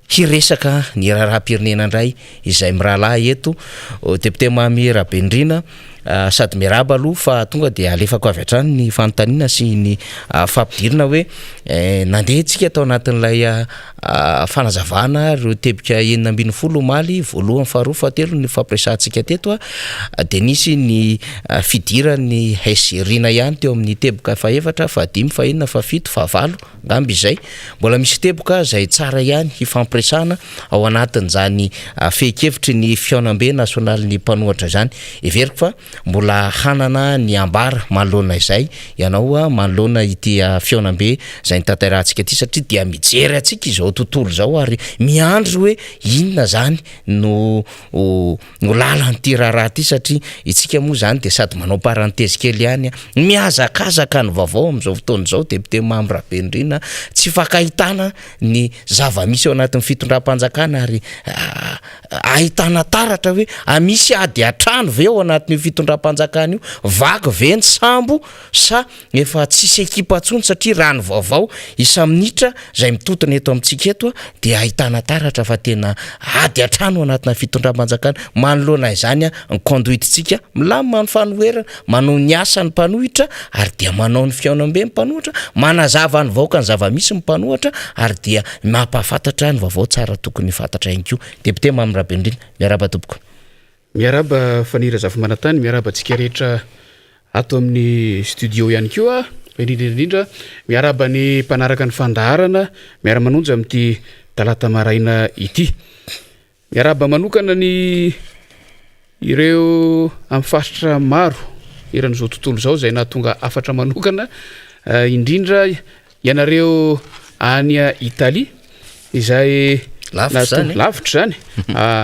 hiresaka ny raharaham-pirenena indray izay mirahalahy eto Député Mamy Rabenirina sady miarahaba aloha fa tonga dia alefako avy hatrany ny fanontaniana sy ny fampidirana hoe nandeha tsika tao anatin'ilay fanazavana ireo teboka 16 omaly voalohany faharoa fahatelo ny fampiresahantsika teto dia nisy ny fidiran'ny SG Rina ihany teo amin'ny teboka fahefatra fahadimy fahenina fahafito fahavalo angamba izay mbola misy teboka izay tsara ihany hifampiresahana ao anatin'izany fehin-kevitry ny fihaonambe nasionalin'ny mpanohatra izany. Heveriko fa mbola hanana ny ambara manoloana izay ianao manoloana ity fihaonambe izay notanterahantsika ity satria dia mijery antsika izao tontolo izao ary miandry hoe inona izany no no lalan'ity raharaha ity satria isika moa izany dia sady manao parenthèse kely ihany mihazakazaka ny vaovao amin'izao fotoana izao député Mamy Rabenirina tsy fankahitana ny zava-misy ao anatin'ny fitondram-panjakana ary ahitana taratra hoe misy ady an-trano ve ao anatin'io fitondram-panjakana io, vaky ve ny sambo sa efa tsisy ekipa intsony satria raha ny vaovao isa-minitra izay mitotona eto amintsika eto dia ahitana taratra fa tena ady an-trano ao anatina fitondram-panjakana. Manoloana izany ny conduite-ntsika, milamina ny fanoherana, manao ny asa ny mpanohitra ary dia manao ny fihaonambe ny mpanohitra, manazava ny vahoaka ny zava-misy ny mpanohitra ary dia mampahafantatra ny vaovao tsara tokony fantatra ihany koa. Député Mamy Rabenirina, miarahaba tompoko. Miarahaba Faniry Razafimanantany, miarahaba antsika rehetra ato amin'ny studio ihany koa, fa indrindra indrindra miarahaba ny mpanaraka ny fandaharana miara-manonja amin'ity talata maraina ity. Miarahaba manokana ny ireo amin'ny faritra maro eran'izao tontolo izao izay nahatonga hafatra manokana indrindra ianareo any Italie izay Lavitra izany e. Lavitra izany.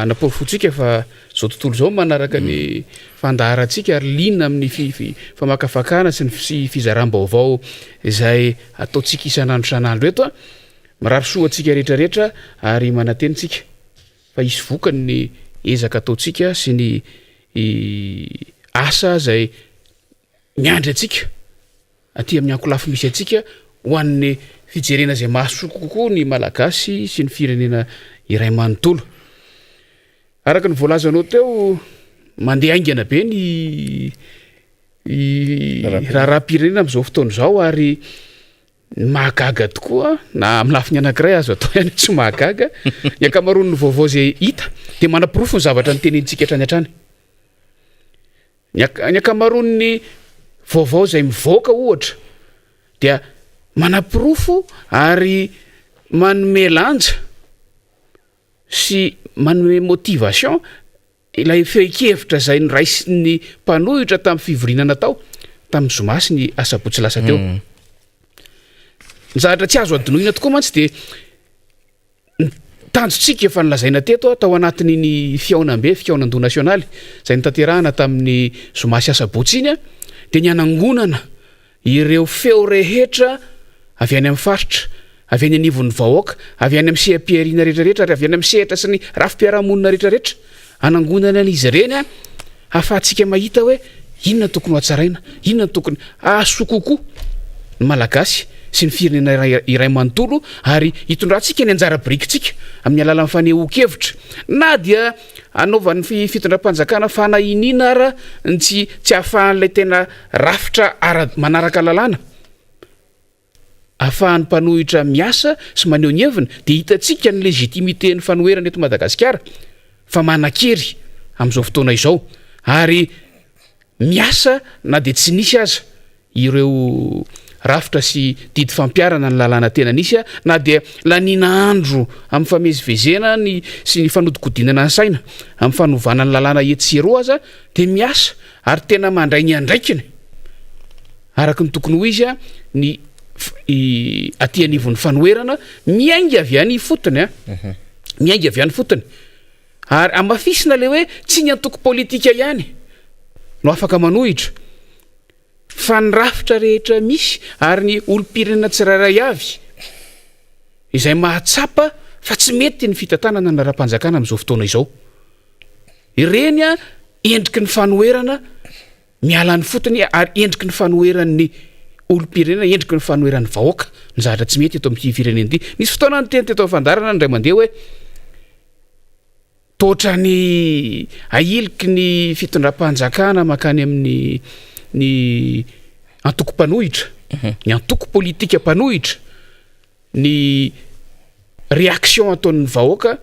Naporofointsika fa izao tontolo izao manaraka ny fandaharantsika ary liana amin'ny famakafakana sy ny fizaram-baovao izay ataontsika isan'andro isan'andro eto. Mirary soa antsika rehetra rehetra ary manantena isika fa hisy vokany ny ezaka ataontsika sy ny asa izay miandry antsika aty amin'ny ankolafy misy antsika ho an'ny fijerena izay mahasoa kokoa ny Malagasy sy ny firenena iray manontolo. Araka ny voalazanao teo, mandeha haingana be ny raharaham-pirenena amin'izao fotoana izao ary Ny mahagaga tokoa, na amin'ny lafiny anankiray azo atao ihany tsy mahagaga, ny ankamaroan'ny vaovao izay hita dia manaporofo ny zavatra notenenintsika hatrany hatrany. Ny ny ankamaroan'ny vaovao izay mivoaka ohatra dia manaporofo ary manome lanja sy manome motivation Ilay fehin-kevitra izay noraisin'ny mpanohitra tamin'ny fivoriana natao tamin'ny zoma sy ny asabotsy lasa teo. Ny zavatra tsy azo adinoina tokoa mantsy dia ny tanjontsika efa nolazaina teto tao anatin'iny fihaonambe, fikaonandoha nasionaly izay notanterahana tamin'ny zoma sy asabotsy iny dia ny hanangonana Ireo feo rehetra avy any amin'ny faritra, avy any anivon'ny vahoaka, avy any amin'ny seha-pihariana rehetrarehetra ary avy any amin'ny sehatra sy ny rafi-piarahamonina rehetrarehetra. Hanangonana an'izy ireny hahafahantsika mahita hoe inona no tokony hohatsaraina, inona no tokony hahasoa kokoa ny Malagasy sy ny firenena iray manontolo ary hitondrantsika ny anjara birikintsika amin'ny alalan'ny fanehoan-kevitra na dia anaovan'ny fitondram-panjakana fanahiniana ara ny tsy tsy ahafahan'ilay tena rafitra ara manaraka lalàna ahafahan'ny mpanohitra miasa sy maneho ny heviny dia hitantsika ny légitimité ny fanoherana eto Madagasikara fa manan-kery amin'izao fotoana izao ary miasa na dia tsy nisy aza ireo rafitra sy didy fampiharana ny lalàna tena nisy na dia laniana andro amin'ny famezivezena ny sy ny fanodikodinana ny saina amin'ny fanovana ny lalàna etsy sy eroa aza dia miasa ary tena mandray ny andraikiny araka ny tokony ho izy ny aty anivon'ny fanoherana miainga avy any ifotony a miainga avy any ifotony ary hamafisina le hoe tsy ny antoko politika ihany no afaka manohitra fa ny rafitra rehetra misy ary ny olom-pirenena tsirairay avy izay mahatsapa fa tsy mety ny fitantanana ny raharaham-panjakana amin'izao fotoana izao. Ireny endriky ny fanoherana miala any fotony ary endriky ny fanoheran'ny olom-pirenena, endriky ny fanoheran'ny vahoaka ny zavatra tsy mety eto amin'ity firenena ity. Nisy fotoana niteny teto amin'ny fandaharana indray mandeha hoe Toa ohatran'ny ahiliky ny fitondram-panjakana mankany amin'ny ny antoko mpanohitra, ny antoko politika mpanohitra, ny réaction ataon'ny vahoaka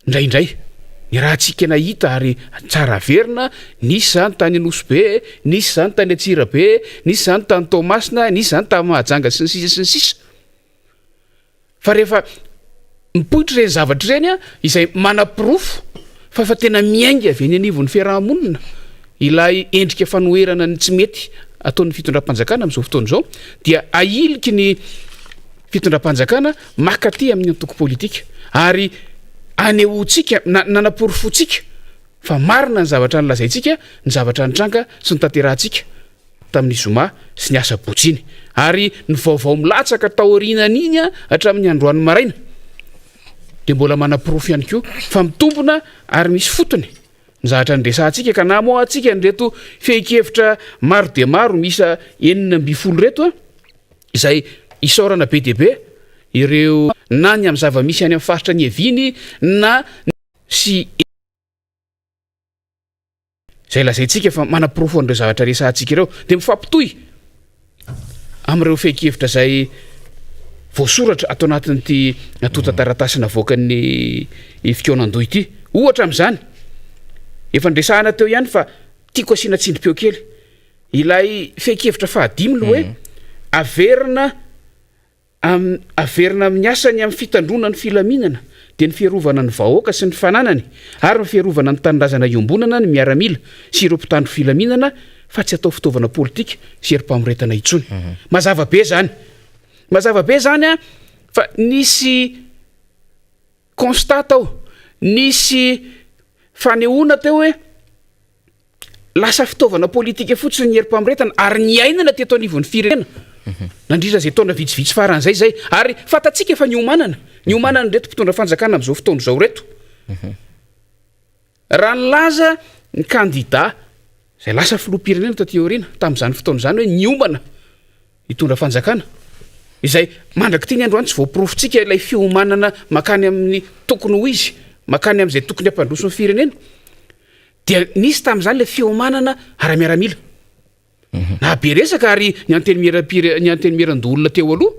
indraindray. Ny rahantsika nahita ary tsara averina, nisy izany tany Nosy Be, nisy izany tany Antsirabe, nisy izany tany Toamasina, nisy izany tany Mahajanga sy ny sisa sy ny sisa. Fa rehefa mipoitra ireny zavatra ireny izay manaporofo fa efa tena miainga avy eny anivon'ny fiaraha-monina. Ilay endrika fanoherana ny tsy mety ataon'ny fitondram-panjakana amin'izao fotoana izao dia ahiliky ny fitondram-panjakana makaty amin'ny antoko politika ary anehoantsika na nanaporofoantsika fa marina ny zavatra nolazaintsika, ny zavatra nitranga sy notanterahantsika tamin'ny zoma sy ny asabotsy iny. Ary ny vaovao milatsaka taorianan'iny hatramin'ny androany maraina dia mbola manaporofo ihany koa fa mitombina ary misy fotony ny zavatra niresahantsika ka namoahantsika an'ireto fehin-kevitra maro dia maro miisa 16 ireto izay isaorana be dia be ireo na ny amin'ny zava-misy any amin'ny faritra niaviany na sy izay lazaintsika fa manaporofo an'ireo zavatra resahantsika ireo dia mifampitohy amin'ireo fehin-kevitra izay voasoratra ato anatin'ity antontan-taratasy navoakan'ny fikaonandoha ity. Ohatra amin'izany, efa niresahana teo ihany fa tiako asiana tsindrim-peo kely, ilay fehin-kevitra fahadimy ny hoe averina Am, averina amin'ny asany amin'ny fitandroana ny filaminana, dia ny fiarovana ny vahoaka sy ny fananany ary ny fiarovana ny tanindrazana iombonana ny miaramila sy ireo mpitandro filaminana fa tsy atao fitaovana politika sy herim-pamoretana intsony. Mazava be izany. Mazava be izany an, fa nisy constat tao, nisy fanehoana teo hoe Lasa fitaovana politika fotsiny ny herim-pamoretana ary niainana teto anivon'ny firenena nandritra izay taona vitsivitsy farany izay izay. Ary fantatsika fa niomanana, niomanana ireto mpitondra fanjakana amin'izao fotoana izao ireto. Raha nilaza ny kandida izay lasa filoham-pirenena taty aoriana tamin'izany fotoana izany hoe niomana hitondra fanjakana, izay mandrak'ity ny androany tsy voaporofontsika ilay fiomanana mankany amin'ny tokony ho izy, mankany amin'izay tokony hampandroso ny firenena. Dia nisy tamin'izany ilay fiomanana ara-miaramila. Nahabe resaka ary ny antenimieram-pire- ny antenimierandoholona teo aloha,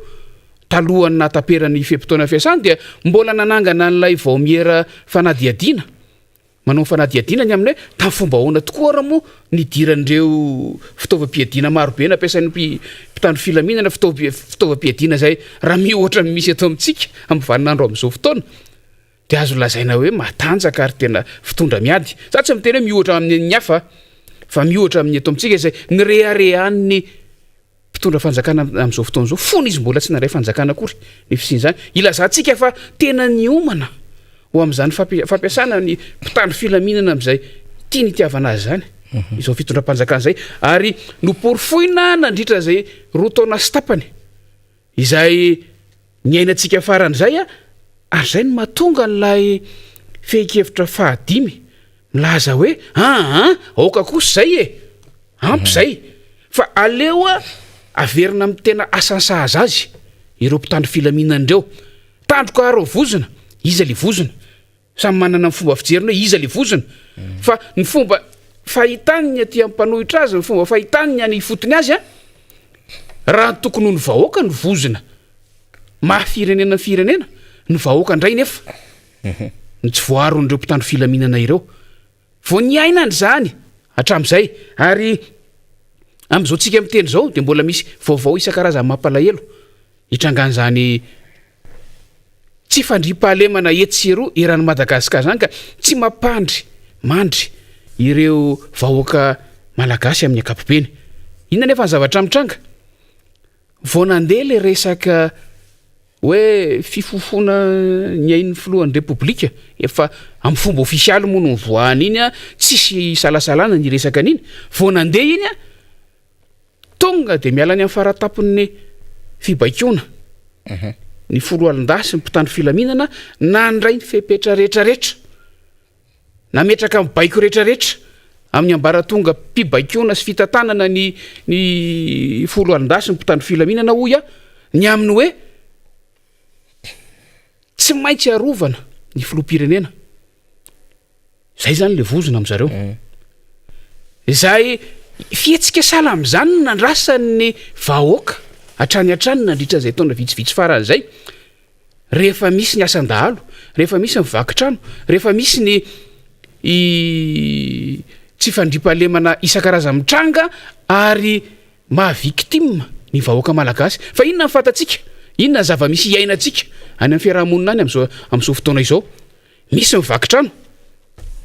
talohan'ny nahataperan'ny fe-potoana fiasany dia mbola nanangana an'ilay vaomiera fanadihadiana, manao fanadihadiana ny amin'ny hoe tamin'ny fomba ahoana tokoa ary moa nidiran'ireo fitaovam-piadiana marobe nampiasain'ny mpi- mpitandro filaminana, fitaovam- fitaovam-piadiana izay raha mihoatra ny misy eto amintsika amin'ny vaninandro amin'izao fotoana. Dia azo lazaina hoe matanjaka ary tena fitondra miady. Za tsy miteny hoe miohatra amin'ny hafa fa miohatra amin'ny eto amintsika izay nireharehan'ny mpitondra fanjakana amin'izao fotoana izao fony izy mbola tsy nandray fanjakana akory ny fisian'izany. Ilazantsika fa tena niomana ho amin'izany fampiasana ny mpitandro filaminana amin'izay tiany hitiavana azy izany izao fitondram-panjakana izay ary noporofoina nandritra izay roa taona sy tapany Izay niainantsika farany izay ary izay no mahatonga an'ilay fehin-kevitra fahadimy milaza hoe aa aoka kosa izay e! Ampy izay fa aleo averina amin'ny tena asany sahaza azy ireo mpitandro filaminana ireo. Tandroka aro vozona, iza le vozona? Samy manana ny fomba fijeriny hoe iza le vozona fa ny fomba fahitany ny aty amin'ny mpanohitra azy, ny fomba fahitany ny any ifotony azy an, raha ny tokony ho ny vahoaka no vozona maha firenena ny firenena, ny vahoaka indray nefa ny tsy voaaron'ireo mpitandro filaminana ireo. Vao niainana izany hatramin'izay ary amin'izao tsika miteny izao dia mbola misy vaovao isan-karazany mampalahelo hitrangan'izany tsy fandriampahalemana etsy sy eroa eran'i Madagasikara izany ka tsy mampandry mandry ireo vahoaka malagasy amin'ny ankapobeny. Inona anefa ny zavatra mitranga? Vao nandeha ilay resaka hoe fifofoana ny ain'ny filohan'ny Repoblika, efa amin'ny fomba ofisialy moa no nivoahany iny, tsisy isalasalana ny resaka an'iny, vao nandeha iny, Tonga dia miala any amin'ny faratampon'ny fibaikoana ny foloalindahy sy ny mpitandro filaminana nandray ny fepetra rehetrarehetra, nametraka ny baiko rehetrarehetra amin'ny ambaratonga mpibaikoana sy fitantanana ny ny foloalindahy sy ny mpitandro filaminana hoy aho ny amin'ny hoe tsy maintsy arovana ny filoham-pirenena. Zay zany le vozona am zareo. Izay fihetsika sahala amin'izany no nandrasan'ny vahoaka hatrany hatrany nandritra izay taona vitsivitsy farany izay. Rehefa misy ny asan-dahalo, rehefa misy ny vaky trano, rehefa misy ny tsy fandriampahalemana isan-karazany mitranga ary maha victime ny vahoaka malagasy. Fa inona ny fantatsika? Inona ny zava-misy iainantsika any amin'ny fiaraha-monina any amin'izao amin'izao fotoana izao? Misy ny vaky trano,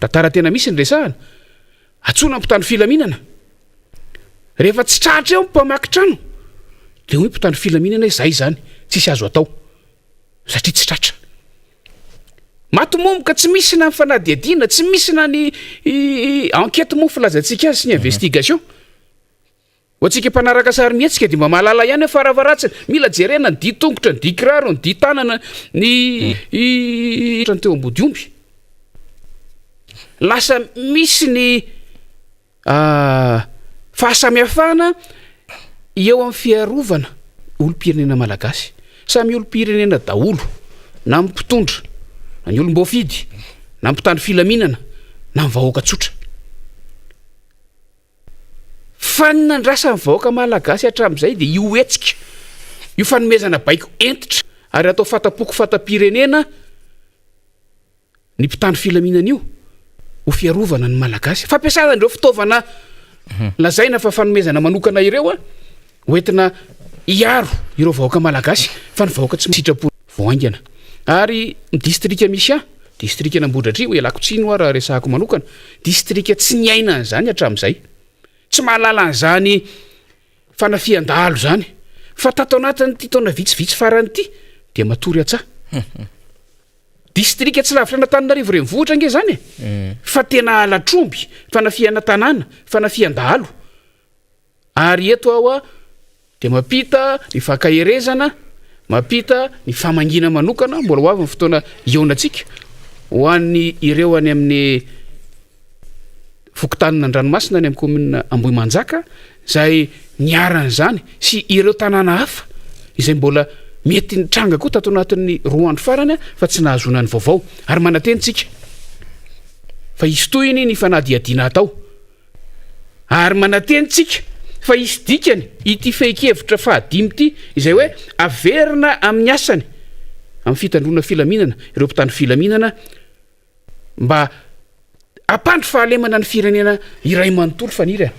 tantara tena misy ny resahana, Antsoina ny mpitandro filaminana. Rehefa tsy tratra eo ny mpamaky trano dia hoy ny mpitandro filaminana hoe zay izany, tsisy azo atao satria tsy tratra. Maty momoka tsy misy na ny fanadihadiana, tsy misy na ny enquête moa filazantsika azy sy ny investigation. Ho antsika mpanaraka sarimihetsika dia mba mahalala ihany hoe faravaratsiny, mila jerena ny dian-tongotra, ny dian-kiraro, ny dian-tanana, ny ny teo ambodiomby. Lasa misy ny fahasamihafana eo amin'ny fiarovana olom-pirenena malagasy. Samy olom-pirenena daholo, na ny mpitondra, na ny olom-boafidy, na ny mpitandro filaminana, na ny vahoaka tsotra. Fa ny nandrasan'ny vahoaka malagasy hatramin'izay dia io hetsika, io fanomezana baiko hentitra ary atao fata-poko fata-pirenena ny mpitandro filaminana io ho fiarovana ny Malagasy. Fampiasana an'ireo fitaovana lazaina fa fanomezana manokana ireo ho entina hiaro ireo vahoaka malagasy fa ny vahoaka tsy sitrapo vao haingana. Ary ny distrika misy ahy, distrikan'Ambohidratrimo, ialako tsiny hoa raha resahako manokana, distrika tsy niaina an'izany hatramin'izay. Tsy mahalala an'izany fanafihan-dahalo izany. Fa tato anatin'ity taona vitsivitsy farany ity dia matory an-tsaha. Distrika tsy lavitra an'Antananarivo renivohitra ange izany e! Fa tena halatr'omby, fanafihana tanàna, fanafihan-dahalo. Ary eto aho dia mampita ny fankaherezana, mampita ny famangiana manokana, mbola ho avy ny fotoana hihaonantsika, ho an'ny ireo any amin'ny fokontanin'Andranomasina any amin'ny kaominina Ambohimanjaka izay niharan'izany sy ireo tanàna hafa izay mbola mety nitranga koa tato anatin'ny roa andro farany fa tsy nahazoana ny vaovao. Ary manantena isika fa hisy tohiny ny fanadihadiana hatao. Ary manantena isika fa hisy dikany ity fehin-kevitra fahadimy ity, izay hoe averina amin'ny asany amin'ny fitandroana filaminana ireo mpitandro filaminana mba hampandry fahalemana ny firenena iray manontolo Faniry a!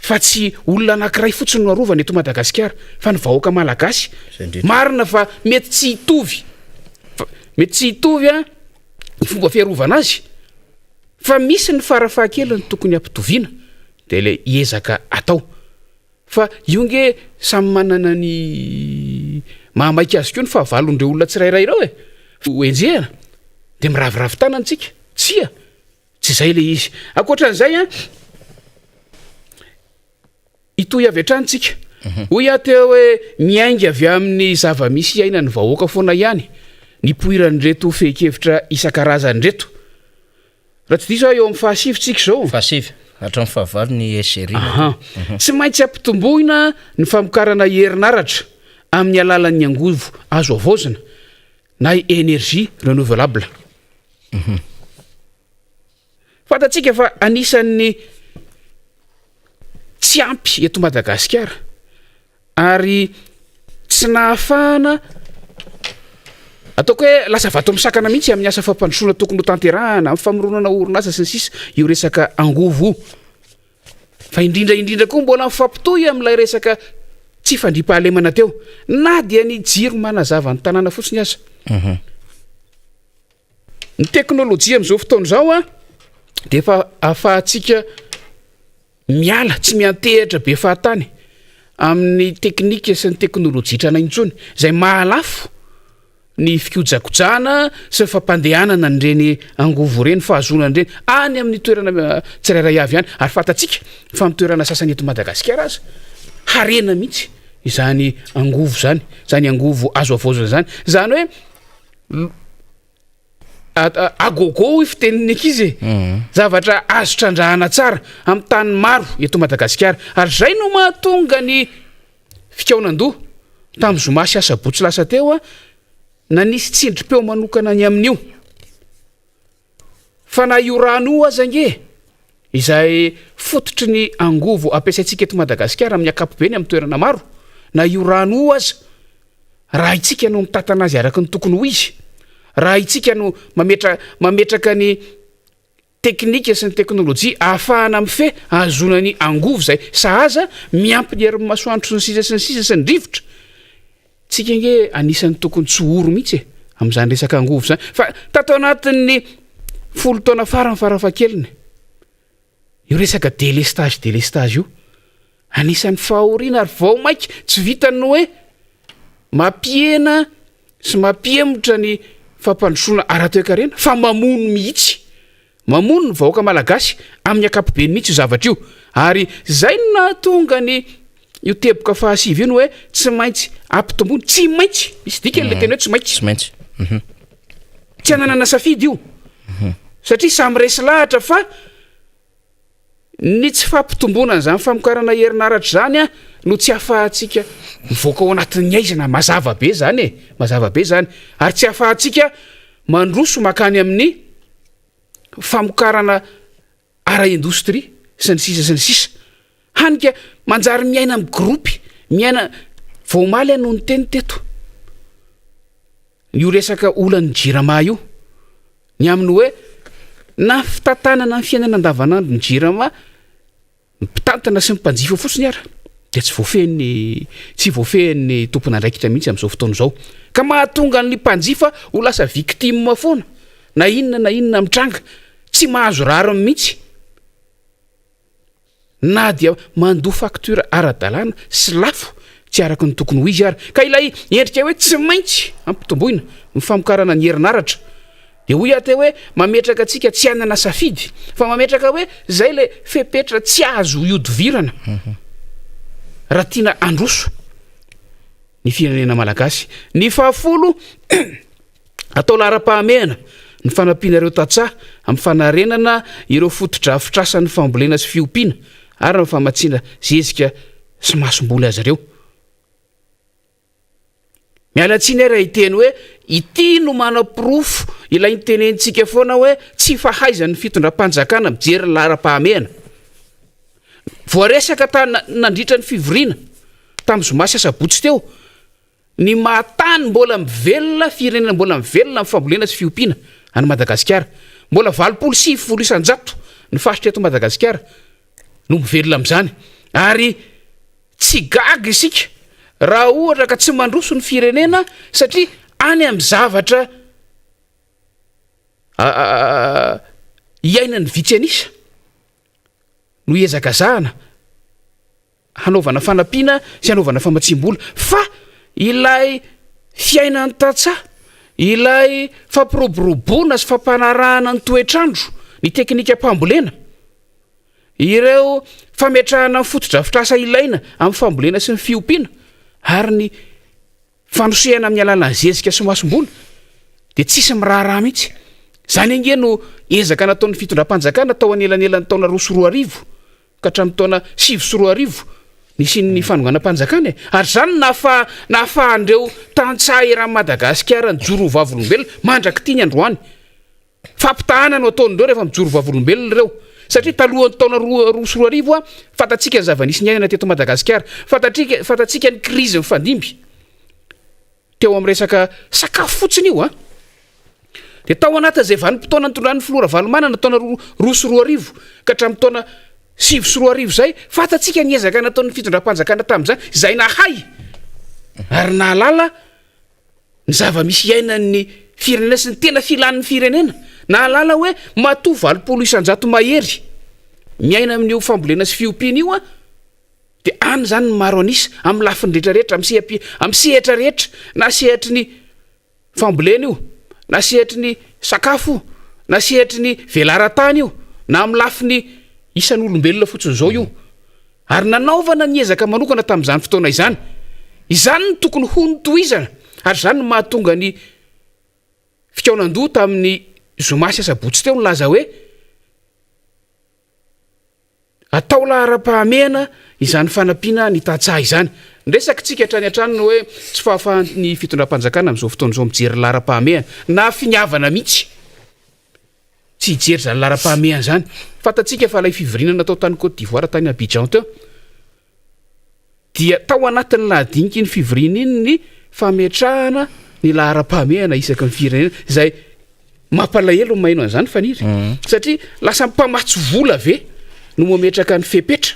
Fa tsy olona anankiray fotsiny no arovana eto Madagasikara fa ny vahoaka malagasy. Marina fa mety tsy hitovy, mety tsy hitovy ny fomba fiarovana azy. Fa misy ny farafahakeliny tokony hampitoviana dia ilay ezaka atao. Fa io nge samy manana ny mahamaika azy koa ny fahavalon'ireo olona tsirairay ireo e! Ho enjehina dia miraviravy tanana tsika. Tsia! Tsy izay ilay izy. Ankoatran'izay an, Hitohy avy hatrany tsika. Hoy aho teo hoe miainga avy amin'ny zava-misy iainan'ny vahoaka foana ihany ny poiran'ireto fehin-kevitra isan-karazany ireto. Raha tsy diso aho eo amin'ny fahasivy tsika izao. Fahasivy, hatramin'ny fahavalo ny SRI. Aha. Tsy maintsy ampitomboina ny famokarana herinaratra amin'ny alalan'ny angovo azo havaozina na énergie renouvelable. Fantatsika fa anisan'ny tsy ampy eto Madagasikara ary tsy nahafahana ataoko hoe lasa vato misakana mihitsy amin'ny asa fampandrosoana tokony ho tanterahana, amin'ny famoronana orinasa sy ny sisa io resaka angovo io. Fa indrindra indrindra koa mbola mifampitohy amin'ilay resaka tsy fandriampahalemana teo na dia ny jiro manazava ny tanàna fotsiny aza. Ny teknolojia amin'izao fotoana izao dia efa ahafahantsika miala, tsy miantehitra be fahatany amin'ny teknika sy ny teknolojia tranainy intsony, izay mahalafo ny fikojakojana sy ny fampandehanana an'ireny angovo ireny, fahazoana an'ireny any amin'ny toerana tsirairay avy any. Ary fantatsika fa amin'ny toerana sasany eto Madagasikara aza, harena mihitsy izany angovo izany, izany angovo azo havaozina izany. Izany hoe À gogo hoy fitenin'ny ankizy e. Mhm. Zavatra azo trandrahana tsara amin'ny tany maro eto Madagasikara. Ary izay no mahatonga ny fikaonan-doha tamin'ny zoma sy asabotsy lasa teo nanisy tsindrim-peo manokana ny amin'io. Fa na io rano io aza ange izay fototry ny angovo ampiasaintsika eto Madagasikara amin'ny ankapobeny amin'ny toerana maro, na io rano io aza raha itsika no mitantana azy araka ny tokony ho izy, raha itsika no mametra mametraka ny teknika sy ny teknolojia ahafahana mifehy ahazoana ny angovo izay sahaza miampy ny herin'ny masoandro sy ny sisa sy ny sisa sy ny rivotra, Tsika ange anisan'ny tokony tsy ho ory mihitsy e, amin'izany resaka angovo izany. Fa tato anatin'ny folo taona farany farafahakeliny, Io resaka délestage délestage io, anisan'ny fahoriana ary vao mainka tsy vitan'ny hoe mampihena sy mampihemotra ny fampandrosoana ara-toekarena fa mamono mihitsy. Mamono ny vahoaka malagasy amin'ny ankapobeny mihitsy io zavatra io. Ary izay no nahatonga ny io teboka fahasivy io ny hoe tsy maintsy ampitomboina, tsy maintsy, misy dikany ilay teny hoe tsy maintsy. Tsy maintsy. Mhm. Tsy ananana safidy io. Mhm. Satria samy resy lahatra fa ny tsy fampitomboana an'izany famokarana herinaratra izany a no tsy ahafahantsika mivoaka ao anatin'ny haizina. Mazava be izany e, mazava be izany. Ary tsy ahafahantsika mandroso mankany amin'ny famokarana ara-indostria sy ny sisa sy ny sisa. Hany ka manjary miaina amin'ny gropy, miaina, vao omaly aho no niteny teto, io resaka olan'ny jirama io, ny amin'ny hoe na fitantanana ny fiainana andavanandro ny jirama, Ny mpitantana sy ny mpanjifa fotsiny ara dia tsy voafehin'ny tsy voafehin'ny tompon'andraikitra mihitsy amin'izao fotoana izao. Ka mahatonga ny mpanjifa ho lasa victime foana na inona na inona mitranga. Tsy mahazo rariny mihitsy na dia mandoa facture ara-dalàna sy lafo tsy araka ny tokony ho izy ara. Ka ilay endrika hoe tsy maintsy ampitomboina ny famokarana ny herinaratra Dia hoy aho teo hoe mametraka antsika tsy hanana safidy fa mametraka hoe zay le fepetra tsy azo ihodivirana raha tiana handroso ny firenena malagasy. Ny fahafolo, atao laharam-pahamehana ny fanampiana ireo tantsaha amin'ny fanarenana ireo fotodrafitrasan'ny fambolena sy fiompiana ary ny famatsiana zezika sy masomboly azy ireo. Miala tsiny aho raha hiteny hoe ity no manaporofo ilay nitenenintsika foana hoe tsy fahaizan'ny fitondram-panjakana mijery ny laharam-pahamehana. Voaresaka ta nandritra ny fivoriana tamin'ny zoma sy asabotsy teo ny maha tany mbola mivelona, firenena mbola mivelona amin'ny fambolena sy fiompiana any Madagasikara. Mbola 80 90% ny faritra eto Madagasikara no mivelona amin'izany ary tsy gaga isika raha ohatra ka tsy mandroso ny firenena satria any amin'ny zavatra iainan'ny vitsy an'isa no hiezakazahana hanaovana fanampiana sy hanaovana famatsiam-bola fa ilay fiainan'ny tantsaha, ilay fampiroboroboana sy fampanarahana ny toetr'andro, ny teknikam-pambolena, ireo fametrahana ny fotodrafitrasa ilaina amin'ny fambolena sy ny fiompiana ary ny fanosehana amin'ny alalan'ny zezika sy masomboly dia tsisy miraharaha mihitsy. Izany ange no ezaka nataon'ny fitondram-panjakana tao anelanelan'ny taona 2002 ka hatramin'ny taona 2009 nisian'ny fanonganam-panjakana e! Ary izany no nahafaha nahafahan'ireo tantsaha eran'i Madagasikara nijoro ho vavolombelona mandrak'ity ny androany. Fampitahana no ataon'ireo rehefa mijoro vavolombelona ireo. Satria talohan'ny taona 2002, fantatsika ny zava-nisy niainana teto Madagasikara. Fantatrika fantatsika ny krizy nifandimby. Teo amin'ny resaka sakafo fotsiny io an! Dia tao anatin'izay vanim-potoana nitondran'ny filoha Ravalomanana taona 2002 ka hatramin'ny taona 2009 izay, fantatsika ny ezaka nataon'ny fitondram-panjakana tamin'izany, izay nahay ary nahalala ny zava-misy iainan'ny firenena sy ny tena filan'ny firenena, nahalala hoe matoa 80% mahery miaina amin'io fambolena sy fiompiana io an, Dia any izany ny maro an'isa, amin'ny lafiny rehetra rehetra, amin'ny seha-pi-, amin'ny sehatra rehetra, na sehatry ny fambolena io, na sehatry ny sakafo io, na sehatry ny velaran-tany io, na amin'ny lafiny isan'olombelona fotsiny izao io. Ary nanaovana ny ezaka manokana tamin'izany fotoana izany. Izany no tokony ho notohizana, ary izany no mahatonga ny fikaonan-doha tamin'ny zoma sy asabotsy teo nilaza hoe, Atao laharam-pahamehana izany fanampiana ny tantsaha izany. Ny resakitsika hatrany hatrany ny hoe tsy fahafahan'ny fitondram-panjakana amin'izao fotoana izao mijery laharam-pahamehana na finiavana mihitsy tsy hijery izany laharam-pahamehana izany. Fantatsika fa ilay fivoriana natao tany Côte d'Ivoire tany Abidjan teo dia tao anatin'ny lahadinika iny fivoriana iny ny fametrahana ny laharam-pahamehana isaky ny firenena izay mampalahelo ny maheno an'izany Faniry mm. satria lasa mpamatsy vola ve no mametraka ny fepetra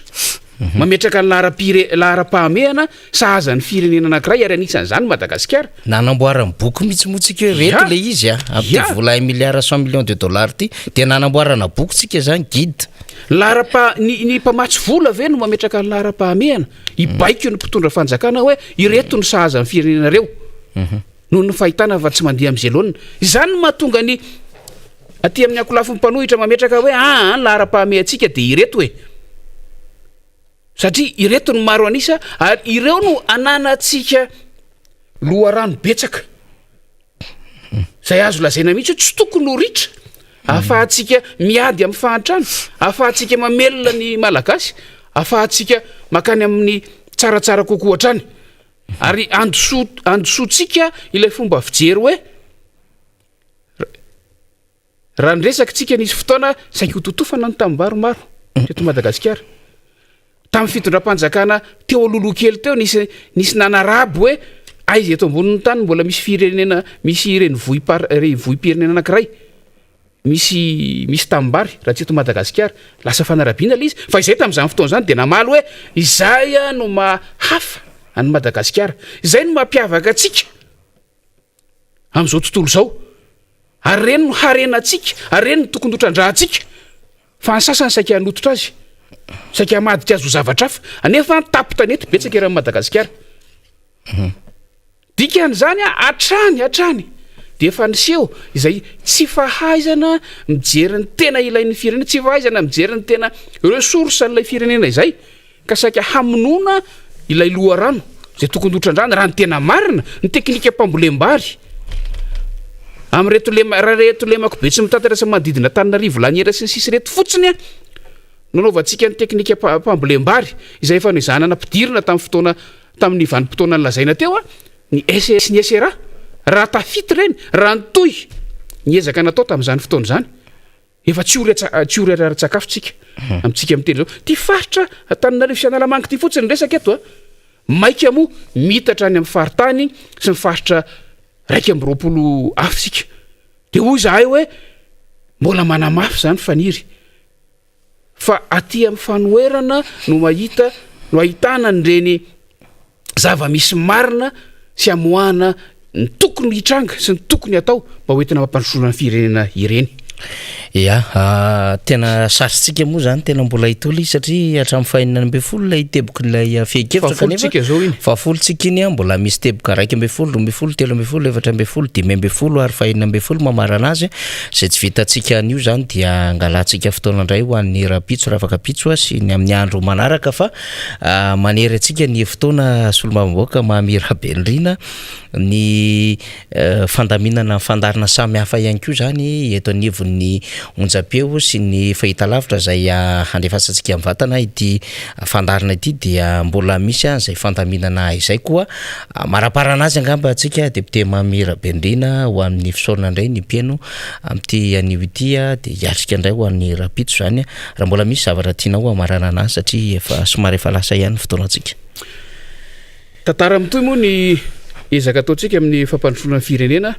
mm. Mametraka ny laharam-pire, laharam-pahamehana sahaza ny firenena anankiray ary anisan'izany Madagasikara. Nanamboarany boky mihitsy moa tsika hoe reto Ya. le izy a, amin'ity Ya. vola un milliard cent millions de dollars ity dia nanamboarana boky tsika zany guide. Laharam-paha, ny, ny mpamatsy vola ve no mametraka ny laharam-pahamehana hibaiko ny mpitondra fanjakana hoe ireto no sahaza ny firenenareo noho ny fahitana fa tsy mandeha amin'izay laoniny. Izany no mahatonga ny aty amin'ny ankolafin'ny mpanohitra mametraka hoe aa ny laharam-pahamehantsika dia ireto e. Satria ireto no maro an'isa ary ireo no ananantsika loharano betsaka. Izay azo lazaina mihitsy hoe tsy tokony ho ritra ahafahantsika miady amin'ny fahantrana, ahafahantsika mamelona ny Malagasy, ahafahantsika mankany amin'ny tsaratsara kokoa hatrany. Ary andoso andosoantsika ilay fomba fijery hoe raha niresaka tsika nisy fotoana saika ho totofana ny tanimbary maro teto Madagasikara. Tamin'ny fitondram-panjakana teo alohaloha kely teo nisy nisy nanaraby hoe aiza eto ambonin'ny tany mbola misy firenena misy renivohi-par- renivohi-pirenena anankiray misy misy tanimbary raha tsy eto Madagasikara. Lasa fanarabiana ilay izy fa izay tamin'izany fotoana izany dia namaly hoe izay no maha hafa an'i Madagasikara, izay no mampiavaka antsika amin'izao tontolo izao ary ireny no harenantsika ary ireny no tokony hotrandrahantsika fa ny sasany saika hanototra azy, saika hamadika azy ho zavatra hafa anefa ny tapo-tanety betsaka eran'i Madagasikara. Dikan'izany hatrany hatrany dia efa niseho izay tsy fahaizana mijery ny tena ilain'ny firenena, tsy fahaizana mijery ny tena ressource an'ilay firenena izay ka saika hamonoana ilay loharano izay tokony hotrandrahana. Raha ny tena marina, ny teknikam-pambolem-bary amin'ireto lema, raha ireto lemako be tsy mitantana sy manodidina Antananarivo, Laniera sy ny sisa ireto fotsiny no anaovantsika ny teknikam-pambolem-bary izay efa noezahana nampidirina tamin'ny fotoana Tamin'ny vanim-potoana nolazaina teo, ny SE sy ny SRA, raha tafita ireny, raha nitohy ny ezaka natao tamin'izany fotoana izany, efa tsy ory tsy ory ara-tsakafo tsika, amintsika miteny izao. Ity faritra Antananarivo sy Analamanga ity fotsiny ny resaka eto a! Maika moa miitatra any amin'ny faritany sy ny faritra 21 hafa isika. Dia hoy izahay hoe, mbola manamafy izany Faniry. Fa aty amin'ny fanoherana no mahita no ahitana an'ireny zava-misy marina sy amoahana ny tokony hitranga sy ny tokony hatao mba ho entina mampandrosoana ny firenena ireny. Ya, tena sarintsika moa zany tena mbola hitoly izy satria hatramin'ny fahenina ambin'ny folo ilay tebokin'ilay fehin-kevitra kanefa Fahafolontsika izao iny. Fahafolontsika iny an, mbola misy teboka 11, 12, 13, 14, 15 ary fahenina ambin'ny folo mamarana azy. Izay tsy vitantsika anio izany dia angalantsika fotoana indray ho an'ny rahampitso rafakapitso sy ny amin'ny andro manaraka fa manery antsika ny fotoana solombavambahoaka Mamy Rabenirina ny fandaminana ny fandaharana samy hafa ihany koa izany eto anivon'ny onjam-peo sy ny fahitalavitra izay handefasantsika mivantana ity fandaharana ity dia mbola misy izay fandaminana izay koa Hamaraparana azy angamba antsika Député Mamy Rabenirina ho amin'ny fisaorana indray ny mpihaino amin'ity anio ity dia hiatrika indray ho an'ny rahampitso izany raha mbola misy zavatra tianao hamaranana azy satria efa somary efa lasa ihany ny fotoanantsika. Tantara mitohy moa ny ezaka ataontsika amin'ny fampandrosoana ny firenena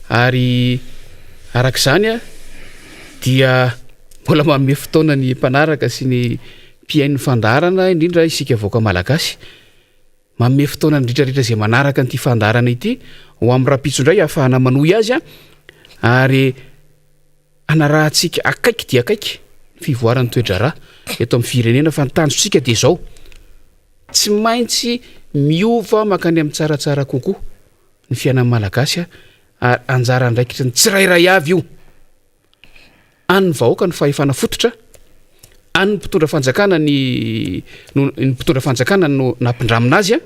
ary araka izany dia mbola manome fotoana ny mpanaraka sy ny mpihaino ny fandaharana indrindra isika vahoaka malagasy. Manome fotoana ny rehetra rehetra izay manaraka an'ity fandaharana ity ho amin'ny rahampitso indray ahafahana manohy azy ary hanarahantsika akaiky dia akaiky ny fivoaran'ny toe-draharaha eto amin'ny firenena fa ny tanjontsika dia izao, tsy maintsy miova mankany amin'ny tsaratsara kokoa ny fiainan'ny Malagasy ary anjara andraikitry ny tsirairay avy io. An'ny vahoaka ny fahefana fototra, an'ny mpitondra fanjakana ny no ny mpitondra fanjakana no nampindramina azy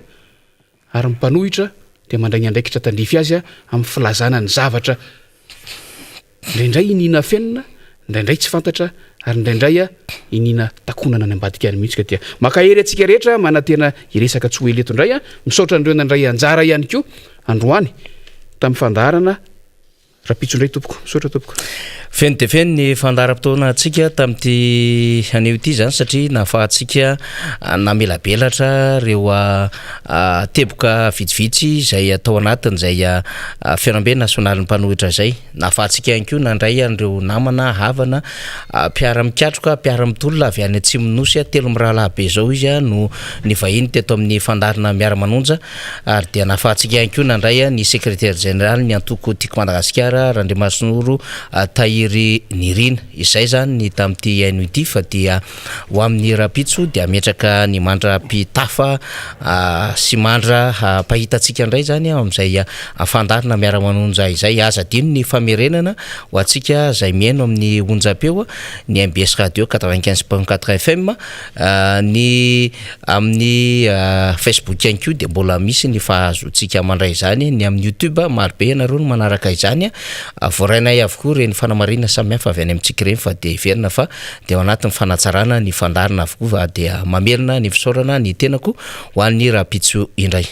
ary ny mpanohitra dia mandray ny andraikitra tandrify azy amin'ny filazana ny zavatra indraindray iniana afenina, indraindray tsy fantatra ary indraindray iniana takonana any ambadika any mihitsy ka dia mankahery antsika rehetra manantena hiresaka tsy ho ela eto indray. Misaotra an'ireo nandray anjara ihany koa androany tamin'ny fandaharana. Rahampitso indray tompoko. Misaotra tompoko. Feno dia feno ny fandaharam-potoanantsika tamin'ity anio ity izany satria nahafahantsika namelabelatra ireo teboka vitsivitsy izay atao anatin'izay fihaonambe nasionalin'ny mpanohitra izay. Nahafahantsika ihany koa nandray an'ireo namana, havana, mpiara-mikatroka, mpiara-mitolona avy any atsimon'ny Nosy. Telo mirahalahy be izao izy no nivahiny teto amin'ny fandaharana Miara-manonja. Ary dia nahafahantsika ihany koa nandray ny sekretera jeneralin'ny antoko Tiako Madagasikara, Randriamasinoro Tahiry Nirina. Izay izany ny tamin'ity haino ity fa dia ho amin'ny rahampitso dia hametraka ny mandra-pitafa sy mandra-pahita antsika indray izany amin'izay fandaharana miara-manonja izay. Aza adino ny famerenana ho antsika izay mihaino amin'ny onjam-peo ny mbs Radio 95.4 FM. Ny amin'ny Facebook ihany koa dia mbola misy ny fahazoantsika mandray izany, ny amin'ny YouTube, maro be ianareo no manaraka izany, voarainay avokoa ireny fanamarihana samihafa avy any amintsika ireny fa dia heverina fa dia ao anatin'ny fanatsarana ny fandaharana avokoa fa dia mamerina ny fisaorana ny tenako ho an'ny rahampitso indray.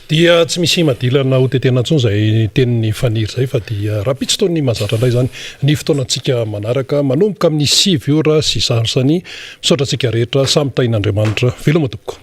Dia tsy misy madilana ho tetehina intsony izay tenin'i Faniry izay fa dia rahampitso toy ny mahazatra indray izany ny fotoanantsika manaraka manomboka amin'ny 9 ora sy sasany. Misaotra antsika rehetra, samy tahin'Andriamanitra. Veloma tompoko.